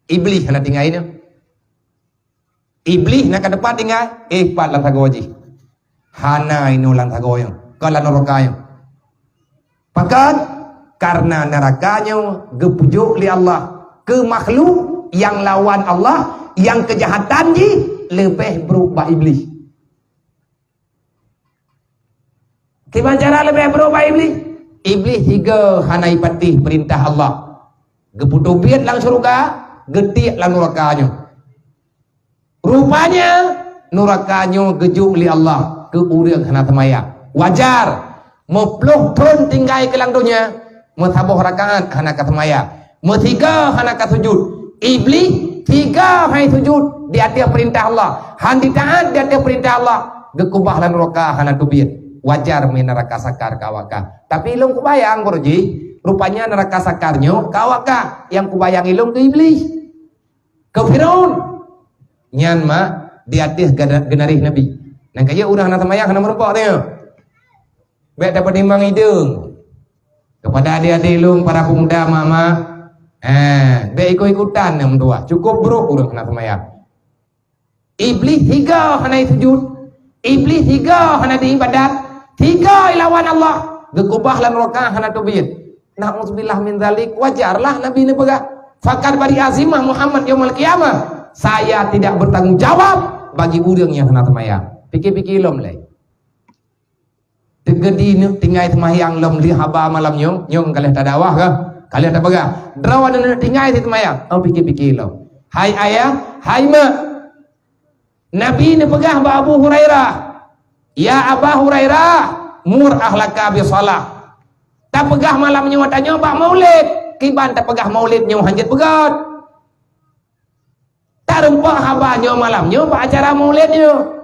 Iblih hana tinggai nyoe. Iblih na ka teumpat tinggai, eh, pat lam sagoe jih. Hana inoe lam sagoe nyoe, kon lam nuraka nyoe. Pakon? Karena nuraka nyoe geupeujok lé Allah keu makhluk nyang lawan Allah, nyang keujahatan jih leubeh brok bak Iblih. Kiban cara leubeh brok bak Iblih? Iblih sigoe hana ipatéh peurintah Allah. Geupeuteubiet lam syeuruga, geutiek lam nuraka nyoe. Rupanya, nuraka nyoe geujok lé Allah keu ureuëng hana seumayang. Wajar, meuploh thon tinggai keu lam donya, meusaboh rakaat hana ka seumayang, meusigoe hana ka sujud. Iblih sigoe hai sujud di ateueh peurintah Allah, han jitaát di ateueh peurintah Allah, geukubah lam nuraka hana teubiet. Wajar meunan nuraka sakar keu awak kah. Tapi lôn kubayang baroe jih, rupanya nuraka sakar nyoe keu awak kah, nyang kubayang ilôn keu Iblih. Keu Firaun. Nyan mak di ateueh gada-, geunarih Nabi. Nyang kajak ureuëng hana seumayang hana meurumpok teuh. Bék tapeutimang ideueng. Keupada adik-adik lôn, para pemuda, mak-mak, eh, bék ikut-ikutan nyang meutuah. Cukup brok ureuëng hana seumayang. Iblih sigoe hana sujud, Iblih sigoe hana diibadat, sigoe ilawan Allah, geukubah lam nuraka hana teubiet. Na'udzubillah min dzalik, wajarlah Nabi neupeugah, "Faqad bari'a zimmah Muhammad yaumal qiyamah." Saya tidak bertanggung jawab bagi ureuëng nyang hana seumayang. Pike-pike lom lé. Teukeudi neuk tinggai seumayang lom lé haba malam nyoe, nyoe ka lheueh tadakwah kah? Ka lheueh tapeugah, "Droeneuh neuk tinggai seumayang." Oh, pike-pike lom. Hai ayah, hai mak. Nabi neupeugah bak Abu Hurairah, "Ya Aba Hurairah, mur ahlaka bisalah." Tapeugah malam nyoe tanyoe bak maulid, kiban tapeugah maulid nyoe hanjeuet peugét. Tarumpok haba nyoe malam nyoe bak acara maulid nyoe.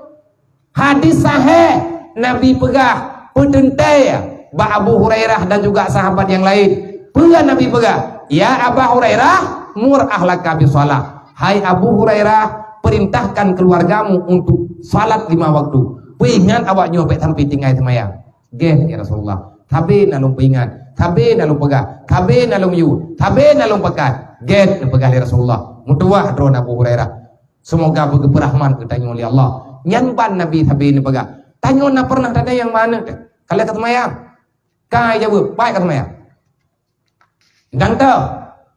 Hadis sahih Nabi peugah, peuteuntée bak Abu Hurairah dan juga sahabat nyang laén. Peue Nabi peugah? "Ya Aba Hurairah, mur ahlaka bisalah." Hai Abu Hurairah, perintahkan keluargamu untuk salat lima waktu. Peuingat awak nyoe bék sampai tinggai seumayang. Gét, ya Rasulullah. Sabe na lôn peuingat, sabe na lôn peugah, sabe na lôn yue, sabe na lôn pakat. Gét, neupeugah lé Rasulullah. Meutuwah droe Abu Hurairah. Seumoga beugeupeurahmat geutanyoe lé Allah. Nyan ban Nabi sabe neupeugah, "Tanyoe na pernah tanyong mangat teuh, ka lheueh ka seumayang?" Ka jaweueb, "Pat ka seumayang?" Dang teuh,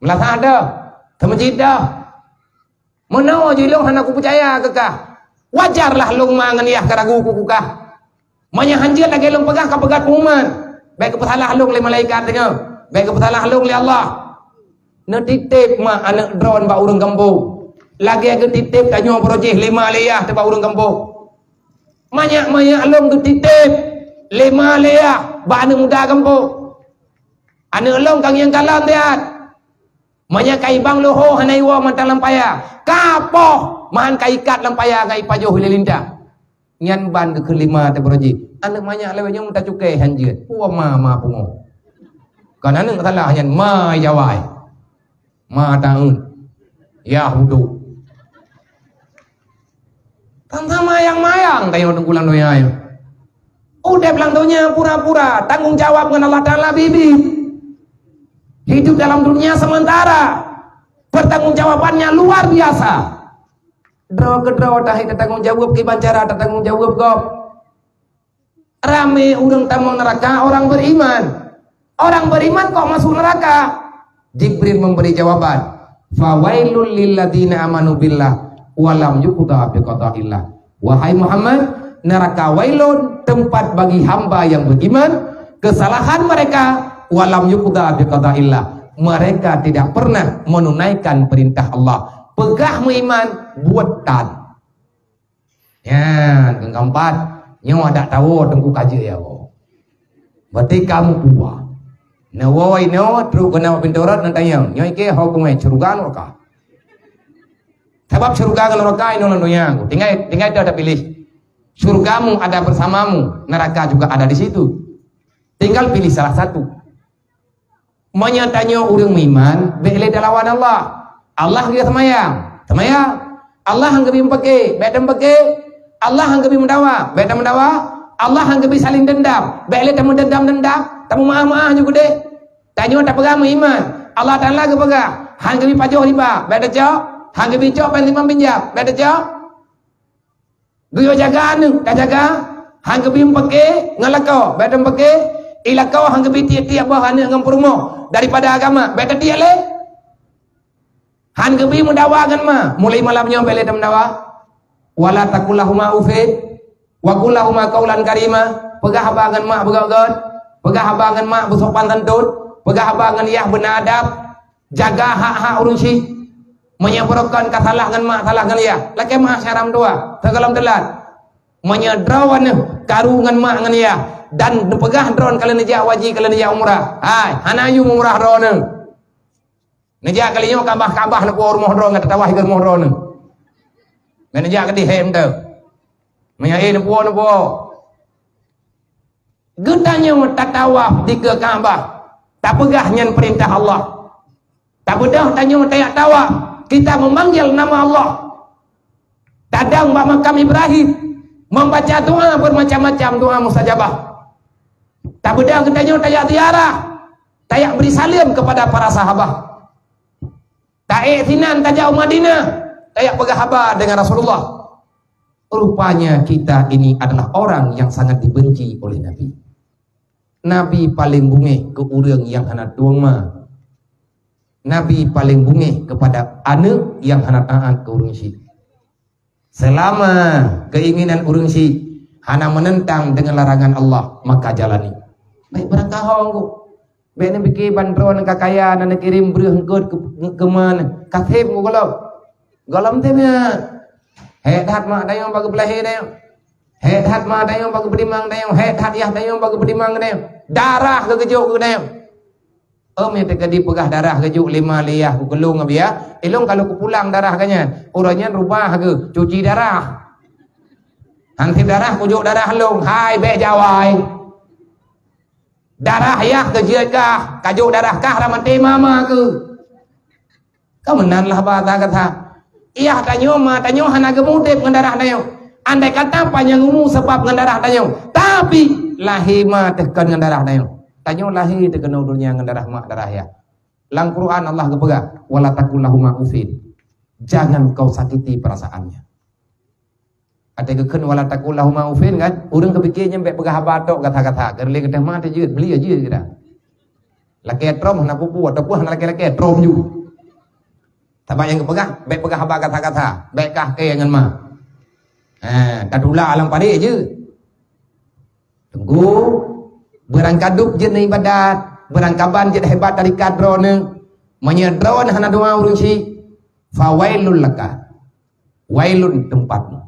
meulasah teuh, teumeujid teuh. Meunoe jih lôn hana kupeucaya keu kah. Wajarlah lôn ma ngon yah ka ragu keu kah. Meunyoe hanjeuet lagée lôn peugah ka peugah pengumuman, bék geupeusalah lôn lé malaikat deungoe, bék geupeusalah lôn lé Allah. Neutitép ma aneuëk droen bak ureuëng gampông, lagée geutitép tanyoe baroe jih lima lé yah teuh bak ureuëng gampông. Manyak-manyak lôn geutitép lima lé yah bak aneuëk muda gampông. Aneuëk lôn ka ngieng kalon siat. Meunyoe ka ibang leuho hana iwoe mantong lam paya, ka poh meuhan ka ikat lam paya ngon ipajoh lé lintah. Nyan ban geukheun lima teuh baroe jih. Aneuëk manyak lawét nyoe meuta cukai hanjeuet. Puwa ma, ma pungo. Kon aneuëk salah nyan, ma jawai. Ma taun. Yah uduk. Tan samayang-mayang tanyoe teungku lam donya nyoe. Udeb lam donya pura-pura, tanggong jawab ngon Allah Taala bibi. Hidup dalam dunia sementara, pertanggungjawabannya luar biasa. Droe keudroe tahi tatanggong jaweueb, kiban cara tatanggong jaweueb gob. Ramé ureuëng tamong neuraka orang beriman. Orang beriman kok masuk neraka? Jibril memberi jawaban, "Fawailul lilladzina amanu billah wa lam yuqda biqadaillah." Wahai Muhammad, neraka wailun tempat bagi hamba yang beriman, kesalahan mereka, "Wa lam yuqda biqadaillah." Mereka tidak pernah menunaikan perintah Allah. Peugah meuiman, buet tan. Nyan, keu keempat, nyoe adak tawoe teungku kajeut ya Allah. Berarti kamu kuah. Neuwoe inoe trok keunoe pintoe rot neutanyong, nyoe ikei ho kumé syeuruga neraka. Sabab syeuruga ngon neraka inoe lam donya. Tinggai, tinggai dah tapiléh. Syeurugamu ada bersamamu, neraka juga ada di situ. Tinggal pilih salah satu. Meunyoe tanyoe ureuëng meuiman, bék lé talawan Allah. Allah geuyue seumayang, seumayang. Allah han geubri meupaké, bék tameupaké. Allah han geubri meudawa, bék tameudawa. Allah han geubri saling dendam, bék lé tameudendam-dendam, tameumaáh-maáh ju keudeh. Tanyoe tapeugah meuiman, Allah Taala geupeugah, han geubri pajoh riba, bék tacok. Han geubri cok péng simpan pinjam, bék tacok. Geuyue jaga aneuk, tajaga, han geubri meupaké ngon lakoe, bék tameupaké. I lakoe han geubri tiek-tiek boh aneuk ngon peurumoh daripada agama, bék tatiek lé. Han geubri meudawa ngon ma, mulai malam nyoe bék lé tameudawa. "Wala taqul lahuma uffin, wa qul lahuma qaulan karima." Peugah haba ngon mak beugét-gét, peugah haba ngon mak beusopan santun, peugah haba ngon yah beuna adab. Jaga hak-hak ureuëng syik. Meunyoe beurokon ka salah ngon mak, salah ngon yah, lakée meu'ah syara meutuwah, sigohlom teulat. Meunyoe droeneuh karu ngon mak ngon yah dan neupeugah droeneuh ka lheueh neujak haji, ka lheueh neujak umrah, hai, hana yum umrah droeneuh. Neujak kali nyoe Ka'bah, Ka'bah neupuwoe rumoh droeneuh, tatawa sigoe rumoh droeneuh. Ngon neujak keudeh hé meuteue. Meunyoe éh neupuwoe, neupuwoe. Geutanyoe tatawaf dikeue Ka'bah, tapeugah nyan peurintah Allah. Tabeudôh tanyoe tajak tawaf, kita memanggil nama Allah. Tadong bak makam Ibrahim, membaca doa bermacam-macam, doa mustajabah. Tabeudôh geutanyoe tajak ziarah, tajak bri saleuem kepada para sahabat. Taék sinan tajak u Madinah, tajak peugah haba dengan Rasulullah. Rupanya kita ini adalah orang yang sangat dibenci oleh Nabi. Nabi paleng beungéh keu ureuëng nyang hana tueng ma. Nabi paleng beungéh keupada aneuk nyang hana taát keu ureuëng syik. Seulama keuinginan ureuëng syik hana meunentang deungon larangan Allah, maka jalani. Baik beurangkaho engkau. Bék neupike ban droeneuh ka kaya na neukirém breueh eungkôt keu, keu ma neuh. Ka sép gohlom. Gohlom sép nyan. Hék that mak tanyoe bak geupeulahé tanyoe. Hék that ma tanyoe bak geupeutimang tanyoe. Hék that yah tanyoe bak geupeutimang tanyoe. Darah geugeujok keu tanyoe. Ôm nyang teukeudi peugah darah geujok lé ma lé yah keu lôn ngon biya. Ilôn ka lôn kupulang darah geuh nyan. Uroe nyan rubah geuh cuci darah. Han sép darah kujok darah lôn. Hai bék jawai. Darah yah keu jeuet kah, kajok darah kah lam até mama keuh. Ka meunan lah bahasa gata. Yah tanyoe ma tanyoe hana geumudeb ngon darah tanyoe. Andai kata panyang umu sabab ngon darah tanyoe, tapi lahé ma teuh kon ngon darah tanyoe. Tanyoe lahé teuh keunoe donya ngon darah mak darah yah. Lam Quran Allah geupeugah, "Wala taqul lahuma uffin." Jangan kau sakiti perasaannya. Até geukheun wala taqul lahuma uffin kan, ureuëng geupike nyan bék peugah haba tok gata-gata, keu lé gata ma teuh jeuet, beli jeuet gata. Lakée trom hana pupu ataupun hana lakée-lakée trom ju. Sabab nyang geupeugah bék peugah haba gata-gata, bék kah kée ngon ma. Ha, tatula lam parék jeuet. Teungku, beurangkadub jeuet neuibadat, beurangkaban jeuet hebat tarikat droeneuh. Meunyoe droeneuh hana doa ureuëng syik, fawailul laka. Wailun tempatmu.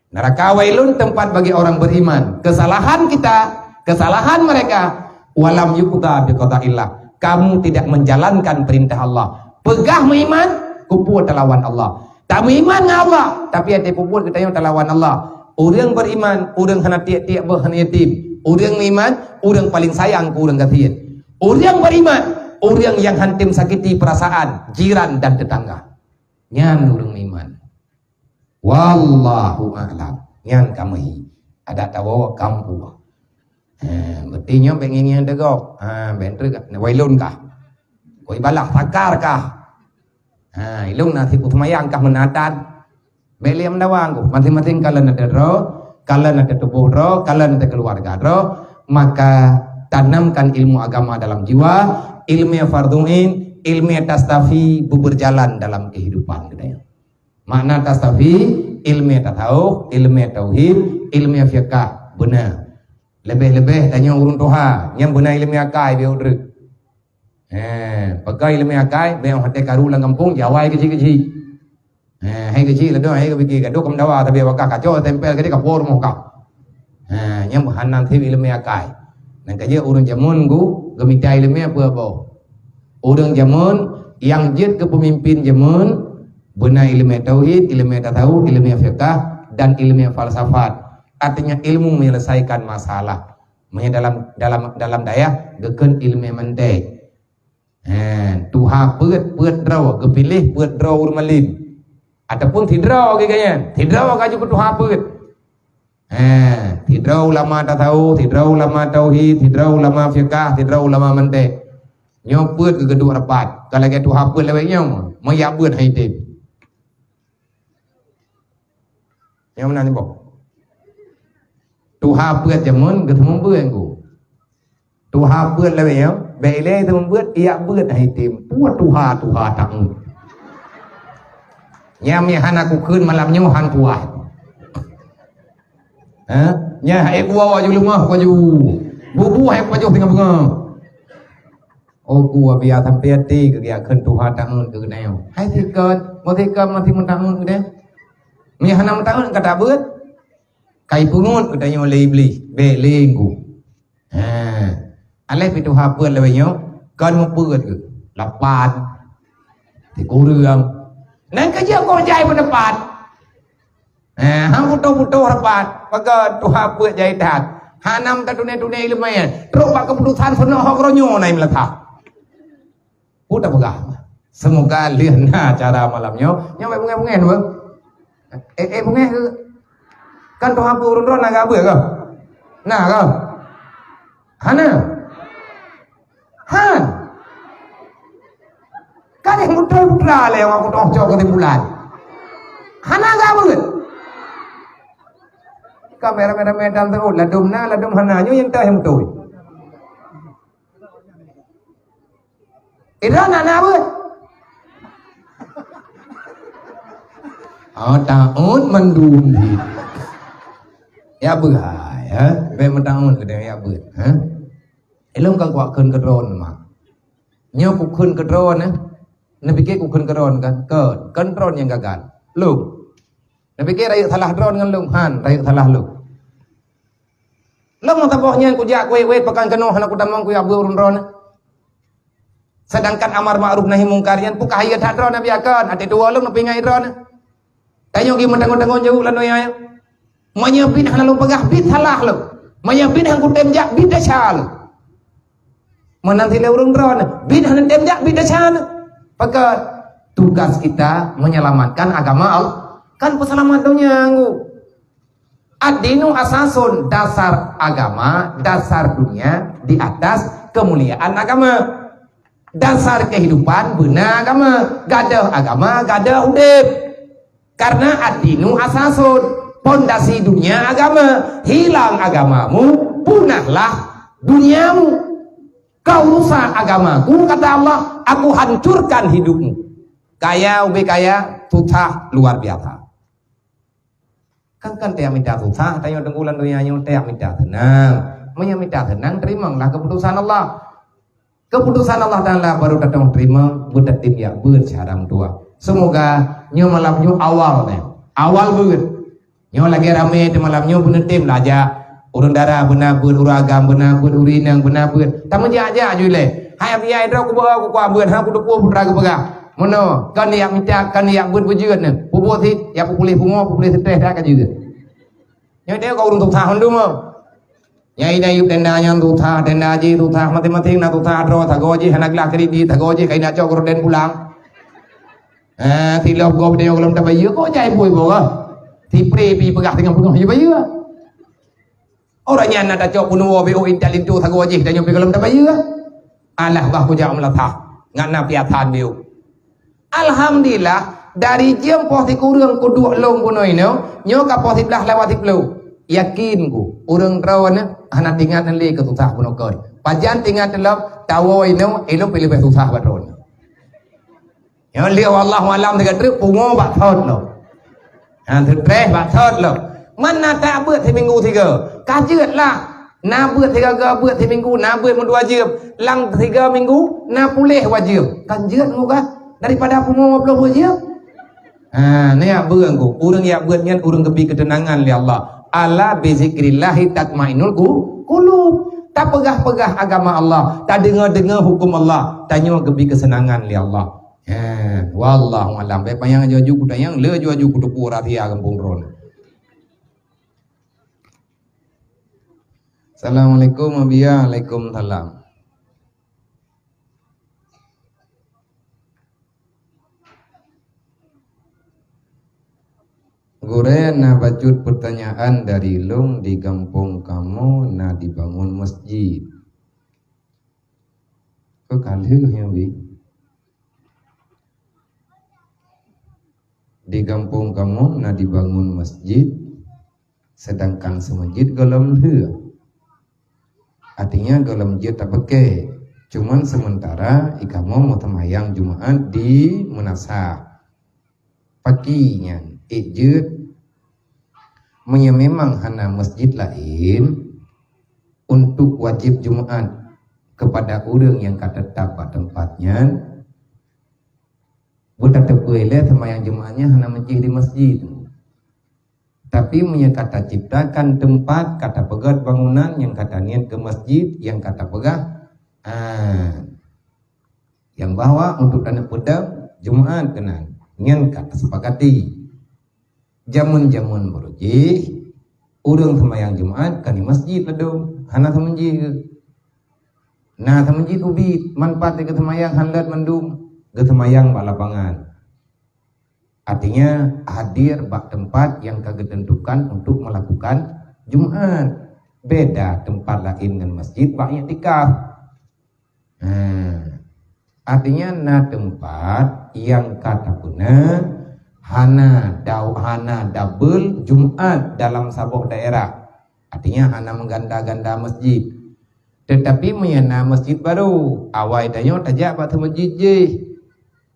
Neraka wailun tempat bagi orang beriman. Kesalahan kita, kesalahan mereka, walam yuqda biqadaillah. Kamu tidak menjalankan perintah Allah. Peugah meuiman, kupu talawan Allah. Tameuiman ngon Allah, tapi até peubuet geutanyoe talawan Allah. Ureuëng beriman, ureuëng hana tiek-tiek boh aneuk yatim. Ureuëng meuiman, ureuëng paling sayang keu ureuëng gasien. Ureuëng beriman, ureuëng nyang hantom sakiti perasaan jiran dan tetangga. Nyan ureuëng meuiman. Wallahu a'lam. Nyan kamoe hi. Adak tawoe kamoe puwoe. Ha, berarti nyoe bék ngieng-ngieng teugok. Ha, bék treuk wailun kah. Koi balah sakar kah. Ha, ilong na siku seumayang kah meunatan. Bèk lé meudawa ngku. Maséng-maséng kalon ata droe, kalon ata tuboh droe, kalon ata keuluwarga droe, maka tanamkan ilmu agama dalam jiwa, ilmu fardhu ain, ilmu tastafi beubeurjalan dalam kehidupan geutanyoe. Makna tastafi, ilmu tasawuf, ilmu tauhid, ilmu fiqah, beuna. Leubeh-leubeh tanyoe ureueng tuha, nyang beuna ilmu akai bèk udreuk. Eh, peugah ilmu akai, bèk watèe karu lam gampông, jawai keuchik-keuchik. Eh, hai keuchik ladôm, hai geupike, gadoh keu meudawa, tapi awak kah kaco tempel geude ka po rumoh kah. Eh, nyang hana sép ilmu akai. Nang ka jeuet ureueng jameun geu-, geumita ilmu peue boh. Ureueng jameun nyang jeuet keu peumimpin jameun, beuna ilmu tauhid, ilmu tasawuf, ilmu fiqah, dan ilmu falsafat. Artinya ilmu menyelesaikan masalah. Meunyoe dalam, dalam, dalam dayah, geukheun ilmu mantek. He, tuha peuet, peuet droe, geupiléh peuet droe ureueng malem. Ataupun sidroe geuh nyan, sidroe ka jeuet keu tuha peuet. He, sidroe ulama tasawuf, sidroe ulama tauhid, sidroe ulama fiqah, sidroe ulama mantek. Nyoe peuet geugeuduek rapat. Ka lagèe tuha peuet lawét nyoe, meujak beuet hai tem. Nyang meunan iboh. Tuha peuet jameun geuteumeung beuet ngku. Tuha peuet lawét nyoe, bèk ilèe teumeung beuet, ijak beuet hai tem. Peue tuha-tuha taun. Nyang meuhana kukheun malam nyoe han puas. Ha? Nyang hai kuwoe aju leumah baju. Bubu hai pajoh singoh beungoh. Oh, ku Abi Adam Piati keu geukheun tuha taun keu geutanyoe. Hai sikon, meusikon masih meutaun geude. Meunyo hana meutaun ka tabeuet, kai peungot geutanyoe lé Iblih, bèk lé ngku. Ha. Aléh pi tuha peuet lawét nyoe, kon meupeuet geuh. Lapan. Sikureueng. Nang keujeuet koh jai peunepat. Eh, hang putôh-putôh rapat, maka tuha peuet jai that. Hana meutatuné-tuné ileumèe, trok bak keuputusan seunoh hok ronyoe na imeulakha. Peue tapeugah? Seumoga lheueh na acara malam nyoe, nyoe bèk beungèh-beungèh dua. Eh, eh, beungèh keu? Kan tuha peuet ureueng droe na gabeuet kah? Na kah? Hana? Han. Kadeh meuteui putra lé awak kutong cok keusimpulan. Hana gabeuet. Ka ramé-ramé dan teuôt, ladôm na, ladôm hana, nyoe nyang teuh nyang meuteui. Ira na na beuet. Oh, taun mandum jih. Ya beuet, ya. Bèk meutaun keudeh ya beuet, ha? Ilong kan kuat kheun keudroe mak. Nyoe kukheun keudroe, eh. Neupiké kukheun keudroe kan? Kheun, kheun droe nyang gagal. Lôn. Neupiké rayeuk salah droe ngon lôn, han, rayeuk salah lôn. Lôn meusaboh nyan kujak kuwét-wét pakan keunoe hana kutamong kujak beuet ureueng droe. Sedangkan amar ma'ruf nahi mungkar nyan peue ka hayeu that droe neubiarkan, até tuwoe lôn neupeuingat droe. Tanyoe geuh meutanggong-tanggong jaweueb lam donya nyoe. Meunyoe biet hana lôn peugah, biet salah lôn. Meunyoe biet hana kutem jak, biet desya lôn. Meunan silée ureueng droe, biet hana tem jak, biet desya lôn. Pakon tugas kita menyelamatkan agama Allah. Kan peuseulamat donya ngku. Ad-dinu asasun, dasar agama, dasar dunia di atas kemuliaan agama. Dasar kehidupan beuna agama, gadoh agama, gadoh udép. Karena ad-dinu asasun, pondasi dunia agama. Hilang agamamu, punahlah duniamu. Kau rusak agamaku, kata Allah, aku hancurkan hidupmu. Kaya ubé kaya, susah luar biasa. Kan, kan tajak mita susah, tanyoe teungku lam donya nyoe tajak mita seunang. Meunyoe mita seunang, teurimonglah keuputusan Allah. Keuputusan Allah Taala baru tatong teurimong, beutatem jak beuet siat lam dua. Seumoga nyoe malam nyoe awal nyoe. Awal beuet. Nyoe lagèe ramé teuh malam nyoe beuneutem lah jak. Ureueng dara beuna beuet, ureueng agam beuna beuet, ureueng inong beuna beuet. Tameujak-jak ju ilèe. Hai Abi, ai droe kuba kukuak beuet, hana kuteupeu peue teuma geupeugah. Meunoe, kon jak mita, kon jak beuet beujeuet nyoe. Peubuet sit, jak peupuléh pungo, peupuléh strès that ka jeuet. Nyoe teuka ureueng susah mandum. Nyang inong yub tenda nyan susah, tenda jih susah, maséng-maséng na susah droe, sagoe jih hana glah kredit, sagoe jih ka inong cok gorden pulang. Eh, silop gob tanyoe gohlom tabayeue, kok jai bui boh. Sipré pi peugah teungoh peungoh jih bayeue. Uroe nyan na tacok peunuwoe B O intat linto sagoe jih tanyoe pi gohlom tabayeue. Alah bah kujak meulasah, ngat na piasan biôh. Alhamdulillah, dari jeuem poh sikureueng kuduek lôn bunoe inoe, nyoe ka poh siblaih lewat siploh. Yakin ku, ureuëng droeneuh hana tingat lé keu susah bunoe kon. Pajan tingat lom, tawoe inoe, ilôn pih leubeh susah bak droeneuh. Nyoe lé wallahu alam teuka treuk pungo bak thot lom. Ha, seutreh bak thot lom. Man na tak beuet siminggu sigoe. Ka jeuet lah. Na beuet sigoe beuet siminggu, na beuet meudua jeuem. Lam sigoe minggu, na puléh wajeuem. Kan jeuet muka daripada pungo dua puluh dua jeuem. Ha, ni yak beuet ku. Ureuëng yak beuet nyan ureuëng geubi keuteunangan lé Allah. Ala bizikrillahi tatmainnul qu-, qulub. Tapeugah-peugah agama Allah, tadeungoe-deungoe huköm Allah, tanyoe geubi keuseunangan lé Allah. Ha, wallahu alam. Bèk panyang aju-aju kutanyong, le aju-aju kuteupue rahsia gampông droeneuh. Assalamualaikum, Abiya. Waalaikumsalam. Gurèe, na bacut peutanyaan dari lôn, di gampông kamoe na dibangun masjid. Keu ka lheueh nyan, Bi? Di gampông kamoe na dibangun masjid, seudangkan seumeujid gohlom lheueh. Artinya gohlom jeuet tapeugah, cuman seumeuntara i kamoe meuseumayang Jumaat di meunasah. Paki nyan ék jeuet. Meunyoe memang hana masjid laén untuk wajéb Jumaat keupada ureuëng nyang ka teutap bak teumpat nyan, beutateupeue lé seumayang Jumaat nyan hana meucéh di masjid. Tapi meunyoe ka taciptakan teumpat, ka tapeugöt bangunan nyang ka taniet keu masjid, nyang ka tapeugah, ah, nyang bahwa untuk taneuk peudong Jumaat keunan, nyan ka tasepakati. Jameun-jameun barô jih, ureuëng seumayang Jumaat ka di masjid ladôm, hana seumeujid geuh. Na seumeujid ubit, manfaat lé geuseumayang han lôt mandum, geuseumayang bak lapangan. Artinya, hadir bak teumpat nyang ka geuteuntukan untuk meulakukan Jumaat. Beda teumpat laén ngon masjid bak iktikaf. Nah, artinya na teumpat nyang ka tapeuna hana dau-, hana double Jumaat dalam saboh daerah. Artinya, hana meuganda-ganda masjid. Teutapi meunyoe na masjid barô, awai tanyoe tajak bak seumeujid jih.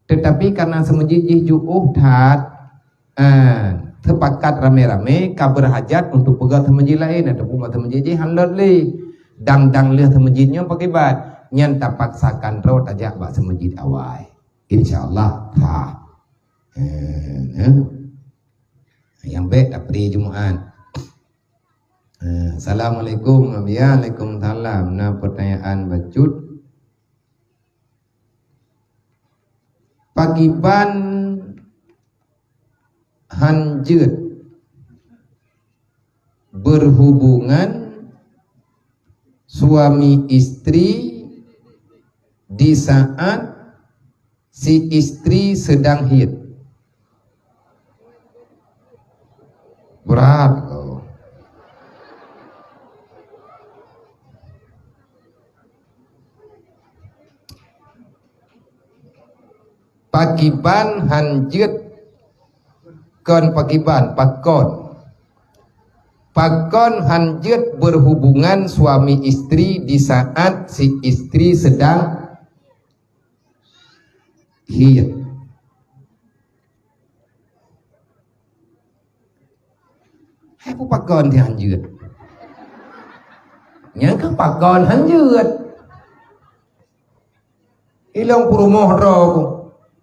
Teutapi kareuna seumeujid jih jiôh that, eh, seupakat ramé-ramé ka beurhajat untuk peugöt seumeujid laén ataupun bak seumeujid jih han lôt lé. Dang-dang lheueh seumeujid nyoe pakriban, nyan tapaksakan droe tajak bak seumeujid awai. Insya Allah sah. Eh, eh. Nyang bèk tapri Jumaat. Eh, assalamualaikum, Abiya. Waalaikumsalam. Na peutanyaan bacut. Pakriban han jeuet berhubungan suami istri di saat si istri sedang haid? Berat kau. Pakriban han jeuet, kon pakriban, pakon. Pakon han jeuet berhubungan suami istri di saat si istri sedang haid. Hai peue pakon si han jeuet? Nyan keuh pakon han jeuet. Ilôn peurumoh droe ku.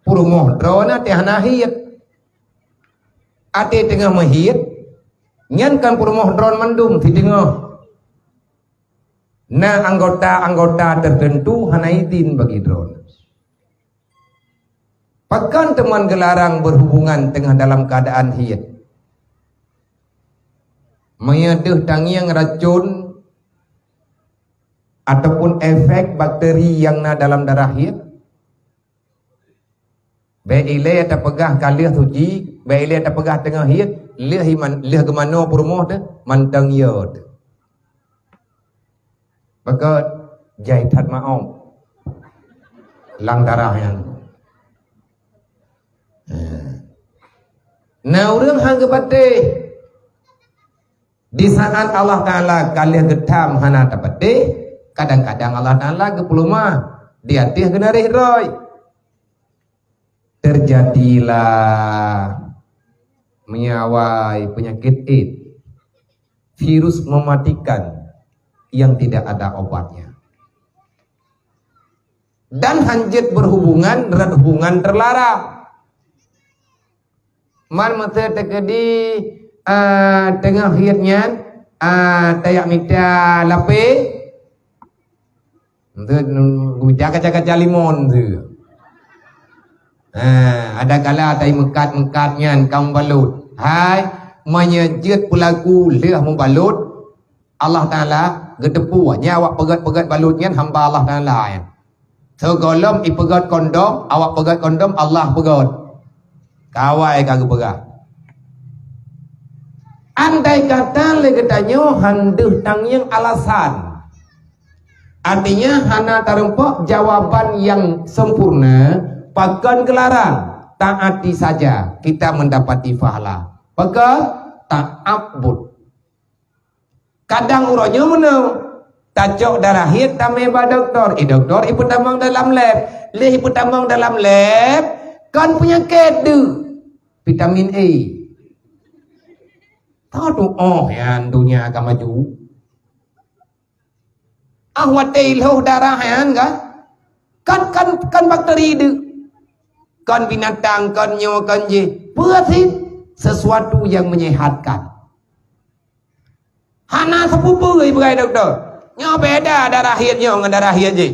Peurumoh droe na teuh hana haid. Até teungoh meuhaid, nyan kan peurumoh droe mandum sideungoe. Na anggota-anggota tertentu hana idin bagi droe. Pakon teuma geularang berhubungan teungoh dalam keuadaan haid? Meunyoe deuh tangieng racun ataupun efek bakteri nyang na dalam darah haid, bèk ilèe tapeugah ka lheueh suci, bèk ilèe tapeugah teungoh haid, lheueh iman, lheueh geumanoe peurumoh teuh, mantong yo teuh. Pakon jai that maoh lam darah nyan. Na ureuëng hana geupatéh. Di saat Allah Taala ka lheueh geutham hana tapatéh, kadang-kadang Allah Taala geupeulumah di ateueh geunaréh droe. Terjadilah meunyoe awai peunyakét AIDS, virus mematikan yang tidak ada obatnya. Dan hanjeuet berhubungan rot hubungan terlarang. Man meusé teukeudi, ah, teungoh hiet nyan, ah, tajak mita lapée, meusé mita kaca-kaca limon tu. Ah, ada kala tai meukat-meukat nyan ka mubalot. Hai, meunyoe jeuet peulaku lheueh mubalot, Allah Taala geuteupeue, nyan awak peugét-peugét balot nyan hamba Allah Taala nyan. Sigohlom ipeugét kondom, awak peugét kondom, Allah peugét. Kawai ka geupeugah. Andai kata lé geutanyoe han deuh tangieng alasan, artinya hana tarumpok jawaban yang sempurna, pakon geularang, taati saja, kita mendapati pahala. Pakon? Ta'abbud. Kadang uroe nyoe meunoe, tacok darah hiet tamé bak dokto. Eh, dokto ipeutamong dalam lab. Lheueh ipeutamong dalam lab, kon peunyakét deuh, vitamin E. Tahu tu, oh, nyan donya ka maju. Ah, watée ilhoh darah nyan ka, kan, kan, kan bakteri deuh. Kon binatang, kon nyoe, kon jih. Peue sih? Sesuatu yang menyehatkan. Hana sapeue-peue ipeugah dokto. Nyoe beda darah hiet nyoe ngon darah hiet jih.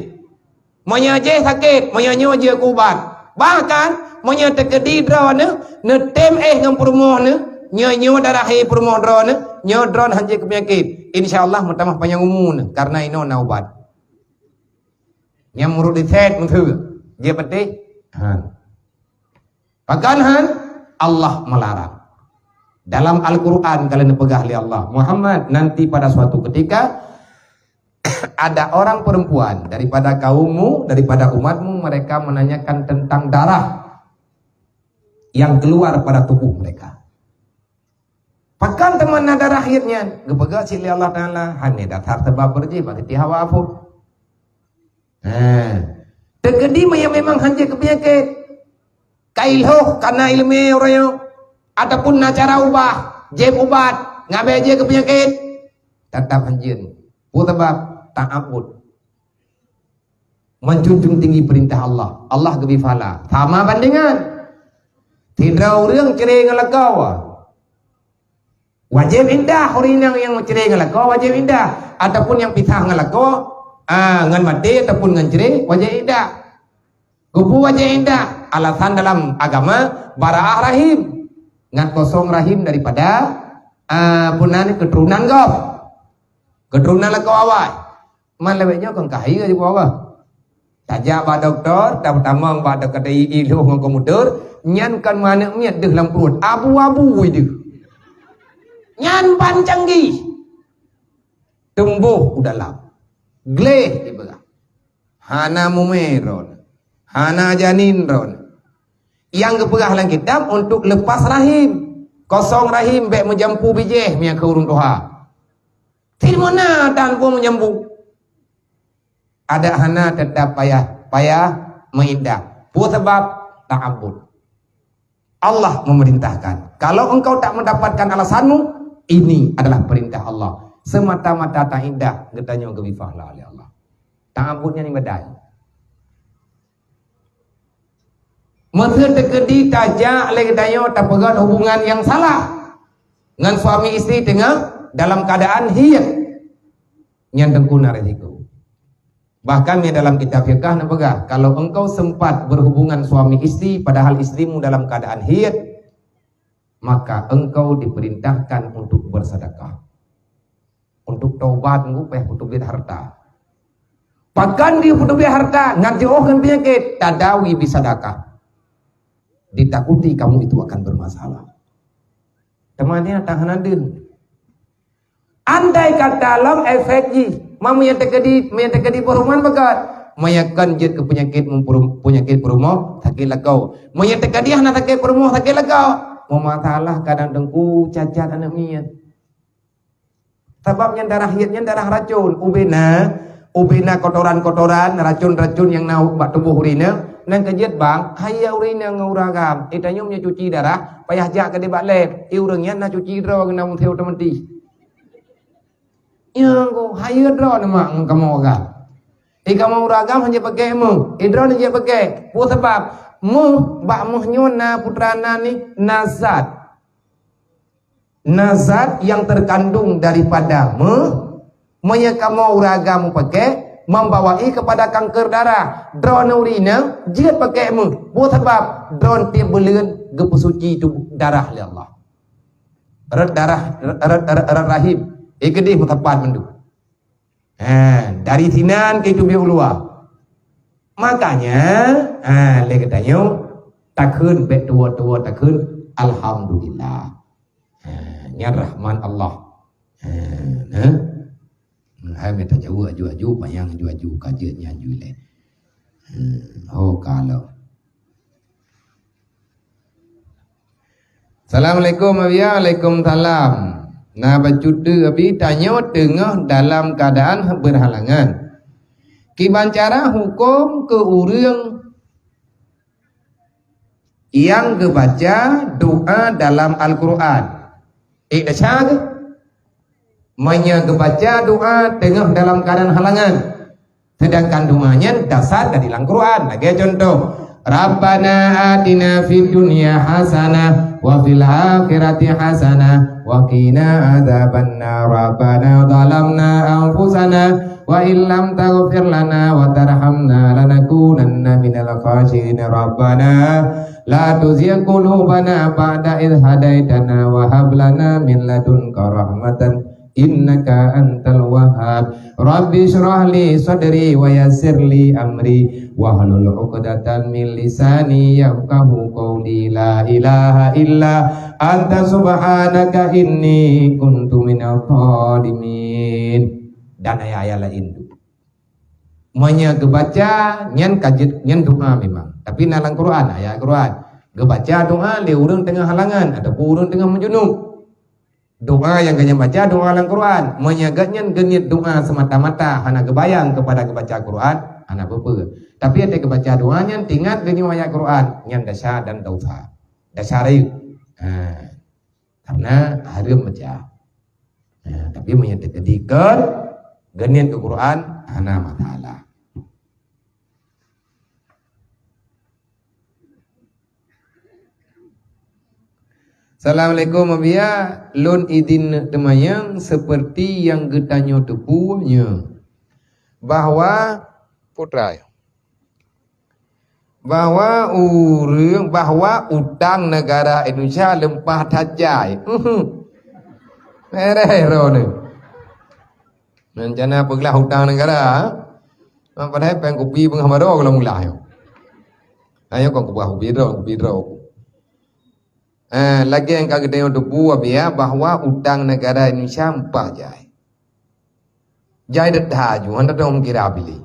Meunyoe jih sakét, meunyoe nyoe jeuet keu ubat. Bahkan, meunyoe teukeudi droeneuh, neutem éh ngon peurumoh neuh, nyoe, nyoe darah hiet peurumoh droeneuh, nyoe droeneuh han jeuet keu peunyakét. Insya Allah meutamah panyang umu neuh, karena inoe na ubat. Nyang meurut riset meuteue, jeuet patéh? Han. Pakon han? Allah melarang. Dalam Al-Quran ka lheueh neupeugah lé Allah, "Muhammad, nanti pada suatu ketika, ada orang perempuan daripada kaummu, daripada umatmu, mereka menanyakan tentang darah yang keluar pada tubuh mereka." Pakon teuma na darah hiet nyan? Geupeugah cit lé Allah Taala, hana dasar sabab beureuji bak geuti hawa phon. Ha. Teukeudi meunyoe memang han jeuet keu peunyakét, ka ilhoh kana ileumé uroe nyoe, ataupun na cara ubah, jieb ubat, ngabée jeuet keu peunyakét, teutap han jeuet. Peue sabab? Ta'abbud. Menjunjung tinggi perintah Allah. Allah geubri pahala. Sama bandengan. Sidroe ureuëng cre ngon lakoe, wajéb iddah. Ureuëng nyang, nyang cre ngon lakoe wajéb iddah. Ataupun nyang pisah ngon lakoe, ah, ngon maté ataupun ngon cre, wajéb iddah. Keupeue wajéb iddah? Alasan dalam agama, bara'ah rahim. Ngat kosong rahim daripada, ah, peue nan, keuturonan gob. Keuturonan lakoe awai. Man lawét nyoe kon kah hai jeuet keu Allah. Tajak bak dokto, tamong bak dokto i, i lhoh ngon komputer, nyan kon meuaneuk miet deuh lam pruet, abu-abu deuh. Nyan ban canggih. Tumboh u dalam. Gleh ipeugah. Hana mumé droeneuh. Hana janin droeneuh. Nyang geupeugah lam kitab untuk lepas rahim. Kosong rahim, bék meujampu bijéh meunyo keu ureuëng tuha. Cit meunan tan peue meujampu. Adak hana, teutap payah, payah meuiddah. Peue sabab? Ta'abbud. Allah memerintahkan. Kalau engkau tak mendapatkan alasanmu, ini adalah perintah Allah. Semata-mata taiddah, geutanyoe geubri pahala lé Allah. Ta'abbud nyan ibadat. Meusé teukeudi tajak lé geutanyoe tapeugét hubungan nyang salah ngon suami istri teungoh dalam keuadaan hiet, nyan teungku na risiko. Bahkan di dalam kitab fiqah neupeugah, kalau engkau sempat berhubungan suami istri padahal istrimu dalam keadaan haid, maka engkau diperintahkan untuk bersedekah. Untuk taubat, ngon peue? Peuteubiet harta. Pakon dipeuteubiet harta? Ngat jiôh ngon peunyakét, tadawi bisadakah. Ditakuti kamu itu akan bermasalah. Teuma nyan tan hana deun. Andai kata lom efek jih, ma meunyo teukeudi, meunyo teukeudi peurumoh peugah, meunyo kon jeuet keu peunyakét meupeuru-, peunyakét peurumoh, sakét lakoe. Meunyo teukeudi hana sakét peurumoh, sakét lakoe. Meumasalah kadang teungku cacat aneuk miet. Sabab nyan darah haid nyan darah racun. Ubena, ubena kotoran-kotoran, racun-racun nyang na bak tuboh ureueng inong, nyan ka jeuet bang, hayeue ureueng inong ngon ureueng agam. Eh, tanyoe meunyoe cuci darah, payah jak keudeh bak lab. Eh, ureueng nyan na cuci droe keunan meusé otomatis. Nyan ko, hayeue droe neuh mak ngon kamoe agam. Eh, kamoe ureueng agam hana jipakè meuh. Eh, droe hana jipakè. Peue sabab? Meuh, bak meuh nyoe na putra na ni, na zat. Na zat nyang terkandung daripada meuh, meunyoe kamoe ureueng agam meupakè, membawai kepada kanker darah. Droeneuh ureueng inong jeuet pakè meuh. Peue sabab? Droeneuh tiep buleuen geupeusuci tuboh darah lé Allah. Rot darah, rot, rot, rot, rot rahim. Eh, keudeh meusapat mandum. Ha, dari sinan ka teubiet u luwa. Makanya, ha, lé geutanyoe takheun, bèk tuwoe-tuwoe takheun, alhamdulillah. Ha, nyan rahmat Allah. Ha, nah. Hai mita jaweueb aju-aju, panyang aju-aju, ka jeuet nyan aju ilèe. Hmm, ho ka lom. Assalamualaikum, Abiya. Waalaikumsalam. Na bacut teuk, Abi, tanyoe teungoh dalam keuadaan beurhalangan. Kiban cara hukôm keu ureueng nyang geubaca doa dalam Al-Qur'an? Ék desya geuh? Meunyoe geubaca doa teungoh dalam keuadaan halangan, seudangkan doa nyan dasar dari lam Qur'an. Lagèe cuntoh, "Rabbana atina fid dunya hasanah wa fil akhirati hasanah wa qina adzabannar. Rabbana zalamna anfusana wa illam taghfir lana wa tarhamna lanakunanna minal khasirin. Rabbana la tuzigh qulubana ba'da idh hadaitana wa hab lana min ladunka rahmatan innaka antal wahhab. Rabbi shrah li sadri wa yassir li amri wahlul 'uqdatam min lisani yafqahu qawli. La ilaha illa anta subhanaka inni kuntu minadh dhalimin." Dan ayat-ayat laén tu. Meunyoe geubaca, nyan ka jeuet, nyan doa memang. Tapi na lam Quran, ayat Quran. Geubaca doa lé ureueng teungoh halangan ataupun ureueng teungoh meujunub. Doa nyang geuhnyan baca, doa lam Quran. Meunyoe geuhnyan geuniet doa semata-mata, hana geubayang keupada geubaca Quran, hana peue-peue. Tapi watèe geubaca doa nyan, teuingat geuhnyoe ayat Quran, nyan desya dan dosa. Desya rayeuk. Ha. Karena hareuem baca. Ha, tapi meunyoe teukeudi kon geuniet keu Quran, hana masalah. Assalamualaikum, Abiya. Lôn idin neuk teumanyong seperti nyang geutanyoe teupeue nyoe, bahwa, putra, bahwa ureueng, bahwa utang negara Indonesia leumpah that jai. Uhuh. Mereh droeneuh. Rencana peuglah utang negara. Padahai péng kupi beungoh baroe goh lom glah nyoe. Ayo kon kupeugah kupi droe, kupi droe. Eh, lagèe nyang ka geutanyoe teupeue, Abiya, bahwa utang negara Indonesia leumpah jai. Jai that that ju, hana teuh meugira piléh.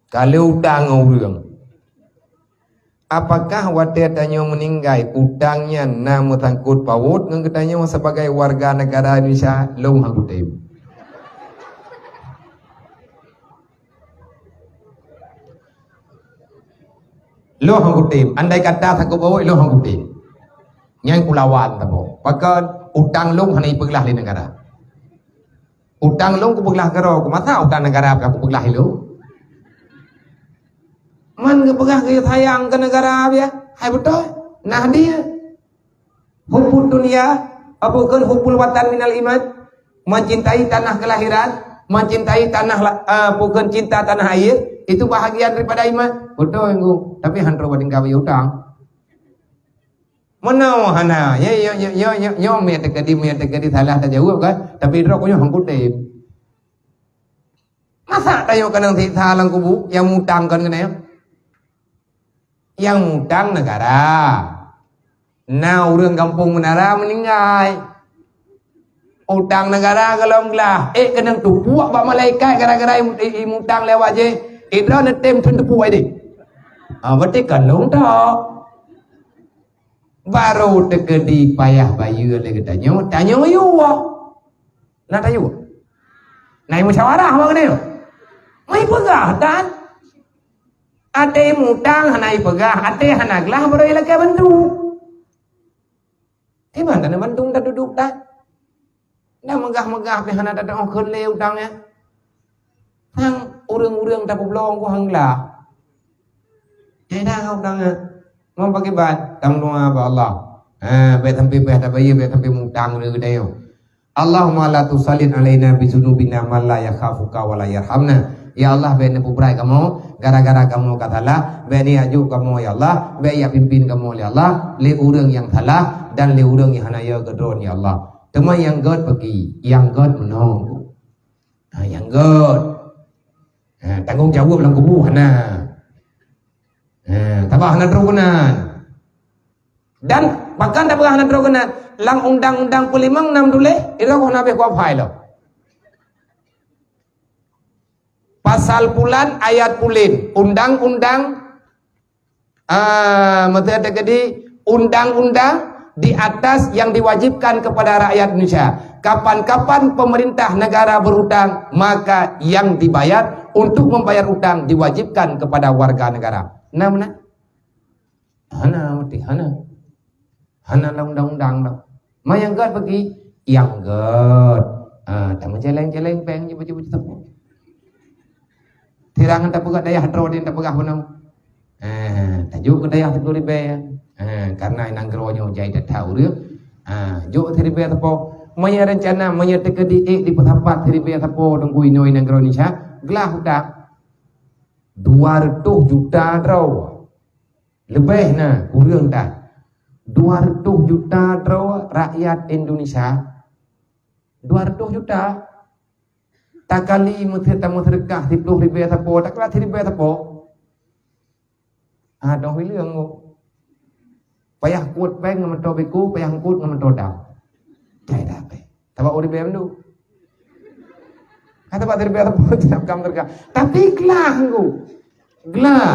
Ka lheueh utang ngon ureueng. Apakah watèe tanyoe meuninggai, utang nyan na meusangkot paut ngon geutanyoe sibagai warga negara Indonesia? Lôn han kutem. Lôn han kutem. Andai kata sangkot paut, lôn han kutem. Nyan kulawan saboh. Pakon? Utang lôn hana jipeuglah lé negara. Utang lôn kupeuglah keudroe, masa utang negara ka kupeuglah ilôn? Man geupeugah geusayang keu negara, Abiya. Hai beutôi, nah dia. Hubbud dunya, apa bukan hubbul watan minal iman? Mencintai tanah kelahiran, mencintai tanah la-, eh, bukan cinta tanah air, itu bahagian daripada iman. Beutôi, Ngku. Tapi han trok bak tinggai beu utang. Meunoe hana, nyoe, nyoe, nyoe, nyoe, nyoe, nyoe meuteukadi, meuteukadi salah tajaweueb kan, tapi droe nyoe han kutem. Masa tanyoe keunong siksa lam kubu nyang mutang kon keunoe? Nyang mutang negara. Na ureueng gampông Menara meuninggai. Utang negara goh lom glah, ék keunong teupuak bak malaikat gara-gara i-, i-, imutang lé awak jih. Idroe neutem thon teupuak ideh. Ah, berarti kan lôn tok. Barô teukeudi payah bayeue lé geutanyoe, tanyoe yue. Na tayue? Na musyawarah bak geutanyoe? Meupeugah tan. Até mutang hana ipeugah, até hana glah barô ilakée bantu. Kiban taneuk bantu taduduek tan? Dah meugah-meugah pih hana tatu'oh kheun lé utang nyan. Sang ureuëng-ureuëng tapeubloe goh hangla. Jai dah utang nyan. Mau pakai ban, tameudoa bak Allah. Ha, bèk sampai payah tabayeue, bèk sampai mutang lé geutanyoe. Allahumma la tusallit alaina bi dzunubina man la yakhafuka wa la yarhamna. Ya Allah, bèk neupeubeurai kamoe gara-gara kamoe ka salah, bèk neujak jok kamoe ya Allah, bèk jak pimpin kamoe lé Allah, lé ureuëng nyang salah dan lé ureuëng nyang hana yo keudroe ya Allah. Teuma nyang gèt peuki, nyang gèt meunoe. Ha, nyang gèt. Ha, tanggong jaweueb lam kubu hana. Ha, tabah hana trok keunan. Dan bahkan tabah hana trok keunan. Lam undang-undang peulimong nam tuléh, itu kok hana habéh kuapai lom. Pasal pulan ayat pulan, undang-undang, ah, maksudnya tadi undang-undang di atas yang diwajibkan kepada rakyat Indonesia. Kapan-kapan pemerintah negara berutang, maka yang dibayar untuk membayar utang diwajibkan kepada warga negara. Nah, mana? Hana, meuti hana. Hana lam undang-undang dah. Ma nyang gèt bagi? Nyang gèt. Ha, tameuceleng-celeng péng jih baju-baju teupeu. Tirang tapeugah dayah droe din tapeugah bunoe. Ha, tajok keu dayah siplôh ribèe. Ha, karena inong droe nyoe jai that-that ureuëng. Ha, jok siribèe sapo. Meunyoe rencana, meunyoe teukeudi ék dipeusapat siribèe sapo teungku inoe inong droe Indonesia, glah utang. Dua reutôh juta droe. Leubeh na, kureueng that. Dua reutôh juta droe rakyat Indonesia. Dua reutôh juta. Takali meuseu-, tameuseudeukah siplôh ribèe sapo, takala siribèe sapo. Ah, dong hileung ngon. Payah kuet péng ngon meuto biko, payah kuet ngon meuto dam. Cai dah péng. Sabab ureuëng bèe mandum. Ka sabab siribèe sapo, tidak kam terka. Tapi glah ngku. Glah.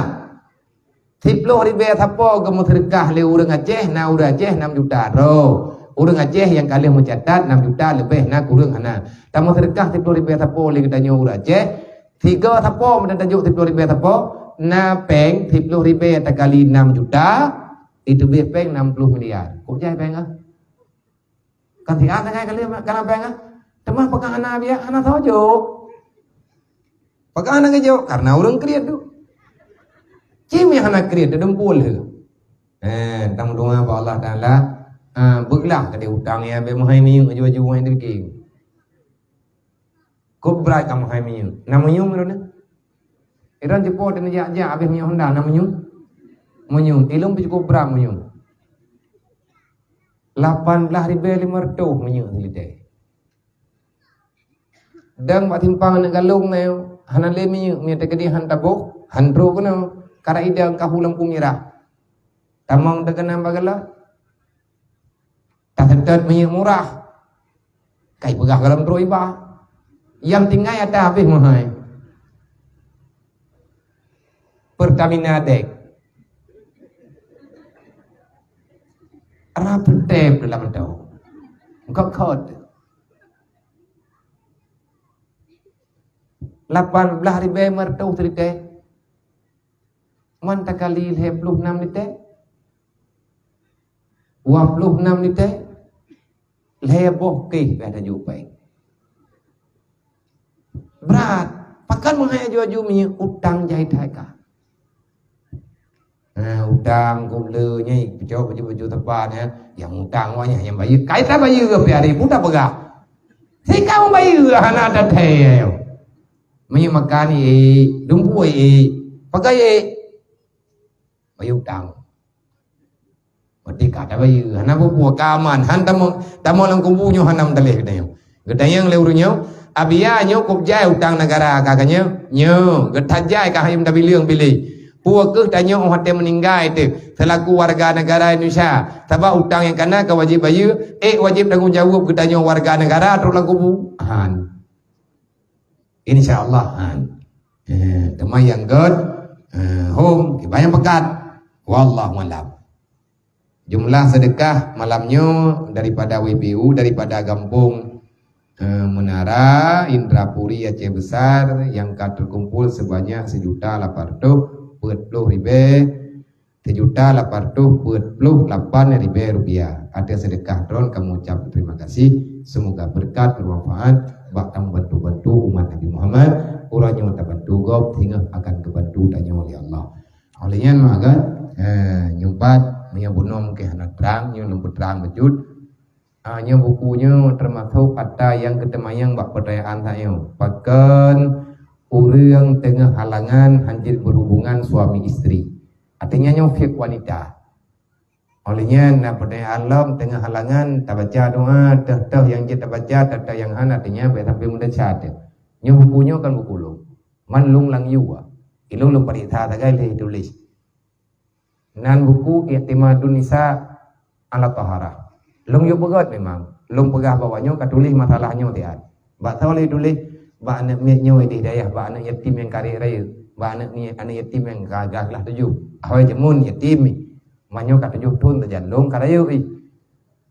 Siplôh ribèe sapo geumeuseudeukah lé ureuëng Aceh, na ureuëng Aceh nam juta droe. Ureuëng Aceh nyang ka lheueh meucatat nam juta leubeh na kureueng hana. Tameuseudeukah siplôh ribèe sapo lé geutanyoe ureuëng Aceh, sigoe sapo meunan tajok siplôh ribèe sapo, na péng siplôh ribèe takali nam juta, iteubiet péng nam plôh miliar. Kok jai péng ah? Kan siat sagai ka lheueh ka na péng ah. Teuma pakon hana biak, hana soe jok. Pakon hana geujok? Karena ureuëng kriet tu. Cim nyang hana kriet, teudumpul lé. Eh, tameudoa bak Allah Taala, ah, beuglah keudéh utang nyang bèk meuhai minyeuk aju-aju ngon daging. Kok brat ka meuhai minyeuk. Na minyeuk droeneuh? Iran jipo dan jak-jak habéh minyeuk honda, na minyeuk? Minyeuk. Ilong pih cukup brat minyeuk. Lapan blah ribèe limong reutôh minyeuk silitè. Dan bak simpang aneuk galong na, hana lé minyeuk, minyeuk teukeudi han taboh, han trok keunoe, kara idang kahu lampu mirah. Tamong teukeunang bagala. Taseutôt minyeuk murah. Kai peugah gohlom trok iba. Nyang tinggai ata habéh meuhai. Pertamina Dek. Rap tep dalam tu. Engkau kot. Lapan blah ribèe meureutoh teuritèe. Man takali lhèe ploh nam litèe. Dua ploh nam litèe. Lhèe boh kéh bèk tajok péng. Brat, pakon meuhai aju-aju minyeuk utang jai that ka. Ha, utang keu le nyan, peucok baju-baju tepat nyan, nyang utang awak nyan nyang bayeue. Kai tabayeue pih hari pun tapeugah. Sikau bayeue hana tathèe. Minyeuk makan ié, dumpeue ié, pakai ié. Bayeue utang. Merdeka tabayeue, hana peue-peue, ka aman. Han tamong, tamong lam kubu nyoe hana meutaleh geutanyoe. Geutanyong lé ureuëng nyoe, "Abiya nyoe kop jai utang negara ka, ka nyoe?" "Nyoe, geutajai ka hayam tabileueng biléh. Peue kheueh tanyoe óh watèe meuninggai teuh seulaku warga negara Indonesia? Sabab utang nyang kana ka wajéb bayeue, ék wajéb tanggong jaweueb geutanyoe warga negara trok lam kubu." Han. Insya Allah, han. Eh, teuma nyang gèt, eh, hom, kiban nyang peugah. Wallahu a'lam. Jumlah sedekah malam nyoe daripada W B U, daripada gampông, eh, Menara Indrapuri Aceh Besar yang ka terkumpul sebanyak sejuta lapan ratus peuet ploh ribèe, sejuta lapan ratus peuet ploh lapan ribèe rupiah. Ateueh sedekah droen kamoe ucap terima kasih. Semoga berkat bermanfaat bak tabantu-bantu umat Nabi Muhammad. Uroe nyoe tabantu gob, singoh akan geubantu tanyoe lé Allah. Óh lheueh nyan meuaga, eh, nyoe pat, meunyoe bunoe mungken hana trang, nyoe lôn peutrang bacut. Ah, nyoe buku nyoe teumasok ata nyang geuteumanyong bak peutanyaan tanyoe. Pakon ureuëng teungoh halangan hanjeuet berhubungan suami istri? Artinya nyoe fiqh wanita. Óh lheueh nyan na peutanyaan lom teungoh halangan tabaca doa, teuh-teuh nyang jeuet tabaca, teuh-teuh nyang hana, artinya bèk sampai meudesya teuh. Nyoe buku nyoe kon buku lôn. Man lôn lam yue. Ilôn lôn pareksa sagai lheueh tuléh. Nan buku I'timadun Nisa ala Taharah. Lôn yue peugöt memang. Lôn peugah bahwa nyoe ka tuléh masalah nyoe siat. Bak soe lé tuléh? Bak aneuk miet nyoe di dayah, bak aneuk yatim nyang karek rayeuk, bak aneuk miet, aneuk yatim nyang ka glah tujoh. Awai jameun yatim. Meunyoe ka tujoh thon sajan lôn ka rayeuk ih.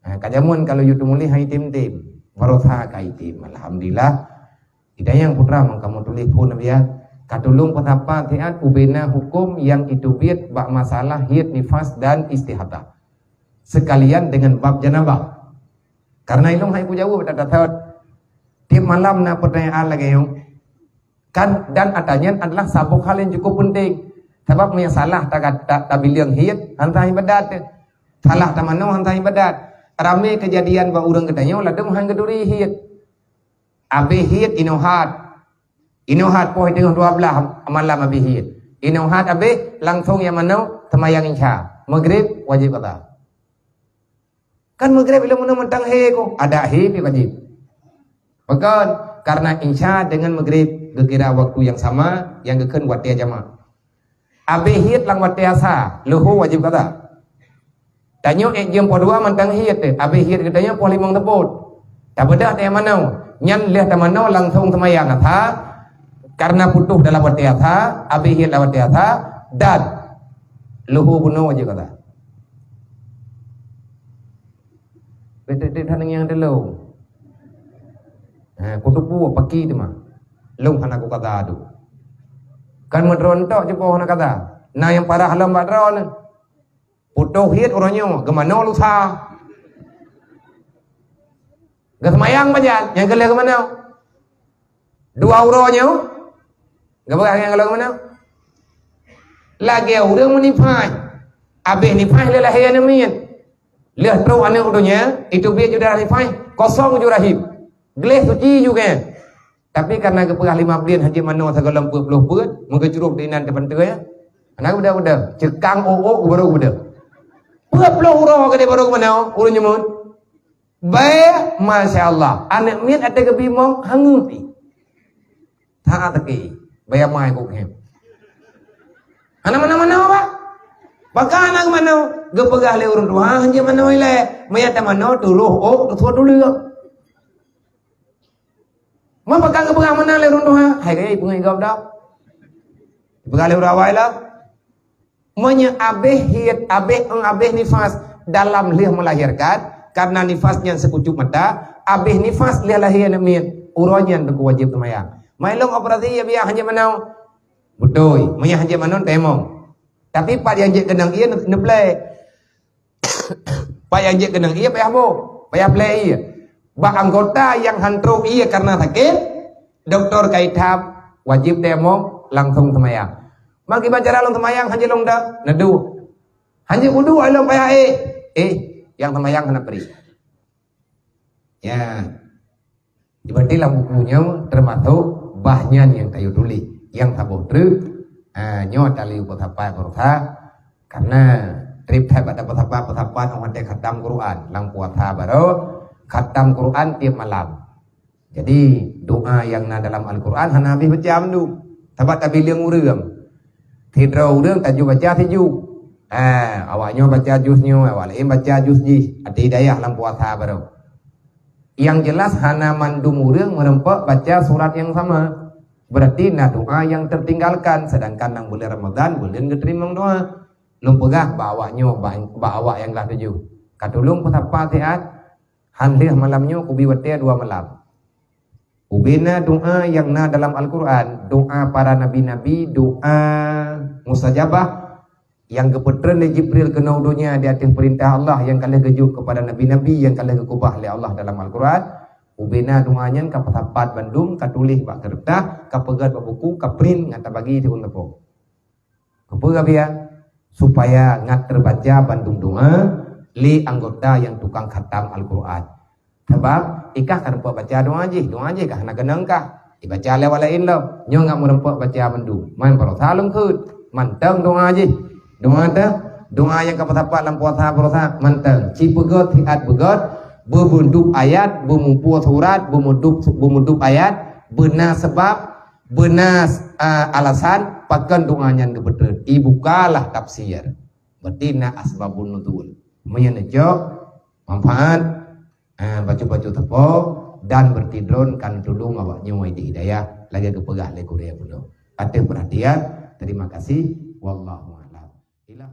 Ha, ka jameun ka lheueh yue teumuléh han item-tem, baroesa ka item. Alhamdulillah. Di dayah putra meukamu tuléh phon biasa. Ka tulông peusapat siat ubena huköm nyang iteubiet bak masalah hiet nifas dan istihadah. Sekalian dengan bab janabah. Karena ilông hai kujaweueb that-that. Tiep malam na peutanyaan lagèe nyoe. Kan, dan ata nyan adalah saboh hal nyang cukup peunteng. Sabab meunyoe salah ta-, ta-, tabileung hiet, han sah ibadat. Salah tamanoe, han sah ibadat. Ramé keujadian bak ureuëng geutanyoe ladôm han geuturi hiet. Abéh hiet inoe hat. Inoe hat poh teungoh dua blaih malam abéh hiet. Inoe hat abéh langsong nyang manoe seumayang Isya. Maghrib wajéb qadha. Kan Maghrib ilôn meunoe mantong hé ko, adak hé pih wajéb. Pakon? Karena Isya dengan Maghrib geukira waktu nyang sama, nyang geukheun watèe jamak. Abéh hiet lam watèe asa, leuhô wajéb qadha. Tanyoe ék jeuem poh dua mantong hiet, abéh hiet geutanyoe poh limong teupot. Tabeudôh teuh manoe, nyan lheueh tamanoe langsong seumayang asa, karena putôh dalam watèe asa, abéh hiet lam watèe asa, dan leuhô bunoe wajéb qadha. Beuteupeue that nyang teulông. Ha, kuteupeu paki teuma. Lông hana kukaza adu. Kan meudroe tok jipoh hana kaza. Na nyang parah lom bak droeneuh. Putôh hiet uroe nyoe, geumanoe lusa. Geuseumayang pajan, nyang keu lheueh geumanoe. Dua uroe nyoe, geupeugah nyang keu lheueh geumanoe. Lagèe ureuëng meunifas. Abéh nifas lé lahé aneuk miet. Lheueh trok aneuk u donya, iteubiet ju darah nifas, kosong ju rahim. Gleh suci ju gèt. Tapi karena geupeugah lima buleuen hana jimanoe sigohlom peuet ploh peuet, meugeucrok di inan teupeunteue, hana geubeudôh-beudôh. Ceukang ôk-ôk geubarô geubeudôh. Peuet ploh uroe keudéh barô geumanoe, ureuëng nyoe meuet. Bèe, masya Allah, aneuk miet até geubimong, hangeut pih. That até keu, baya mai kok nyan. Hana manoe-manoe, Pak. Pakon hana manoe? Geupeugah lé ureuëng tuha, "Hanjeuet manoe ilèe. Meunyo tamanoe, turoh ôk, turoh tuleueng." Meunyo pakon geupeugah meunan lé ureuëng tuha, hai kaya ipeungeuet gob dak. Ipeugah lé ureuëng awai lah. Meunyoe abéh hiet, abéh, eh, abéh nifas dalam lheueh melahirkan, karena nifas nyan seukucup mata, abéh nifas lheueh lahé aneuk miet, uroe nyan teungku wajéb seumayang. Mai lôn operasi ya biar hanjeuet manoe. Beutôi, meunyoe hanjeuet manoe tayamum. Tapi pat nyang jeuet keunong ié neuplè. Pat nyang jeuet keunong ié payah boh, payah plè ié. Bak anggota nyang han trok ié karena sakét, doktor ka itam, wajéb tayamum, langsong seumayang. Meukiban cara lôn seumayang, hanjeuet lôn dak, neuduek. Hanjeuet udue lôn payah éh, éh, nyang seumayang hana pri. Ya. Berarti lam buku nyoe teumasok bah nyan nyang tayue tuléh, nyang saboh treuk, ha, nyoe tali peusapat baroesa, karena trép that bak tapeusapat-peusapat óh watèe khatam Quran, lam puasa baroe khatam Quran tiep malam. Jadi, doa nyang na dalam Al-Quran hana habéh baca mandum. Sabab tabileung ureuëng. Sidroe ureuëng tajok baca sijuek. Ah, awak nyoe baca juz nyoe, awak laén baca juz jih. Até hidayah lam puasa baroe. Nyang jeulaih hana mandum ureuëng meureumpok baca surat nyang sama. Berarti na doa nyang teutinggalkan, seudangkan nyang buleuen Ramadhan buleuen geuteurimong doa. Lôn peugah bak awak nyoe, bak, bak awak nyang glah tujoh. Ka tulông peusapat siat, han lheueh malam nyoe kubi watèe dua malam. Ubena doa nyang na dalam Al-Quran, doa para nabi-nabi, doa mustajabah nyang geupeutreun lé Jibril keunoe donya di ateueh peurintah Allah, nyang ka lheueh geujok keupada nabi-nabi, nyang ka lheueh geukeubah lé Allah dalam Al-Quran. Ubena doa nyan ka peusapat bandum, ka tuléh bak keureutah, ka peugèt bak buku, ka print, ngat tabagi siuroe sapo. Keupeue, Rabia? Supaya ngat teubaca bandum doa lé anggota nyang tukang khatam Al-Quran. Sabab ikah ka rumpok baca doa jih, doa jih ka hana keunong kah. Ibaca lé awak laén lom. Nyoe ngat meurumpok baca bandum. Man baroesa lôn kheun. Mantong doa jih. Doa teuh, doa nyang ka peusapat lam puasa baroesa mantong. Ci peugèt, siat peugèt, beumudub ayat, beumuphom surat, beumudub, beumudub ayat, beuna sabab, beuna, ah, alasan pakon doa nyan geupeutreun. Ibukalah tafsir. Berarti na asbabun nuzul. Meunyoe neucok manfaat, ah, bacut-bacut sapo dan berarti droen kan tulông awak nyoe di hidayah lagèe geupeugah lé gurèe bunoe. Ateueh peurhatian, terima kasih. Wallahu a'lam. Ilah